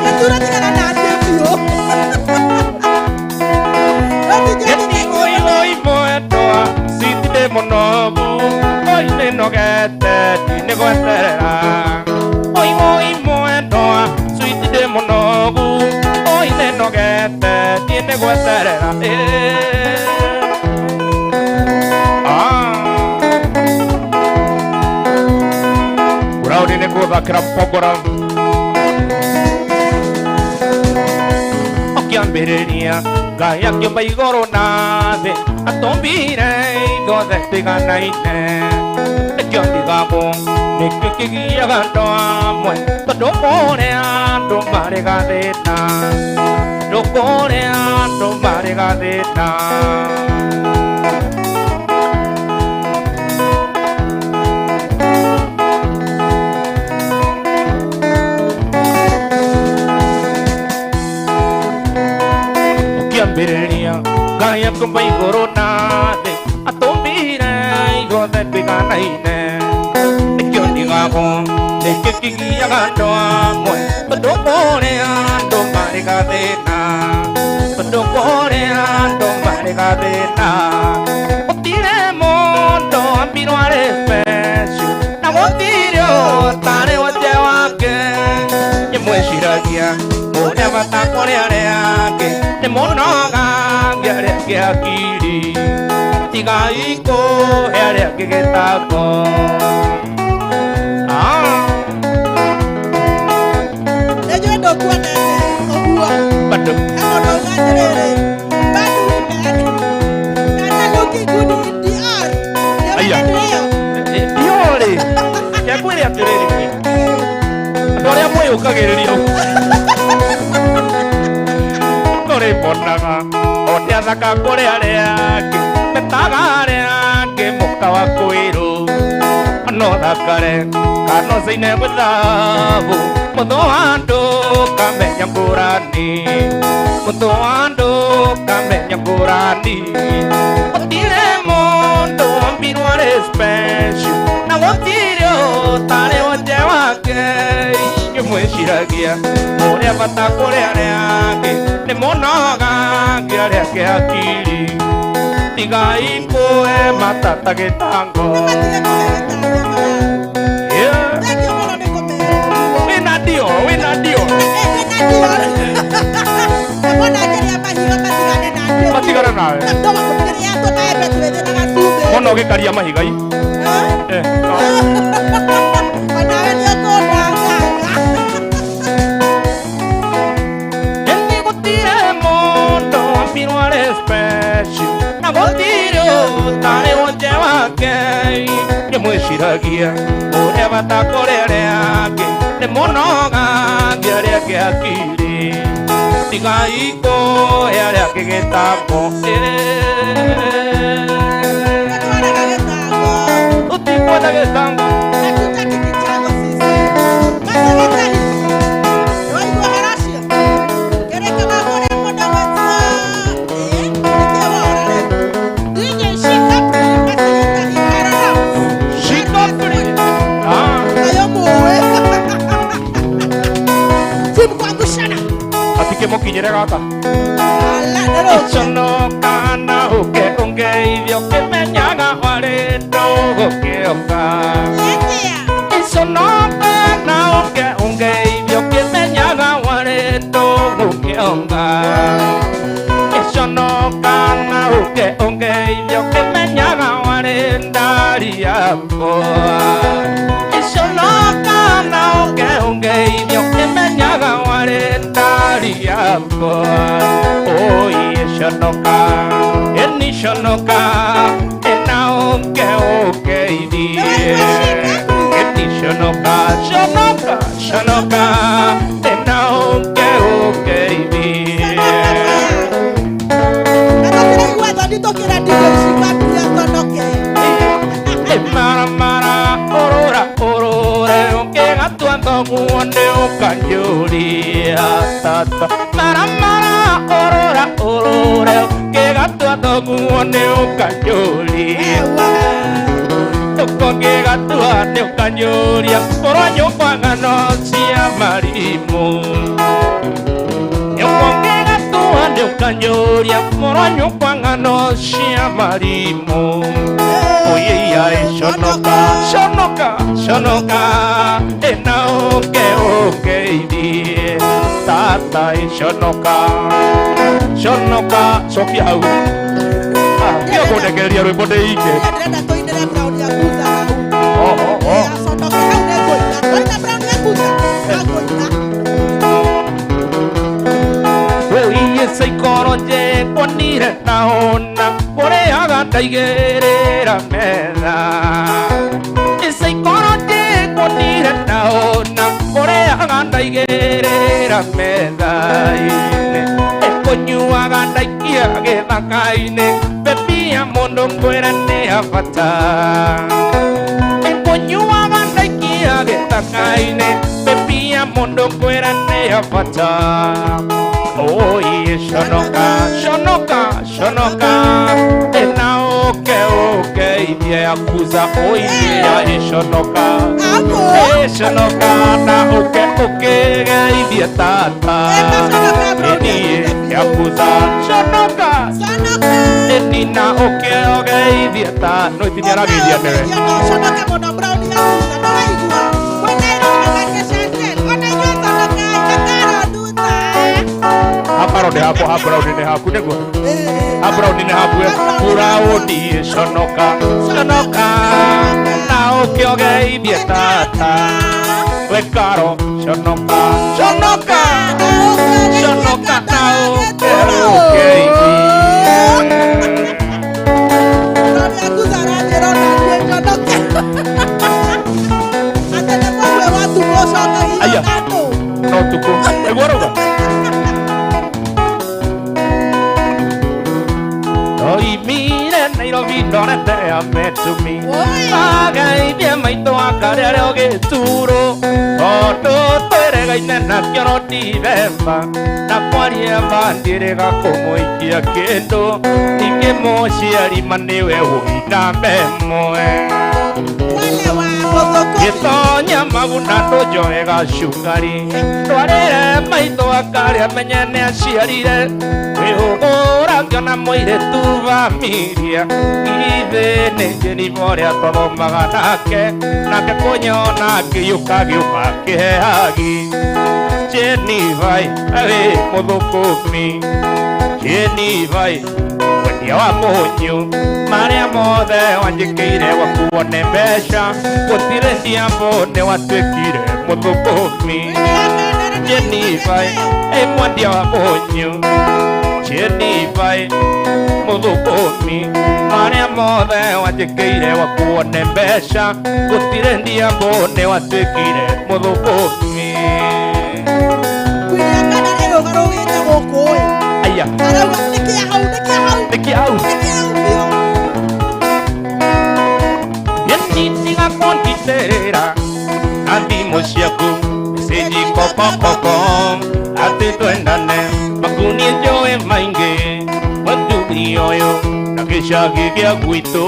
Gĩturo tigana na niĩ biũ. Oi oi mwendwa, sweet ndĩ mũnogu, oi nĩnogete niĩ nĩ gweterera. Oi oi mwendwa, sweet ndĩ mũnogu, oi nĩnogete niĩ nĩ gweterera. Ah. Uraudi nĩ gũthakĩra pogora ũkĩambĩrĩria Ngai akĩũmba igũrũ na thĩ, atũmbire ithuothe tiganaine, nĩkĩo ndigagwo nĩkĩo kĩgiaga andũ amwe, tondũ kũrĩa andũ marĩ gathĩna, tondũ kũrĩa andũ marĩ gathĩna. Ngai akũmba igũrũ na thĩ atũmbire ithuothe twĩganaine nĩkĩo ndigagwo nĩkĩ kĩgiaga andũ amwe tondũ kũrĩ andũ marĩ gathĩna tondũ kũrĩ andũ marĩ gathĩna gũtirĩ mũndũ ambirwo arĩ special na gũtirĩ ũtarĩ wothe wake nĩmwĩciragia ũrĩa bata kũrĩ arĩa angĩ nĩ mũnoga arĩa angĩ hakiri tigai kũhe arĩa angĩ gĩtango. Nĩnjũĩ ndũkuonete ũguo. Bado. He mũndũ auga atĩrĩrĩ, bad women better looking good in DR. Aya. Nĩwendete ĩyo? Ndiorĩ kekwĩre atĩrĩrĩ andũ arĩa mwĩyũkagĩrĩria tũrĩmonaga o nĩ athaka kũrĩ arĩa angĩ metaga arĩa angĩ mũka wa kwĩrũ no thakare kana ũcaine gwĩthabu mũthũ wa andũ kamenya ngũrani mũthũ wa andũ kamenya ngũrani gũtirĩ mũndũ wombirwo arĩ special na gũtirĩ ũtarĩ wothe wake inyuĩ mwĩciragia ũrĩa bata kũrĩ arĩa angĩ nĩ mũnoga angĩ arĩa angĩ hakiri tigai kũhe matata gĩtango. Matige kũhe gĩtango maya. Yeah. Thengiũ mũno nĩ kũmera ũguo. Wĩna ndio, wĩna ndio. Kwĩna ndio. Mbona akĩrĩa mahiga matigane na ndio. Matigane nawe. Kĩrĩa tũmaembe twĩthĩ na gacumbĩ. Mũno ũgĩkaria mahiga i. Eh? Eh, no. Onawe nĩ ũkũndanganga. Ĩni gũtirĩ mũndũ wambirwo arĩ special na gũtirĩ ũtarĩ wonje wake nĩ mwĩciragia ũrĩa bata kũrĩ arĩa angĩ nĩ mũnoga angĩ arĩa angĩ hakiri tigai kũhe arĩa angĩ gĩtambo. Nĩtwaraga gĩtango. Ũtikwenda gĩtango. Hatutaki kichango sisi. Mategetahi. Nĩwaigua ũhoro ũcio? Kĩrĩko mahũre mũndũ gwĩtwo ĩ nĩkĩo wora rĩu. DJ Shikapri Mategetahi Karara. Shikapri. Ah. Nayo mũĩ. Timu kuangushana. Atikĩmũkinyĩre gaka. Ala nĩrũkia. Iconoka na ũke ũngeithio kĩmenyaga warĩ ndũgũkĩũka. Ĩtia. Iconoka na ũke ũngeithio kĩmenyaga warĩ ndũgũkĩũka. Iconoka na ũke ũngeithio kĩmenyaga warĩ ndari yakwa. Iconoka na ũke ũngeithio kĩmenyaga warĩ ndari yakwa. Oi iconoka, eni iconoka, ena ũke ũngeithie. Eni iconoka, conoka, conoka, ena ũke ũngeithie. Na tũtiraigua thoni tũkĩra DJ Shikapri aconoke. Maramara orora orore ũngĩgatua thoguo nĩ ũkanjũria tata maramara orora orore ũngĩgatua thoguo nĩ ũkanjũria ũkongĩgatua nĩ ũkanjũria korwo nyũkwa ng'ano cia marimũ ũkongĩgatua nĩ ũkanjũria korwo nyũkwa ng'ano cia marimũ. Oye, shonoka, shonoka, shonoka, ena oke oke idie, tata shonoka, shonoka, cokia hau. Ah, tiga kũndekereria rwĩmbo ndĩike. Ndĩrenda tũinĩre Brown Yakuza hau. Oh, oh, oh. Aconoke hau nĩngũina. Twaina Brown Yakuza. Ngũina. Oiye caikoro njekuonire naona kũrĩaga ndaigĩrĩra metha. Caikoro njekuonire naona kũrĩaga ndaigĩrĩra metha-inĩ. Kũnyuaga ndaikia gĩthaka-inĩ bebia mũndũ ngwĩre nĩ ya bata. Kũnyuaga ndaikia gĩthaka-inĩ bebia mũndũ ngwĩre nĩ ya bata. Oye, shonoka, shonoka, shonoka, Yakuza oiya iconoka iconoka na uke ukigeithie tata niĩ Yakuza conoka nina uke ugeithie tata no itini arageithia nĩwe. Conoka mũno Brown Yakuza no waigua kwĩ Nairobi make Shenzhen ona inyuĩ conokai na Karo Nduta. Hakaro nĩ haku ha Brown nĩ haku nĩguo ha Brown nĩ haku Brown conoka conoka na ũke ũgeithie tata we Karo conoka conoka conoka na ũke ũgeithie. Brown Yakuza aranjĩra ona niĩ njonoke atĩ nĩ mũgwe watukũ ũcokagio Aya. na andũ. No tukũ nĩguo rauga oimire Nairobi ndorete ametumi ageithie maitũ akarĩa ũgĩturwo tondũ twĩrĩgaine nakĩo no ndithemba na kwaria ma ndiĩrĩga kũmũikia kĩndũ ningĩ mũciari ma nĩwe wũina memwe Wale wa mũthũkũmi. gĩtonya maguna ndũnjoe gacukari ndwarĩre maitũ akarĩa menye nĩ aciarire wĩhũgũra ngĩona mũirĩtu bamiria ithe nĩ Jeniba ũrĩa twathomaga nake nake kũnyona ngĩũka gĩũka kĩhehagi Jeniba arĩ mũthũkũmi Jeniba mwendia wa mũnyũ marĩa mothe wanjĩkĩire gwakuo nĩ mbeca gũtirĩ ciambo nĩ watuĩkire mũthũkũmi Jeniba ĩ mwendia wa mũnyũ Jeniba mũthũkũmi marĩa mothe wanjĩkĩire gwakuo nĩ mbeca gũtirĩ ndiambo nĩ watuĩkire mũthũkũmi. Queen ya Kandara ĩrũgarũgĩte gũkũ ĩ. Aya. Arauga nĩ kĩa hau nĩ kĩa hau nĩ kĩa hau nĩ kĩa hau biũ. Nĩnitiga kũnditĩrĩra na thimũ ciaku message kokokoko atĩ twendane makunie njũĩ maingĩ mũthuri ũyũ na gĩcagi gĩa gwitũ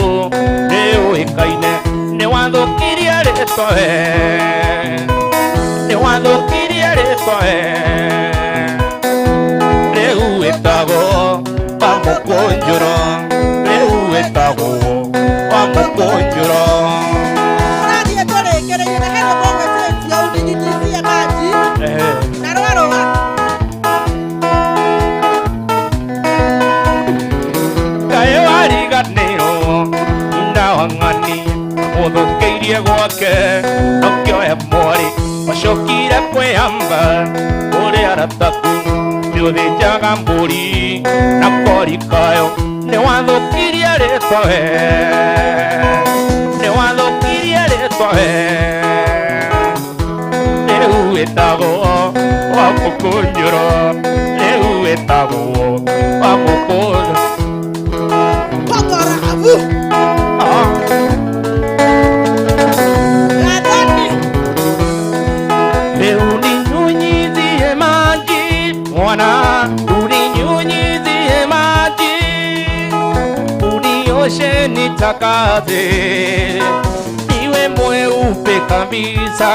nĩũĩkaine nĩ wathũkirie rĩtwa we nĩ wathũkirie rĩtwa we rĩu wĩtagwo wa mũkũnjũro rĩu wĩtagwo wa mũkũnjũro. Tũrathiĩ tũrĩkĩrĩirie na he rwĩmbo ngwĩtĩtie uninyunyizie maji na rwarũga. Kaĩ wariganĩrwo nyina wa ng'ani mũthũkĩirie gwake nokĩoe mwarĩ wacokire kwĩhamba kũrĩ arataku nĩũthĩnjaga mbũri na kori kayo nĩ wathũkirie rĩtwa we nĩ wathũkirie rĩtwa we rĩu wĩtagwo wa mũkũnjũro rĩu wĩtagwo wa mũkũnjũro. Kokorabu. Gathoni. Rĩu ninyunyizie maji mwana uninyunyizie maji unioshe nitakaze niwe mweupe kabisa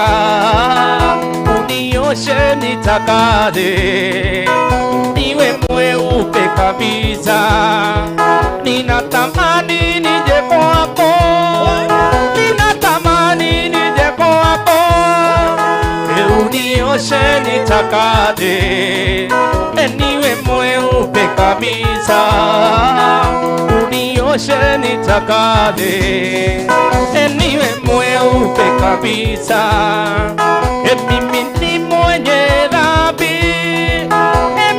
unioshe nitakaze niwe mweupe kabisa ninatamani nije kwako ninatamani nije kwako unioshe nitakate niwe mweupe kabisa unioshe nitakate niwe mweupe kabisa mimi ni mwenye dhambi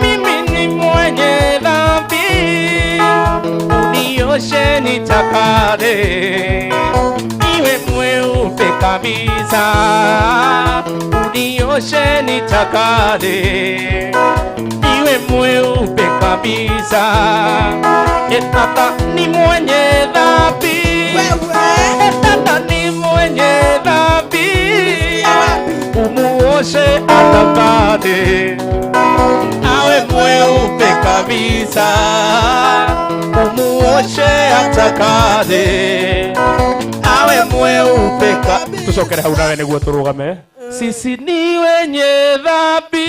mimi ni mwenye dhambi unioshe nitakate niwe mweupe kabisa unioshe nitakate niwe mweupe kabisa tata ni mwenye dhambi tata ni mwenye dhambi umuoshe atakate awe mweupe kabisa umuoshe atakate Nawe mweupe tucokere hau nawe niguo turugame. Sisi ni wenye dhambi,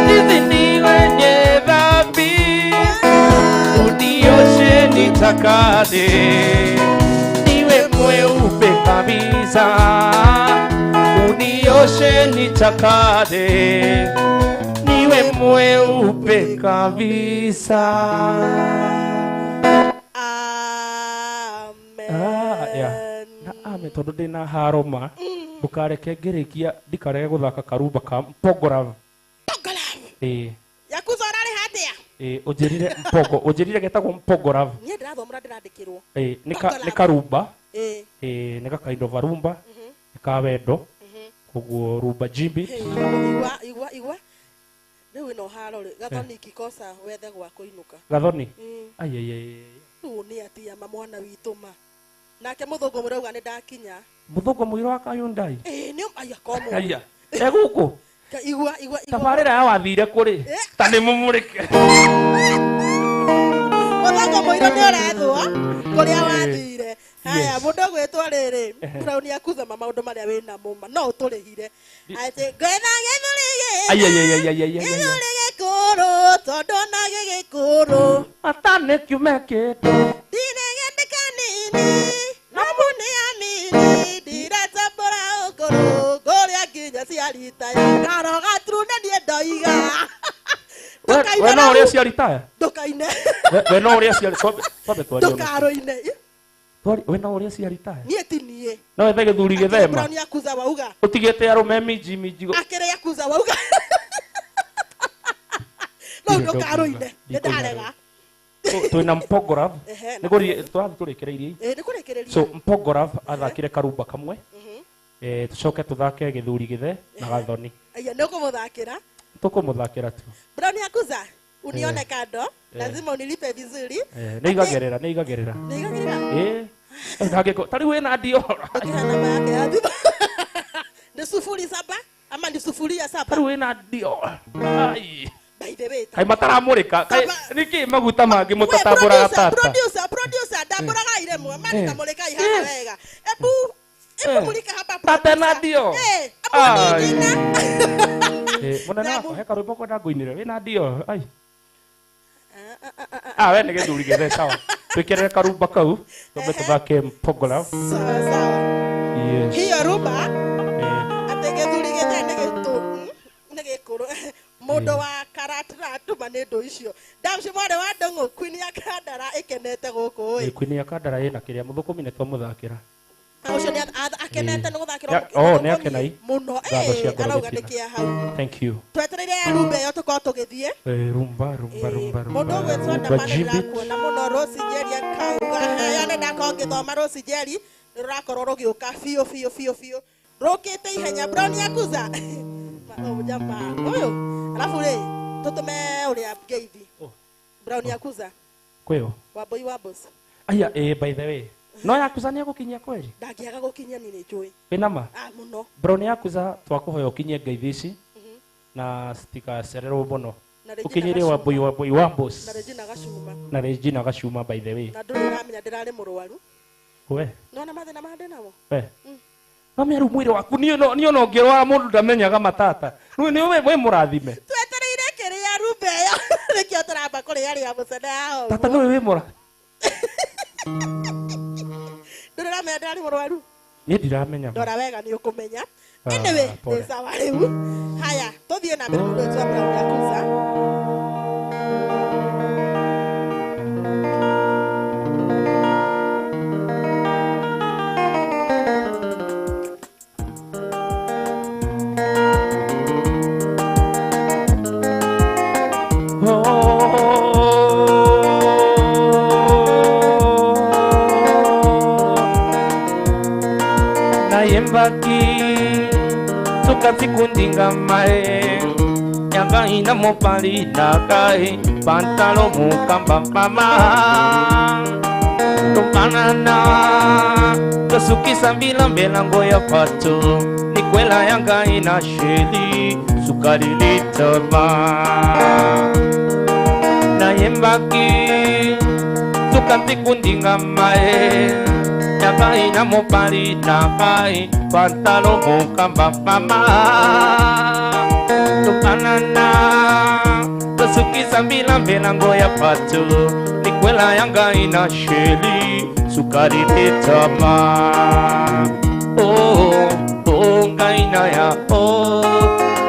sisi ni wenye dhambi, unioshe nitakase, niwe mweupe kabisa, unioshe nitakase, niwe mweupe kabisa. Amen. Ah, yeah. Na ame tondu ndina haroma ndukareke ngirikia ndikarege guthaka karumba ka Mpogorav. Eh. Yakuza urari hatia? Eh, unjirire Mpogo, unjirire getagwo Mpogorav. Nie ndirathomera ndirandikirwo. Eh, ni karumba. Eh. Eh, ni ka kind of a rumba. Ni ka wendo. Koguo rumba jimbi. Igwa igwa igwa. Riu ino haro ri Gathoni kikosa wethe gwa kuinuka. Gathoni? Ai ai ai. Riu ni atia ma mwana witu ma. Nake muthungu murauga ni ndakinya. Muthungu muiro wa Kayundai. Eh, ni aya komo. Aya. E guku. Igwa igwa igwa. Tabarira ya wathire kuri. Ta ni mumurike. Muthungu muiro ni urethwo kuria wathire. Haya mundu gwitwo riri Brown Yakuza ma maundu maria wina muma no uturihire. Ati ngwetha githuri gi. Ai ai ai ai ai ai. Githuri gikuru tondu na gigikuru. Atane kiumekete. Ndiregendeka nini. Namu ni amini ndiratambũra ũkũrũ ngũrĩa nginya ciaritaya ngaroga trune niĩ ndoiga. We no ũrĩa ciaritaya? Ndũkaine. We no ũrĩa ciari twambe twarie. Ndũkarũine. We no ũrĩa ciaritaya? Niĩ ti niĩ. No wethe gĩthuri gĩthema. Brown Yakuza wauga. Ũtigĩte arũme minji minji. Akĩrĩ Yakuza wauga. No ndũkarũine. Nĩndarega. Twina Mpogorav niguo twathi turikireirie. Eh, nikurekereria. So Mpogorav athakire karumba kamwe. Eh, tucoke tuthake githuri githe na Gathoni. Aya nikumuthakira. Tukumuthakira tu. Brown Yakuza unione kando lazima unilipe vizuri. Eh, nĩigagerera nĩigagerera. Nĩigagerera. Eh. Ndangĩko tari wina ndio. Namba yake ya thimũ. Ni 07 ama ni 07? Tari wina ndio. Ai. By the way, kai mataramurika kai niki maguta mangi mutatamburaga tata. Producer ndamburaga iremwe mani tamurika ihana wega. Ebu ebu mulika hapa tata na ndio. Eh, abu nina. Eh, munene wakwa he karwimbo kwenda nguinire wina ndio. Ai. Ah, we ni githuri githe sawa. Twikirire karumba kau tumbe tuthake Mpogorav. Sawa sawa. Yes. Hiyo rumba ate githuri githe ni gitu ni gikuru. Mundu wa karatira atuma ni ndu icio ndamci mwarĩ wa Ndung'u Queen ya Kandara ikenete guku ĩ Queen ya Kandara ina kiria muthukumi ni twamuthakira ucio ni akenete ni guthakira oh ni akenai muno arauga ni kia hau. Thank you. Twetereire rumba iyo tukorwo tugithie rumba rumba rumba rumba mundu gwitwo ndamani ndakuona muno Rose Jerry akauga haya ni ndakorwo ngithoma Rose Jerry ni rurakorwo rugiuka biũ biũ biũ biũ rukite ihenya Brown Yakuza. Oh jamaa uyu alafu ri tutume uria ngeithi Brown Yakuza kwio Wambui wa boss. Aya eh, by the way no Yakuza ni agukinyia kweli ndangiaga gukinyia ni njui wina ma ah muno Brown Yakuza twakuhoya ukinyie ngeithi ici na citikacererwo muno ukinyire Wambui Wambui wa boss na Regina Gacuma na Regina Gacuma by the way na nduri uramenya ndirari murwaru we nona mathina mande namo we no meru mwiri waku ni no ni ono ngirwara mundu ndamenyaga matata ni we murathime twetereire kiria rumbe yo nikio turamba kuria ria mucene aho tata ni we mura nduri uramenya ndirari murwaru ni ndiramenya ndora wega ni ukumenya anyway ni sawa riu haya tuthie na mbere mundu wetu Brown Yakuza. Nayembaki tukatsikundinga mae yangaina mopali nakai pantalo mukamba mama tupanana tosukisa mbila mbelango ya pato nikwela yangaina sheli sukari litama nayembaki tukatsikundinga mae Nakai na mopali nakai pantalo mukamba mama tukanana tosukisa mbila milango ya patu nikwela yanga ina sheli sukari tetama oh oh ngaina ya oh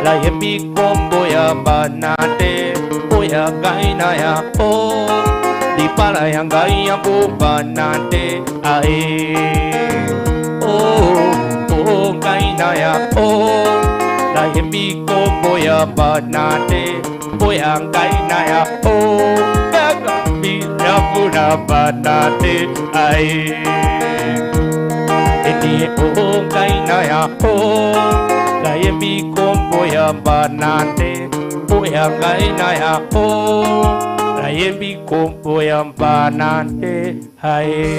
la yembi kombo ya banade oya ngaina ya oh dipala ya ngai ya banade ae oh oh ngaina ya oh la yembi kombo ya banade oya ngaina ya oh gaga mi ya pura banade ae eni oh ngaina ya oh la yembi kombo ya banade oya ngaina ya oh la yembi kombo ya banade ae.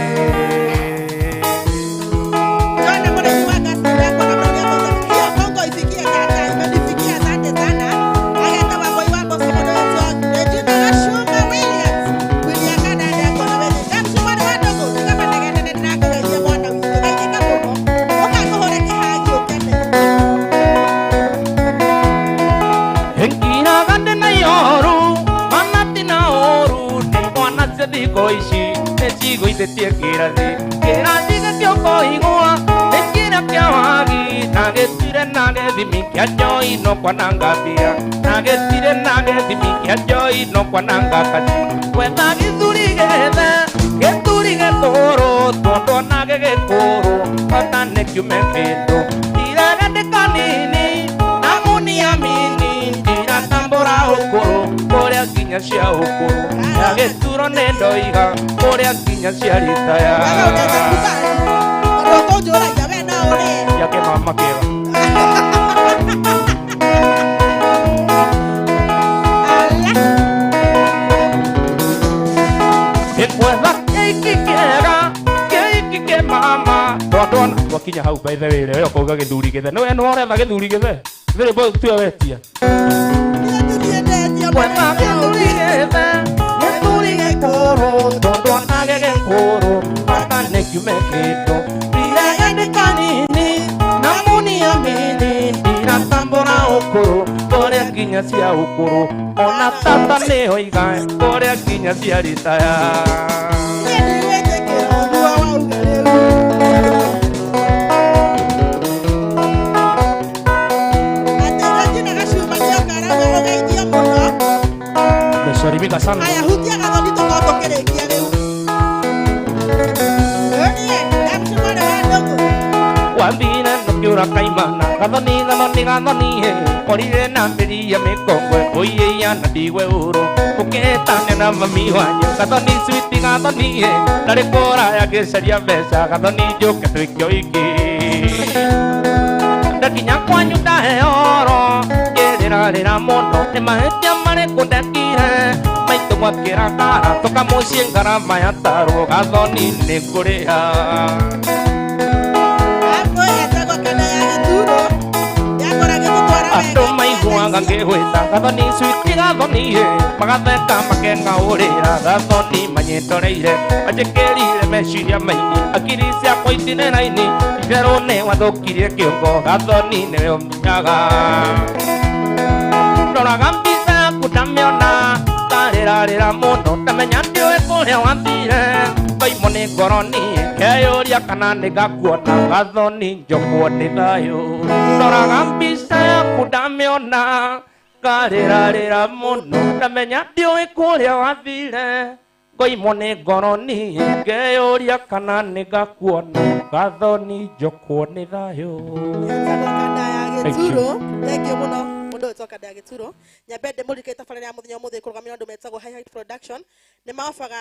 Hau by the way leo koga githuri githe no no oretha githuri githe thiri bo tu wetia githuri gikuru tondu onage gikuru bata nĩ kiume kĩndũ ndiragandĩka nini na muniamini ndiratambũra ũkũrũ kũrĩa nginya cia ũkũrũ ona tata nĩoiga kũrĩa nginya cia ritaya. Aya hutia gathoni tukorwo tukirikia riu. Enie, ndamcimwana wa ndugu. Wambire ndukiura kaimana gathoni gathoni gathoni orire na mbiri ya mikongwe oiye na ndigwe uru uketane na mami wanyu gathoni switi gathoni nari kũraya ngĩcaria mbeca gathoni njũke twĩkio iki ndakinya kwanyu ndaheoro ngĩrĩrarĩra mũno nĩ mahĩtia marĩkũ ndekire maitũ gwakĩra ngara tũkamũciĩ ngarama ya tarwo gathoni nĩ kũrĩha. Andũ maiguaga ngĩgwĩta gathoni switi gathoni magatheka makeng'aũrĩra gathoni manyitoreire manjĩkĩrire meciria maingĩ akiri ciakwa itinĩ raini itherũ nĩ wathũkirie kĩongo gathoni nĩwe ũmenyaga ndoraga mbica yaku ndamĩona ndarĩrarĩra mũno ndamenya ndiũĩ kũrĩa wathire ngaimwo nĩ ngoro niĩ ngeyũria kana nĩngakuona gathoni njokwo nĩ thayũ ndoraga mbica yaku ndamĩona ngarĩrarĩra mũno ndamenya ndiũĩ kũrĩa wathire ngaimwo nĩ ngoro niĩ ngeyũria kana nĩngakuona gathoni njokwo nĩ thayũ. Thank you. Thank you mũno mundu wetwo Kanda ya Gĩturo nyambe ndĩmũririkanie tabarĩra ya mũthenya ũmũthĩ kũrũgamĩrĩrwo andũ metagwo High Height Production nĩ maobaga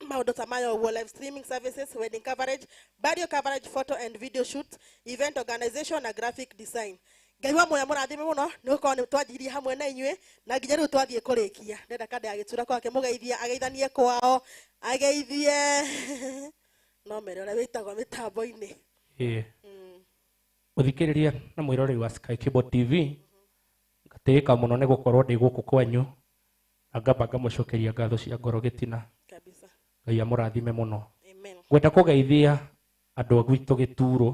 maũndũ ta maya ũguo live streaming services, wedding coverage, burial coverage, photo and video shoot, event organization na graphic design. Ngai wa muoyo mũrathime mũno nĩ gũkorwo nĩ twanjirie hamwe na inyuĩ na nginya rĩu twathiĩ kũrĩkia. Ndĩrenda Kanda ya Gĩturo kwake mũgeithie ageithanie kwao ageithie no mere ũrĩa wĩtagwo mĩtambo-inĩ. Mũthikĩrĩria na mwĩroreri wa Sky Cable TV ngatĩĩka mũno nĩ gũkorwo ndĩ gũkũ kwanyu na ngamba ngamũcokeria ngatho cia ngoro gĩtina kabisa. Ngai amũrathime mũno. Ngwenda kũgeithia Andũ a gwitũ Gĩturo,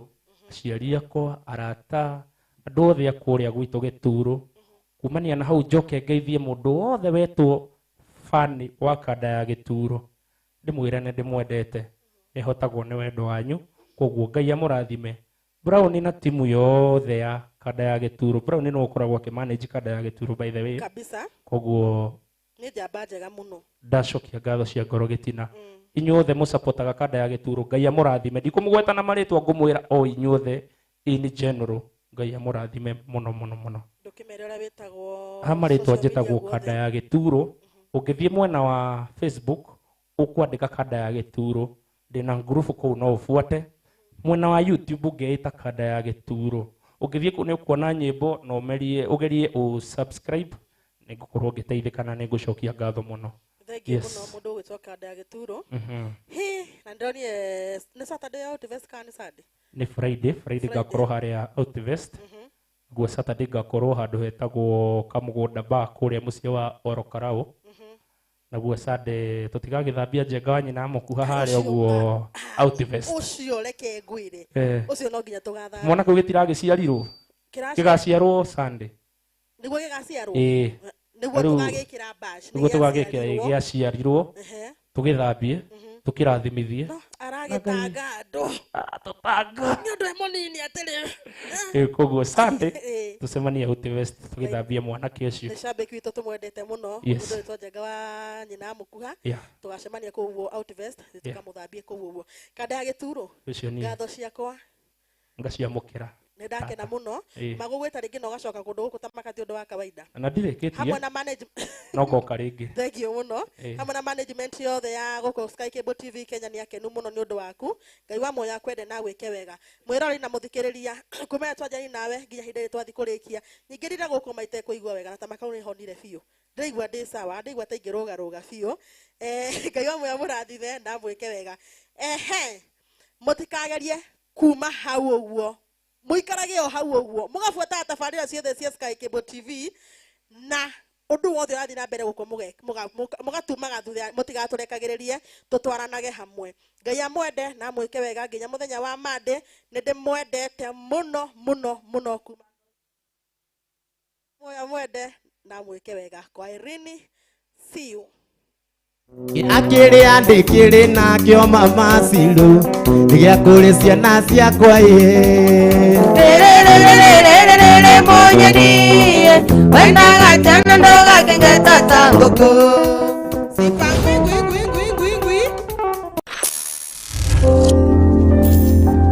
aciari akwa, arata, andũ othe a kũrĩa gwitũ Gĩturo. Kumania na hau njoke ngeithie mũndũ wothe wetwo fani wa kanda ya Gĩturo, ndĩmwĩre nĩ ndĩmwendete, nĩhotagwo nĩ wendo wanyu, koguo Ngai amũrathime. Brown na timu yothe ya kanda ya Gĩturo. Brown nĩwe ũkoragwo akĩmanage kanda ya Gĩturo, by the way. Kabisa. Koguo nĩ njamba njega mũno. Ndacokia ngatho cia ngoro gĩtina. Inyuothe mũsapotaga kanda ya Gĩturo, Ngai amũrathime. Ndikũmũgweta na marĩtwa, ngũmwĩra o inyuothe in general, Ngai amũrathime mũno mũno mũno. Ndũkĩmere ũrĩa wĩtagwo. Ha marĩtwa social media njĩtagwo guothe. Kanda ya Gĩturo. Ũngĩthiĩ mwena wa Facebook ũkwandĩka Kanda ya Gĩturo, ndĩna ngurubu kũu, no ũbuate. Mwena wa YouTube ũngeĩta Kanda ya Gĩturo, ũngĩthiĩ kũu nĩ ũkuona nyĩmbo na ũmerie ũgerie ũ-subscribe, nĩ ngũkorwo ngĩteithĩka na nĩ ngũcokia ngatho mũno. Thank you Yes. mũno mũndũ ũgwĩtwo Kanda ya Gĩturo. Hi, na ndĩronire nĩ Saturday ya Outfest kana nĩ Sunday? Nĩ Friday. Friday ngakorwo harĩa Outvest, guo Saturday ngakorwo handũ hetagwo Kamũgũnda Bar kũrĩa mũciĩ wa Orokarau, naguo Sunday tũtigagĩthambia Njenga wa nyina mũkuha harĩa ũguo Outvest. Ũcio reke ngwĩre, ũcio no nginya tũgathambia. Mwana kĩu gĩtiragĩciarirwo, gĩgaciarwo Sunday. Nĩguo gĩgaciarwo. Ĩĩ. Nĩguo Rĩu- tũgagĩkĩra bash. Nĩguo tũgagĩkĩra. Gĩaciarirwo. Gĩaciarirwo, tũgĩthambie, tũkĩrathimithie. Aragĩtanga andũ. Tũtanga. Nĩ ũndũ e mũnini atĩrĩ. Ĩĩ, koguo Sunday Ĩĩ. tũcemanie Outvest tũgĩthambie mwanake ũcio. Nĩ shabiki witũ tũmwendete mũno. Yes. Mũndũ wĩtwo Njenga wa nyina mũkuha. Tũgacemania kũu ũguo Outvest, tũkamũthambie kũu ũguo. Kanda ya Gĩturo, Ũcio niĩ. ngatho ciakwa. Ngaciamũkĩra. Nĩ ndakena mũno. Ĩĩ. Magũgwĩta rĩngĩ na ũgacoka kũndũ gũkũ ta makati ũndũ wa kawaida. Na ndirĩkĩtie. Hamwe na manage No ngoka rĩngĩ. Thank you mũno. Ĩĩ. Hamwe na management yothe ya gũkũ Sky Cable TV Kenya nĩ akenu mũno nĩ ũndũ waku. Ngai wa muoyo akwende na agwĩke wega. Mwĩrori na mũthikĩrĩria, kuma ĩrĩa twanjani nawe nginya ihinda rĩrĩ twathiĩ kũrĩkia, nyingĩrire gũkũ maite kũigua wega na ta makau nĩ honire biũ. Ndĩraigua ndĩ sawa, ndĩraigua ta ingĩrũgarũga biũ. Ngai wa muoyo amũrathime na amwĩke wega. Ehe, mũtikagerie kuma hau ũguo, mũikarage o hau ũguo, mũgabuataga tabarĩra ciothe cia Sky Cable TV na ũndũ wothe ũrathiĩ na mbere gũkũ, mũgatumaga thutha, mũtigatũrekagĩrĩrie, tũtwaranage hamwe. Ngai amwende na amwĩke wega nginya mũthenya wa Monday. Nĩ ndĩmwendete mũno mũno mũno kuma muoyo amwende na amwĩke wega. Kwa irini, see you. Akĩrĩa ndĩkĩrĩ nakĩo mama Ciru nĩ gĩa kũrĩ ciana ciakwa ĩ. Rĩrĩrĩrĩrĩrĩrĩ mũnyeni, wendaga tena ndũgakenge ta ngũkũ.